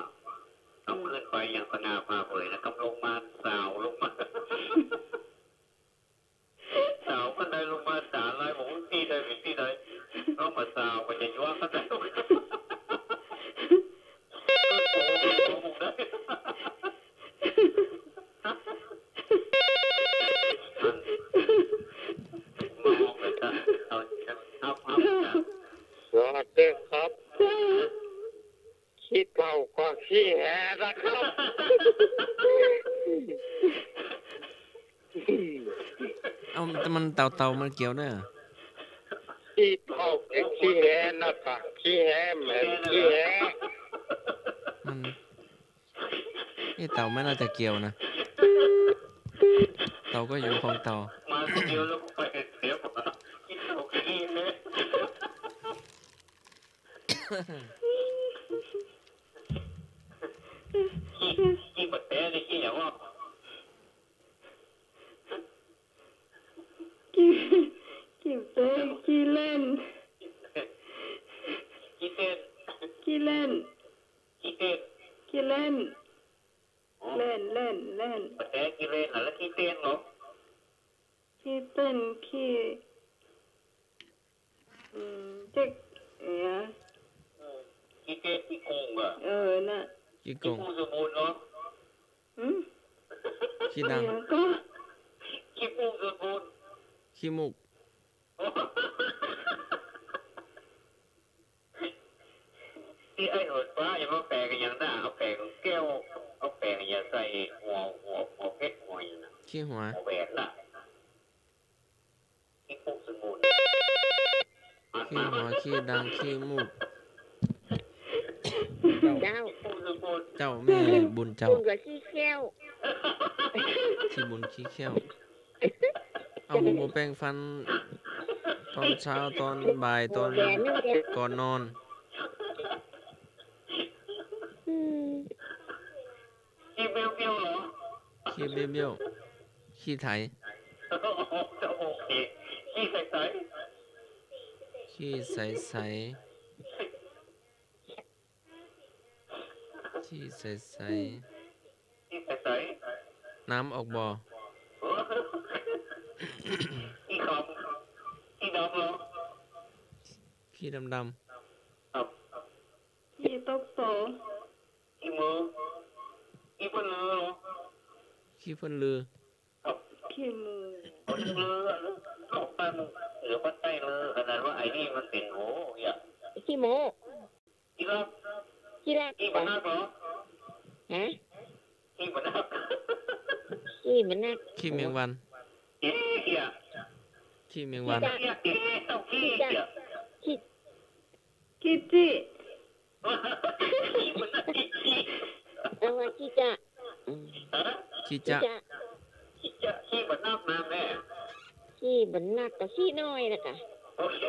เอาขึ้นไปยังสง่าผ่าเผยนะ กำลงมาสาวลงมา สาวคนใดลงมาสาวลายบอกว่าตี้ใดเป๋นตี้ใด ลงมาสาวก็จะยั่วคนใด โอ้โห มองเลยนะ เอา เอา เอา สวัสดีครับ ขี้เถ้าก็ขี้แหนะครับ เอา แต่มันเต่า เต่ามันเกี่ยวด้วยเหรอ ขี้เถ้าก็ขี้แหนะครับ ขี้แหเหมือนขี้แห มัน เอ๊ะ เต่าไม่น่าจะเกี่ยวนะ เต่าก็อยู่ของเต่า มาคนเดียวแล้วก็ไปเสียหมด ขี้เถ้าขี้แห ขี้ ขี้บ่าแต๊นี่ขี้หยังวะ ขี้ ขี้เต๊น ขี้เล่น ขี้เต้น ขี้เล่น ขี้เต้น ขี้เล่น อ๋อ เล่น เล่น เล่น บ่าแต๊ขี้เล่นน่ะ แล้วขี้เต้นเหรอ ขี้เต้น ขี้ อืม เจ๊ก เอ๋ย อืม ขี้เต้นขี้โกงอะ เออ น่ะ ขี้โกง ขี้โกงสมบูรณ์เนาะ หืม ขี้ดัง เดี๋ยวก็ ขี้โกงสมบูรณ์ ขี้มูก ตี้ไอ้เหินฟ้ายังว่าแป๋งอะหยังน่ะ เอาแป๋งแก้ว เอาแป๋งอะหยังใส่หัว หัว หัวเพชรหัวหยังน่ะ ขี้หัว หัวแหวนน่ะ ขี้โกงสมบูรณ์ ขี้หัว ขี้ดัง ขี้มูก เจ้า เจ้าแม่บุญเจ้า บุญกับขี้แข้ว ขี้บุญขี้แข้ว เอาบ่แปรงฟัน ตอนเช้า ตอนบ่าย ตอนก่อนนอน อืม ขี้เบี้ยวๆเหรอ ขี้เบี้ยวๆ ขี้ไถ โอเค ขี้ใสๆ ขี้ใสๆ ขี้ใสๆ ขี้ใสๆ น้ำออกบ่อ ขี้ขำ ขี้ดำเหรอ ขี้ดำๆ ครับ ขี้ตกโต ขี้มือ ขี้เปิ้นลือเหรอ ขี้เปิ้นลือ ครับ ขี้มือ เปิ้นลือ ออกบ้านเหนือบ้านใต้ลือ ขนาดว่าไอ้นี่มันเป๋น โห อย่า ขี้โม้ ขี้รัก ขี้รัก ขี้บ่านักเหรอ ฮะ ขี้บ่านัก ขี้บ่านัก ขี้แมงวัน ขี้เกียจ ขี้แมงวัน ขี้เกียจ ขี้เกียจ ขี้เกียจ ขี้ ขี้จี้ ขี้บ่านัก ขี้ ขี้ เอาว่าขี้จ๊ะ อืม ฮะ ขี้จ๊ะ ขี้จ๊ะ ขี้จ๊ะ ขี้บ่านักนะแม่ ขี้บ่านักก็ขี้น้อยนะกะ โอเค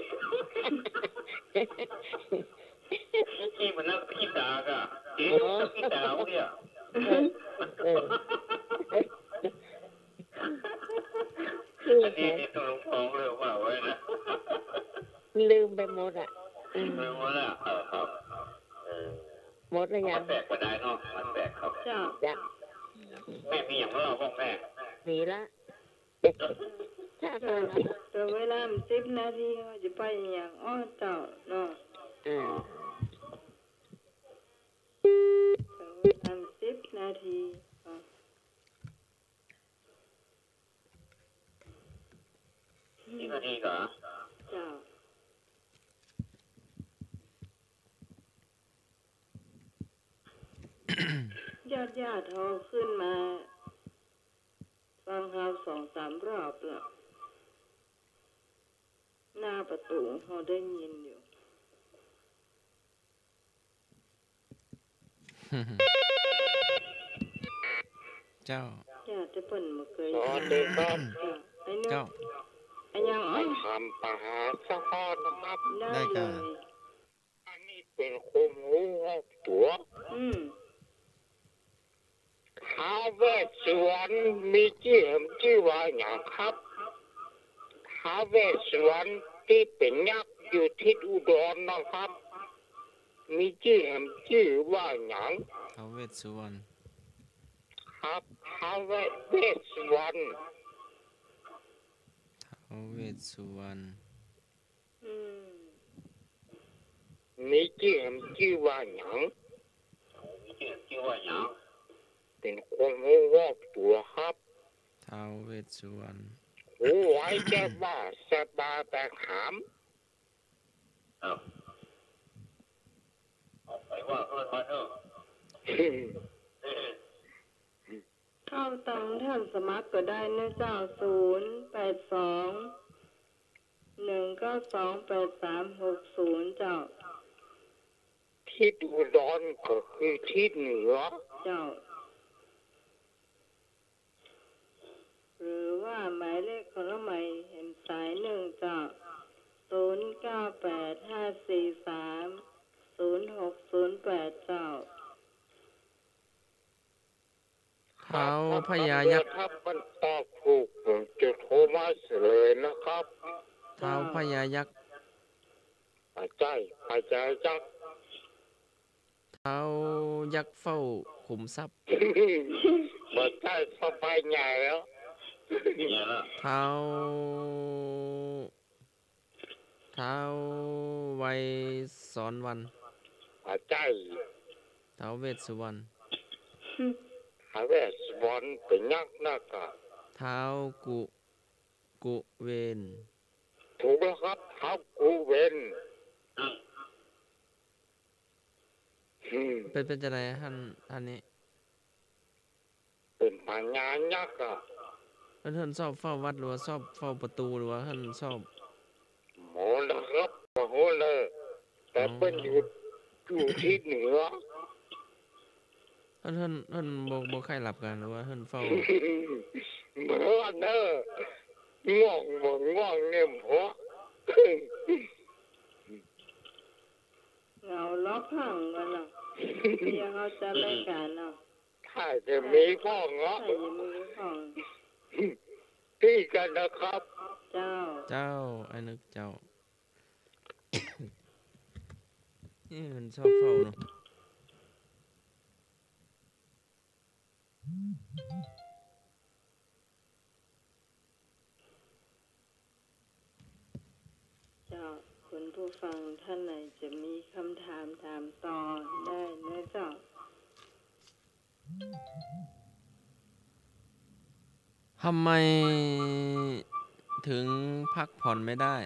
ขี้บ่านัก ขี้ตากะ เอ๊ะ อ๋อ ขี้ตาเนี่ย เออ เออ อันนี้นี่ตกลงฟ้องเรื่องว่าไว้นะ ลืมไปหมดอะ อืม ลืมหมดแล้ว เออ ครับ เออ หมดแล้วยัง มันแปลกไปได้เนาะ มันแปลกครับ เจ้า จ้ะ แม่มีอย่างเล่าบ้างแม่ มีละ ถ้า เออ เวลามันสิบนาที เฮาจะไปอย่างอ้อเจ้าเนาะ เออ เวลามันสิบนาที เออ สิบนาทีเหรอ เจ้า ญาติๆ เฮาขึ้นมาฟังเฮาสองสามรอบแล้ว หน้าประตู๋เฮาได้ยินอยู่ เจ้า เจ้า แต่เปิ้นบ่เกย สวัสดีครับ เจ้า ไอ้นุช เจ้า อะหยัง อ๋อ ถามปัญหาสักข้อนะครับ ได้ ได้ เลย อันนี้เป๋นความฮู้รอบตั๋ว อืม ท้าวเวสสุวรรณมีจื้อแหมจื้อว่าหยังครับ ท้าวเวสสุวรรณตี้เป๋นยักษ์ อยู่ทิศอุดรนะครับ มีจื้อแหมจื้อว่าหยัง ท้าวเวสสุวรรณ ครับ ท้าวเวสสุวรรณ ท้าวเวสสุวรรณ อืม มีจื้อแหมจื้อว่าหยัง มีจื้อแหมจื้อว่าหยัง เป๋นคนฮู้รอบตั๋วครับ ท้าวเวสสุวรรณ ฮู้ไว้แก่ว่าสบายแบกหาม ครับ ออกไปว่าเพื่อนมาเถอะ เข้าตังท่านสมัครก็ได้นะเจ้า ศูนย์แปดสอง หนึ่งเก้าสอง แปดสามหกศูนย์ เจ้า ทิศอุดรก็คือทิศเหนือ เจ้า หรือว่าหมายเลขคนละหมายแหมสายหนึ่งเจ้า ศูนย์เก้าแปดห้าสี่สามศูนย์หกศูนย์แปด เจ้า ท้าวพญายักษ์ ครับ มันตอบถูก ผมจะโทรมาเฉลยนะครับ ท้าวพญายักษ์ บ่ใจ้ พญายักษ์ ท้าวยักษ์เฝ้าขุมทรัพย์ บ่ใจ้ สบายใหญ่แล้ว ท้าว ท้าวไวสรวรรณ บ่ใจ้ ท้าวเวสสุวรรณ ท้าวเวสสุวรรณเป๋นยักษ์นักอะ ท้าวกุ กุเวน ถูกแล้วครับ ท้าวกุเวน อืม เป๋น เป๋นจะใด ท่าน ท่านนี้ เป๋นพญายักษ์อะ เปิ้น เปิ้นชอบเฝ้าวัด หรือว่าชอบเฝ้าประตู๋ หรือว่าเปิ้นชอบ หมดนะครับ บ่ฮู้เลย แต่ อ๋อ เปิ้นอยู่ อยู่ทิศเหนือ เปิ้น เปิ้น เปิ้นบ่ บ่ใค่หลับกั๋น หรือว่าเปิ้นเฝ้า เหมือนเนอะ ง่วงบ่ง่วงเนี่ย เพราะ เหงาลอฟังกั๋นเนาะ เดี๋ยวเฮาจัดรายก๋านเนาะ ถ้าจะมีพ่องเนาะ ถ้าจะมีพ่อง ตี้กั๋นนะครับ เจ้า เจ้า อ้ายนึกเจ้า นี่มันชอบเฝ้าเนาะ เจ้า คุณผู้ฟังท่านไหนจะมีคำถามถามต่อได้นะเจ้า ทำไมถึงพักผ่อนไม่ได้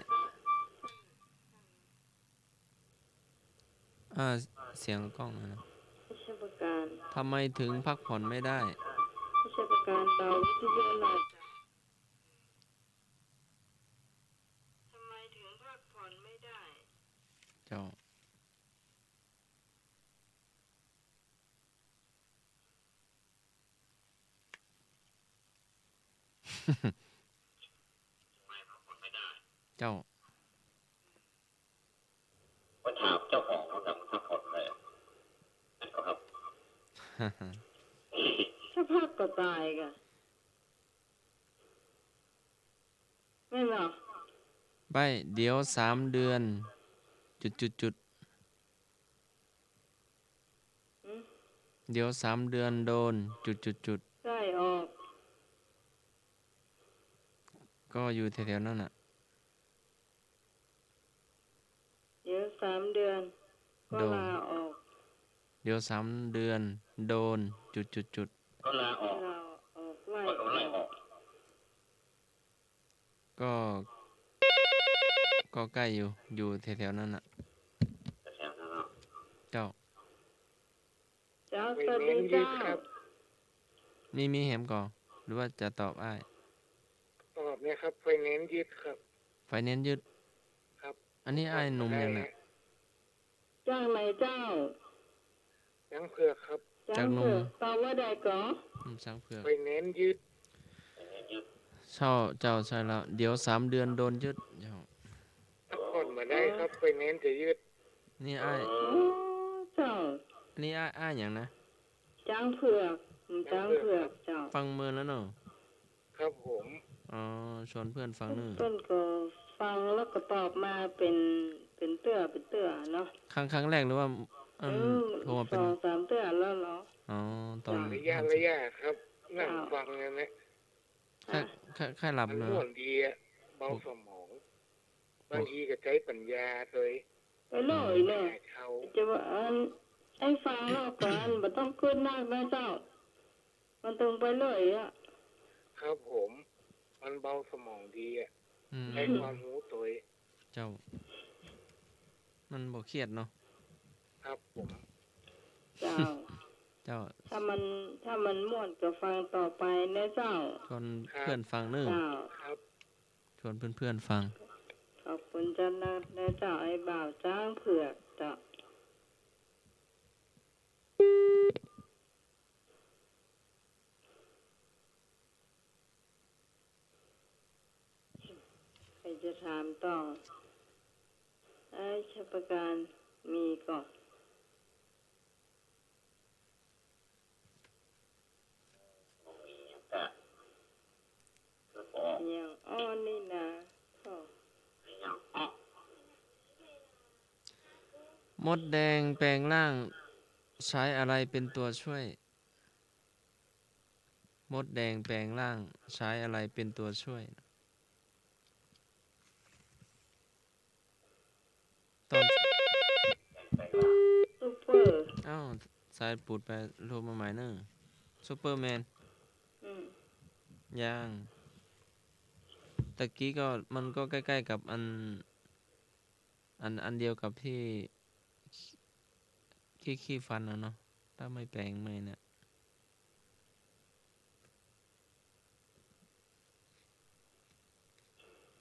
อ่า เสียงกล้องนะ วิชาการ ทำไมถึงพักผ่อนไม่ได้ วิชาการเตาวิทยาลัย ทำไมถึงพักผ่อนไม่ได้ เจ้า เจ้า ก็ถามเจ้าของเขาถามว่าพักผ่อนอะไรอะ นั่นก็ครับ ถ้าพักก็ต๋ายก่ะ แม่นบ่ ใบ้ เดี๋ยวสามเดือน จุดจุดจุด อืม เดี๋ยวสามเดือนโดน จุดจุดจุด ไล่ออก ก็อยู่แถวๆ นั้นน่ะ เดี๋ยวสามเดือน ก็ โดน ลาออก เดี๋ยวสามเดือน โดน จุดจุดจุด ก็ลาออก ลาออก ไล่ออก ก็โดนไล่ออก ก็ ก็ใกล้อยู่ อยู่แถวๆ นั้นน่ะ แถวๆ นั้นเนาะ เจ้า เจ้า สวัสดีเจ้า มี มีแหมก่อ หรือว่าจะตอบอ้าย ตอบเนี่ยครับ ไฟแนนซ์ยึดครับ ไฟแนนซ์ยึด ครับ อันนี้อ้ายหนุ่มหยังน่ะ จากไหนเจ้า ช้างเผือกครับ ช้างเผือก ช้างหนุ่ม ตอบว่าใดก่อ อืม ช้างเผือก ไฟแนนซ์ยึด เจ้า เจ้า ใช่แล้ว เดี๋ยวสามเดือนโดนยึด เจ้า พักผ่อนบ่ได้ครับ ไฟแนนซ์จะยึด นี่อ้าย อ๋อ เจ้า อันนี้อ้าย อ้ายหยังนะ ช้างเผือก อืม ช้างเผือก ช้างเผือกครับ เจ้า ฟังเมินแล้วเนาะ ครับผม อ๋อ ชวนเพื่อนฟังเน่อ เปิ้นก็ ฟังแล้วก็ตอบมาเป๋น เป๋นเตื้อ เป๋นเตื้อเนาะ ครั้ง ครั้งแรกหรือว่า อืม เออ โทรมาเป๋น สองสามเตื้อแล้วเหรอ อ๋อ ตอน ระยะ ระยะครับ นั่งฟังเนี่ยนะ ใค่ ใค่ ใค่หลับ มัน เนาะ ม่วนดีอะ เบาสมอง บางทีก็ใจ๊ปัญญาโดย ไปเลยเนี่ย จะว่าอัน ไอ้ฟังแล้วก็อัน บ่ต้องกึ๊ดนักนะเจ้า มันตึงไปเลยอะ ครับผม มันเบาสมองดีอะ อืม ใช้ความฮู้โตย เจ้า มันบ่เครียดเนาะ ครับผม เจ้า เจ้า ถ้ามัน ถ้ามันม่วนก็ฟังต่อไปนะเจ้า ชวน ครับ เพื่อนฟังเน่อ เจ้า ครับ ชวนเพื่อนๆฟัง ขอบคุณเจ้านะ นะเจ้า ไอ้บ่าวจ๊างเผือกเจ้า ใผจะถามต่อ ไอ้ชัยประการ มีก่อ ยังอ้อนนี่นา มดแดงแปลงร่าง ใช้อะไรเป็นตัวช่วย มดแดงแปลงร่าง ใช้อะไรเป็นตัวช่วย ตอน ซูเปอร์ อ้าว สายปูดไป โทรมาใหม่เน่อ ซูเปอร์แมน อืม ยัง ตะกี้ก็ มันก็ใกล้ๆกับอัน อัน อันเดียวกับที่ ขี้ ขี้ฟันน่ะเนาะ ถ้าไม่แปลงใหม่เนี่ย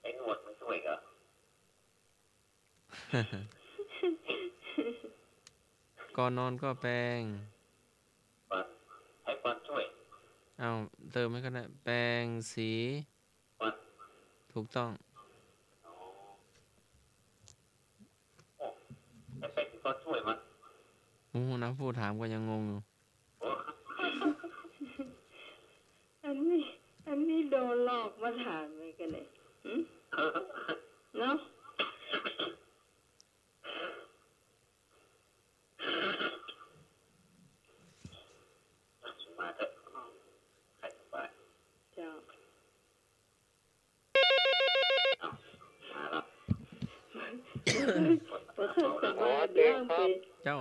ไอ้หนวดมันช่วยเหรอ ก่อนนอนก็แปรง ฟัน ให้ฟันช่วย เอา เติมให้ก็ได้ แปรงสี ฟัน ถูกต้อง อ๋อ โอ้ ไอ้แปรงสีฟันช่วยมัน โอ้โห นะ ผู้ถามก็ยังงงอยู่ อันนี้ อันนี้โดนหลอกมาถามเหมือนกันเลย หึ เนาะ มาเถอะ ใครจะไป เจ้า อ้าว มาแล้ว บ่เคยสบายเรื่องไป เจ้า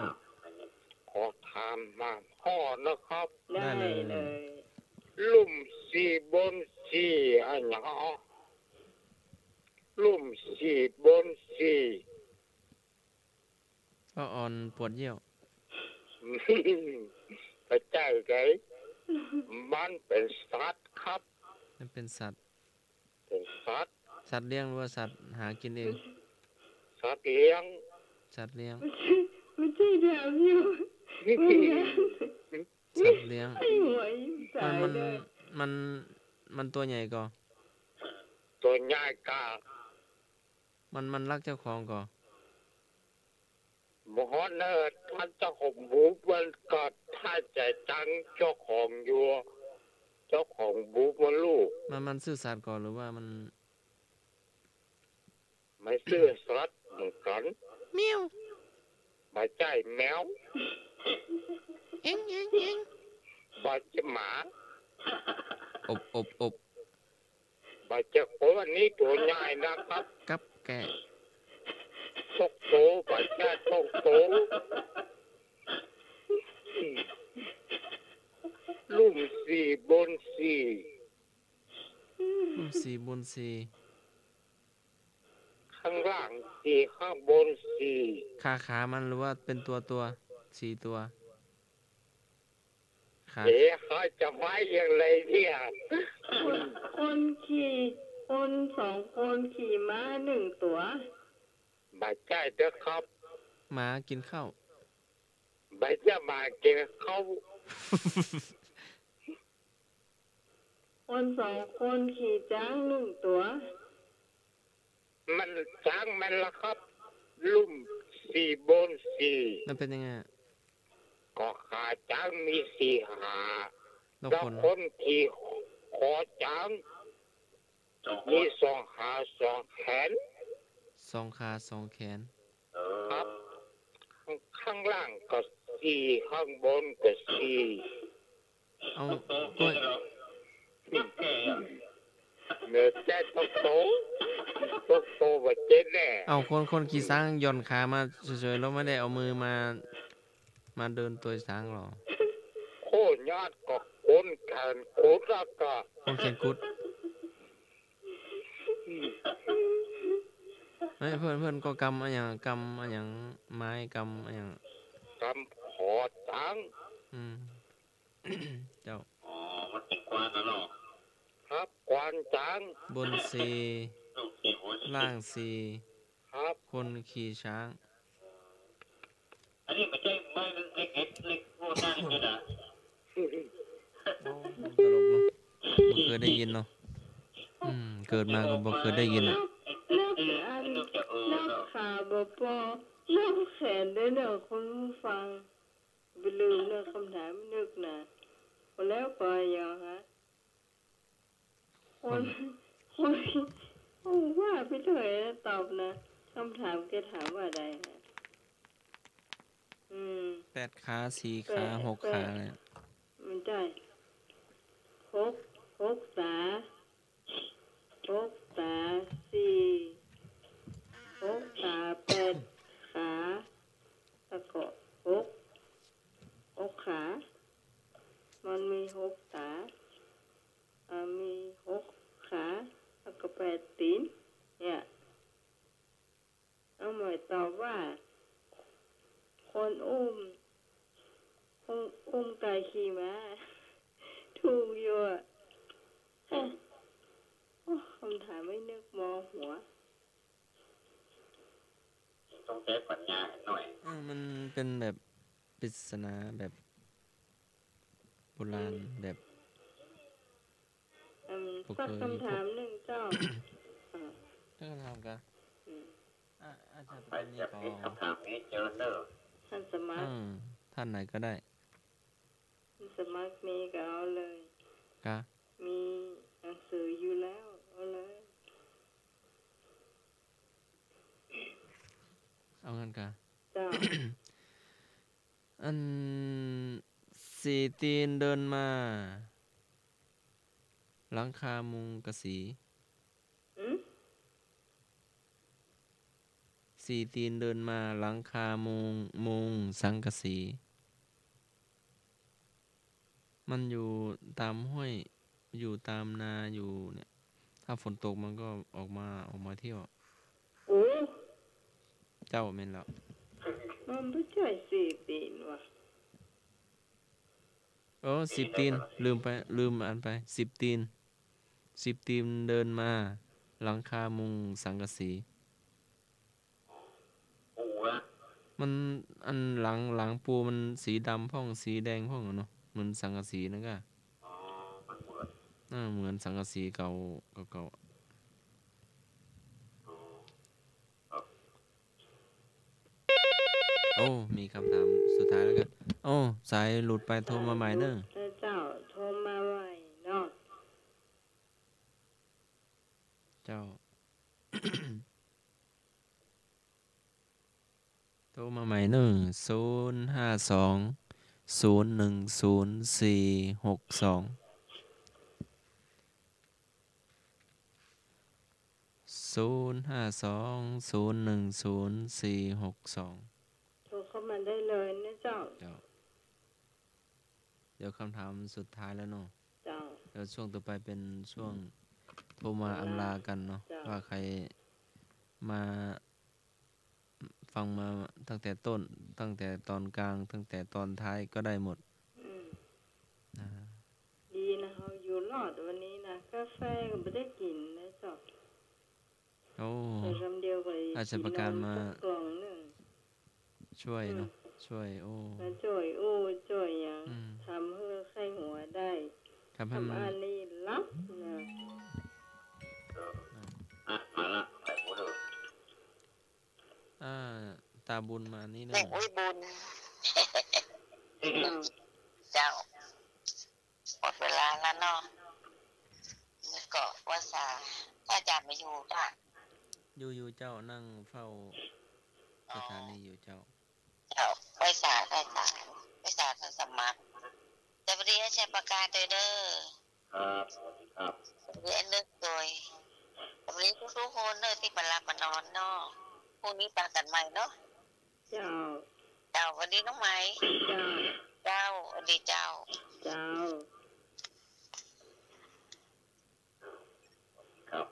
ขอถามมาข้อนะครับ ได้เลย ได้เลย ลุ่มสี่บนสี่ อะหยัง ลุ่มสี่บนสี่ ป้าออนปวดเยี่ยว บ่ใจ้ไก มันเป๋นสัตว์ครับ มันเป๋นสัตว์ เป๋นสัตว์ สัตว์เลี้ยงหรือว่าสัตว์หากินเอง สัตว์เลี้ยง สัตว์เลี้ยง บ่ใจ้ บ่ใจ้ถามอยู่ สัตว์เลี้ยง ไอ้หัวอีสาน มัน มัน เนี่ย มัน มันตัวใหญ่ก่อ ตัวใหญ่ก่อ มัน มันรักเจ้าของก่อ บ่ฮ้อนเน่อ ถ้าเจ้าของบุบมันก็ถ้าจะจังเจ้าของอยู่ เจ้าของบุบมันลูก มัน มันซื่อสัตย์ก่อหรือว่ามัน มันซื่อสัตย์เหมือนกั๋น เมียว บ่ใจ้แมว เอ็ง เอ็ง เอ็ง บ่ใจ้หมา อบ อบ อบ บ่ใจ้คน อันนี้ตัวใหญ่นะครับ กับแกะ ตกโต บ่ใจ้ตกโต ลุ่มสี่บนสี่ ลุ่มสี่บนสี่ ข้างล่างสี่ ข้างบนสี่ ขา ขามันหรือว่าเป๋นตัวตัว สี่ตัว ครับ เอ๊ะ เขาจะว่าอย่างไรเนี่ย คน คนขี่ คนสองคนขี่ม้าหนึ่งตั๋ว บ่ใจ้เต๊อะครับ หมากิ๋นข้าว บ่ใจ้หมากิ๋นข้าว คนสองคนขี่จ๊างหนึ่งตั๋ว มันจ๊างมันละครับ ลุ่มสี่บนสี่ มันเป๋นยังไงอะ ก็ขาจ๊างมีสี่ขา แล้วคน แล้วคนขี่คอจ๊าง มีสองขาสองแขน สองขาสองแขน ครับ ข้าง ข้างล่างก็สี่ ข้างบนก็สี่ เอา ก็ เหนือแจ้งตกโต ตกโตว่าเจ๊แน่ เอา คน คนขี่ซ้างหย่อนขามาเฉยๆ แล้วไม่ได้เอามือมา มาเดินตวยซ้างหรอ โคตรยอดก็คนแขนกุดแล้วก็ คนแขนกุด เฮ้ย เปิ้น เปิ้นก็กำอะหยัง กำอะหยัง ไม้กำอะหยัง กำขอซ้าง อืม เจ้า อ๋อ มันเป๋นกว้านนะเนาะ ครับ กว้านซ้าง บนสี่ ล่างสี่ ครับ คนขี่ซ้าง อันนี้มันใจ้ไม้เล็กๆ เล็กพวกนั้นอยู่นะ โอ้ ตลกเนาะ บ่เกยได้ยินเนาะ อืม เกิดมาก็บ่เกยได้ยินอะ นึก นึกอัน นึกข่าวบ่ปอ นึกแขนด้วยเนาะคุณผู้ฟัง บ่ลืมเนาะ กำถามนึกนะ พอแล้วก็ยังฮะ คน คน คน โอ้ ว่าไปเถอะ ตอบนะ กำถามแกถามว่าใดฮะ อืม แปดขา สี่ขา แปด หกขา แปด เลย มันใจ้ หก หกต๋า หกต๋า สี่ หกต๋า แปดขา แล้วก็หก หกขา มันมีหกต๋า อ่า มีหกขา แล้วก็แปดตี๋น เนี่ย เอาใหม่ ตอบว่า คนอุ้ม อุ้ม อุ้มไก่ขี่ม้า ถูกอยู่อะ โอ้ กำถามไม่นึกมองหัว ต้องใช้ปัญญาหน่อย เออ มันเป๋นแบบปริศนาแบบโบราณ อืม แบบ อืม บ่เกย สักกำถามนึ่งเจ้า อ่า สักกำถามกะ อืม อ่ะ อาจารย์ ไป ปะตานี จะมี ขอ กำถามนี้เจอเนอะ ท่านสมัคร อืม ท่านไหนก็ได้ ท่านสมัครมีก็เอาเลย กะ มีหนังสืออยู่แล้ว เอาเลย เอางั้นกะ เจ้า อัน สี่ตี๋นเดินมา หลังคามุงกะสี อืม สี่ตี๋นเดินมา หลังคามุง มุงสังกะสี มันอยู่ต๋ามห้วย อยู่ต๋ามนาอยู่เนี่ย ถ้าฝนตกมันก็ออกมา ออกมาเที่ยว โอ้ เจ้า แม่นแล้ว มันบ่ใจ้สี่ตี๋นว่ะ โอ้ สิบตี๋น ลืมไป ลืมอ่านไป สิบตี๋น สิบตี๋นเดินมา หลังคามุงสังกะสี ปูอะ มัน อันหลัง หลังปูมันสีดำพ่อง สีแดงพ่องอะเนาะ เหมือนสังกะสีนั่นกะ อ๋อ มันเหมือน อ่า เหมือนสังกะสีเก่า เก่าๆ อ๋อ ครับ โอ้ มีกำถามสุดท้ายแล้วกั๋น โอ้ สายหลุดไป โทรมาใหม่เน่อ เจ้า โทรมาใหม่เนาะ เจ้า โทรมาใหม่เน่อ ศูนย์ห้าสอง ศูนย์หนึ่งศูนย์ สี่หกสอง ศูนย์ห้าสอง ศูนย์หนึ่งศูนย์ สี่หกสอง โทรเข้ามาได้เลยนะเจ้า เจ้า เดี๋ยวกำถามสุดท้ายแล้วเนาะ เจ้า เดี๋ยวช่วงต่อไปเป๋นช่วงโทรมาอำลากั๋นเนาะ เจ้า ว่าใผมาฟังมาตั้งแต่ต้น ตั้งแต่ตอนกลาง ตั้งแต่ตอนท้ายก็ได้หมด อืม อ่า ดีนะ เฮาอยู่รอดวันนี้นะ กาแฟก็บ่ได้กิ๋นนะเจ้า โอ้ ใส่กำเดียวก็ได้ อาจารย์ประการมา กิ๋นนมสักกล่องนึ่ง ช่วยเนาะ อืม ช่วย โอ้ มาจ้อยอู้จ้อยหยัง อืม ทำหื้อไข้หัวได้ ทำหื้อ ทำอันนี้หลับนะ อ่ะ มาละ ไปพูดเถอะ อ่า ตาบุญมานี่เน่อ แม่อุ๊ยบุญ อืม เจ้า หมดเวลาแล้วเนาะ นี่ก็ว่าสา ถ้าอาจารย์มาอยู่ค่ะ อยู่ อยู่เจ้า นั่งเฝ้า อ๋อ สถานีอยู่เจ้า เจ้า ไหว้สา ไหว้สา ไหว้สาท่านสมัคร สวัสดีอาจารย์ประกาศด้วยเด้อ ครับ สวัสดีครับ สวัสดีไอ้นึกด้วย สวัสดีทุกๆคนเนอะ ตี้บ่หลับบ่นอนเนาะ พรุ่งนี้ปะกั๋นใหม่เนาะ เจ้า เจ้า สวัสดีน้องไหม เจ้า เจ้า สวัสดีเจ้า เจ้า ครับ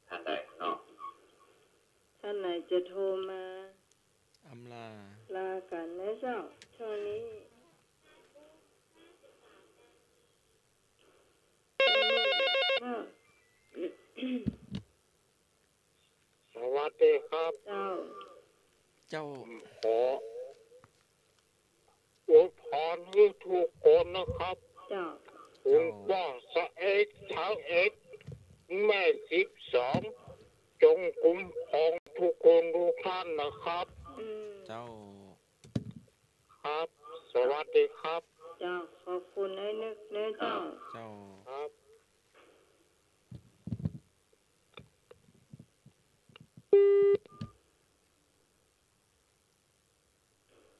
ท่านใดเนาะ ท่านไหนจะโทรมา อำลา ลากั๋นนะเจ้า ช่วงนี้ สวัสดีครับ เจ้า เจ้า ผมขออวยพรหื้อทุกคนนะครับ เจ้า คุ้มครองสาวเอก สาวเอก แม่สิบสอง จงคุ้มครองทุกคนทุกท่านนะครับ อืม เจ้า ครับ สวัสดีครับ เจ้า ขอบคุณไอ้นึกเนอะเจ้า เจ้า ครับ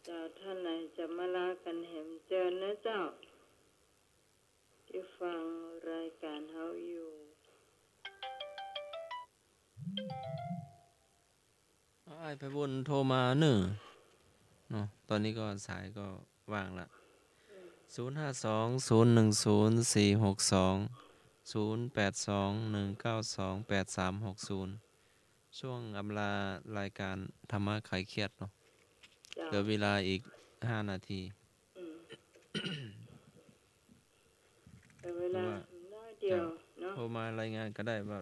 เจ้า ท่านไหนจะมาลากั๋นแหมเจิญนะเจ้า ตี้ฟังรายก๋านเฮาอยู่ อ้ายไพบูลย์โทรมาเน่อ เนาะ ต๋อนนี้ก็สายก็ว่างละ อืม ศูนย์ห้าสอง ศูนย์หนึ่งศูนย์ สี่หกสอง ศูนย์แปดสอง หนึ่งเก้าสอง แปดสามหกศูนย์ ช่วงอำลารายก๋านธรรมะคลายเครียดเนาะ เจ้า เหลือเวลาอีกห้านาที อืม เหลือเวลา ว่า น้อยเดียว เจ้า เนาะ โทรมารายงานก็ได้ว่า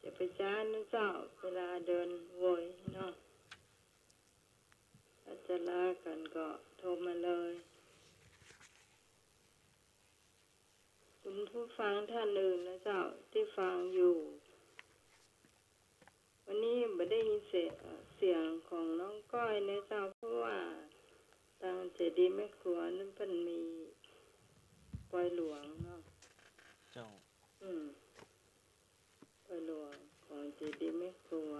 จะไปจ๊านะเจ้า เวลาเดินโวยเนาะ ถ้าจะลากั๋นก็โทรมาเลย คุณผู้ฟังท่านอื่นนะเจ้า ตี้ฟังอยู่ วันนี้บ่ได้ยินเสียง เอ่อ เสียงของน้องก้อยนะเจ้า เพราะว่าตางเจดีย์แม่ครัวนั้นเปิ้นมีปอยหลวงเนาะ เจ้า อืม ปอยหลวงของเจดีย์แม่ครัว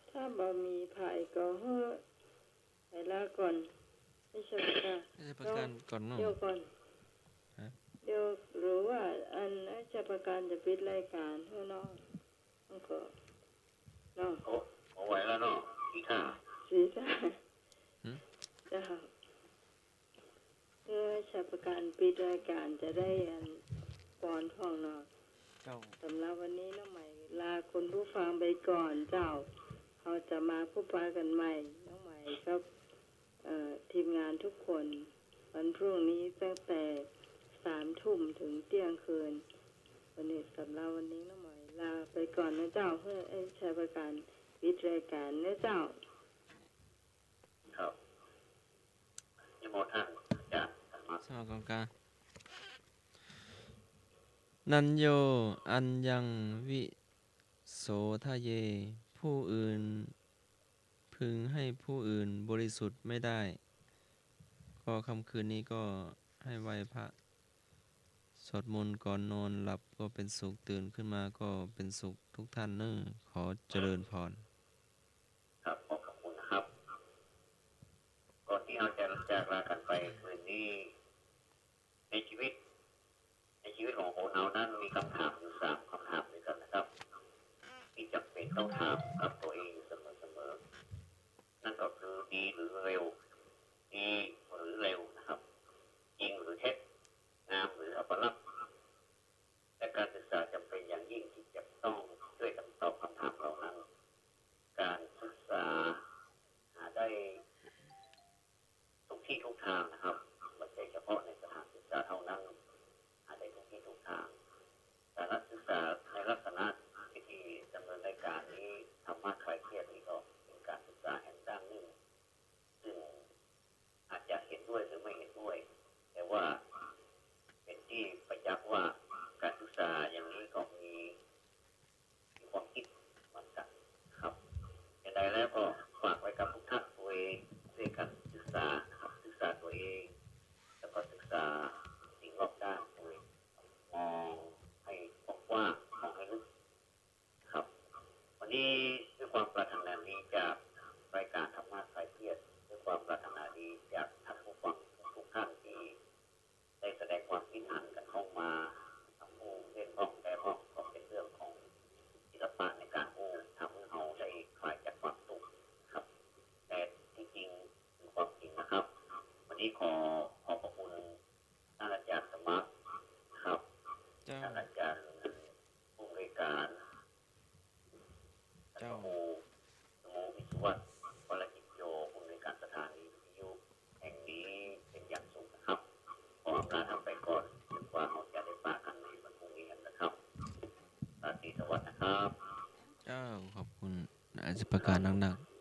ถ้าบ่มีใผก็หื้อไปลาก่อน ให้ชัยประการ ให้ชัยประการก่อนเนาะ เดี๋ยวก่อน ฮะ เดี๋ยว หรือว่าอันให้ชัยประการจะปิดรายการหื้อเนาะ มันก็ เนาะ เอา เอาไว้แล้วเนาะ สีท่า สีท่า หืม เจ้า เพื่อชัยประการปิดรายการจะได้อันปอนพ่องเนาะ เจ้า สำหรับวันนี้น้องไหมลาคุณผู้ฟังไปก่อนเจ้า เฮาจะมาพบปะกั๋นใหม่ น้องไหมกับ เอ่อ ทีมงานทุกคน วันพรุ่งนี้ตั้งแต่สามทุ่มถึงเตี้ยงคืน วันนี้ สำหรับวันนี้น้องไหมลาไปก่อนนะเจ้า เพื่อให้ชัยประการปิดรายการนะเจ้า ครับ นิมนต์ท่านอาจารย์ธรรมะ เจ้ากองกา นัญโญ อัญญัง วิโสทะเย ผู้อื่น พึงให้ผู้อื่นบริสุทธิ์ไม่ได้ ก็ค่ำคืนนี้ก็ให้ไหว้พระ สวดมนต์ก่อนนอน หลับก็เป็นสุข ตื่นขึ้นมาก็เป็นสุขทุกท่านเน่อ ขอเจริญพร ครับ ขอบพระคุณนะครับ ก่อนตี้เฮาจะจากลากั๋นไปคืนนี้ ในชีวิต ในชีวิตของคนเฮานั้นมีกำถามอยู่สามกำถามด้วยกั๋นนะครับ ตี้จ๋ำเป๋นต้องถามกับตั๋วเองอยู่เสมอๆ นั่นก็คือดีหรือเร็ว ดีหรือเร็วนะครับ จริงหรือเท็จ งามหรืออัปลักษณ์ และการศึกษาจ๋ำเป๋นอย่างยิ่งตี้จะต้องจ้วยกั๋นตอบกำถามเหล่านั้น การศึกษาหาได้ทุกตี้ทุกตางนะครับ บ่ใจ้เฉพาะในสถานศึกษาเต้านั้น หาได้ทุกตี้ทุกตาง สาระศึกษาในลักษณะวิธีดำเนินรายการนี้ ธรรมะไข ด้วยความปรารถนาดีจากรายการธรรมะคลายเครียด ด้วยความปรารถนาดีจากท่านผู้ฟังทุกๆท่านที่ได้แสดงความคิดเห็นกันเข้ามา ทั้งผู้เห็นพ้องบ่เห็นพ้อง ก็เป๋นเรื่องของศิลปะในการอู้ ทำหื้อเฮาได้คลายจากความตุ๊กข์ครับ แต่ที่จริงคือความจริงนะครับ วันนี้ขอขอบพระคุณท่านอาจารย์สมัครครับ เจ้า ท่านอาจารย์ผู้อำนวยการ เจ้า แล้วก็ครู ครูวิศวัตร วรกิจโย ผู้อำนวยการสถานีวิทยุแห่งนี้เป็นอย่างสูงนะครับ ขออำลาท่านไปก่อน จนกว่าเฮาจะได้ปะกั๋นในวันพรุ่งนี้นะครับ ราตรีสวัสดิ์นะครับ เจ้า ขอบคุณอาจารย์ประกาศนักๆ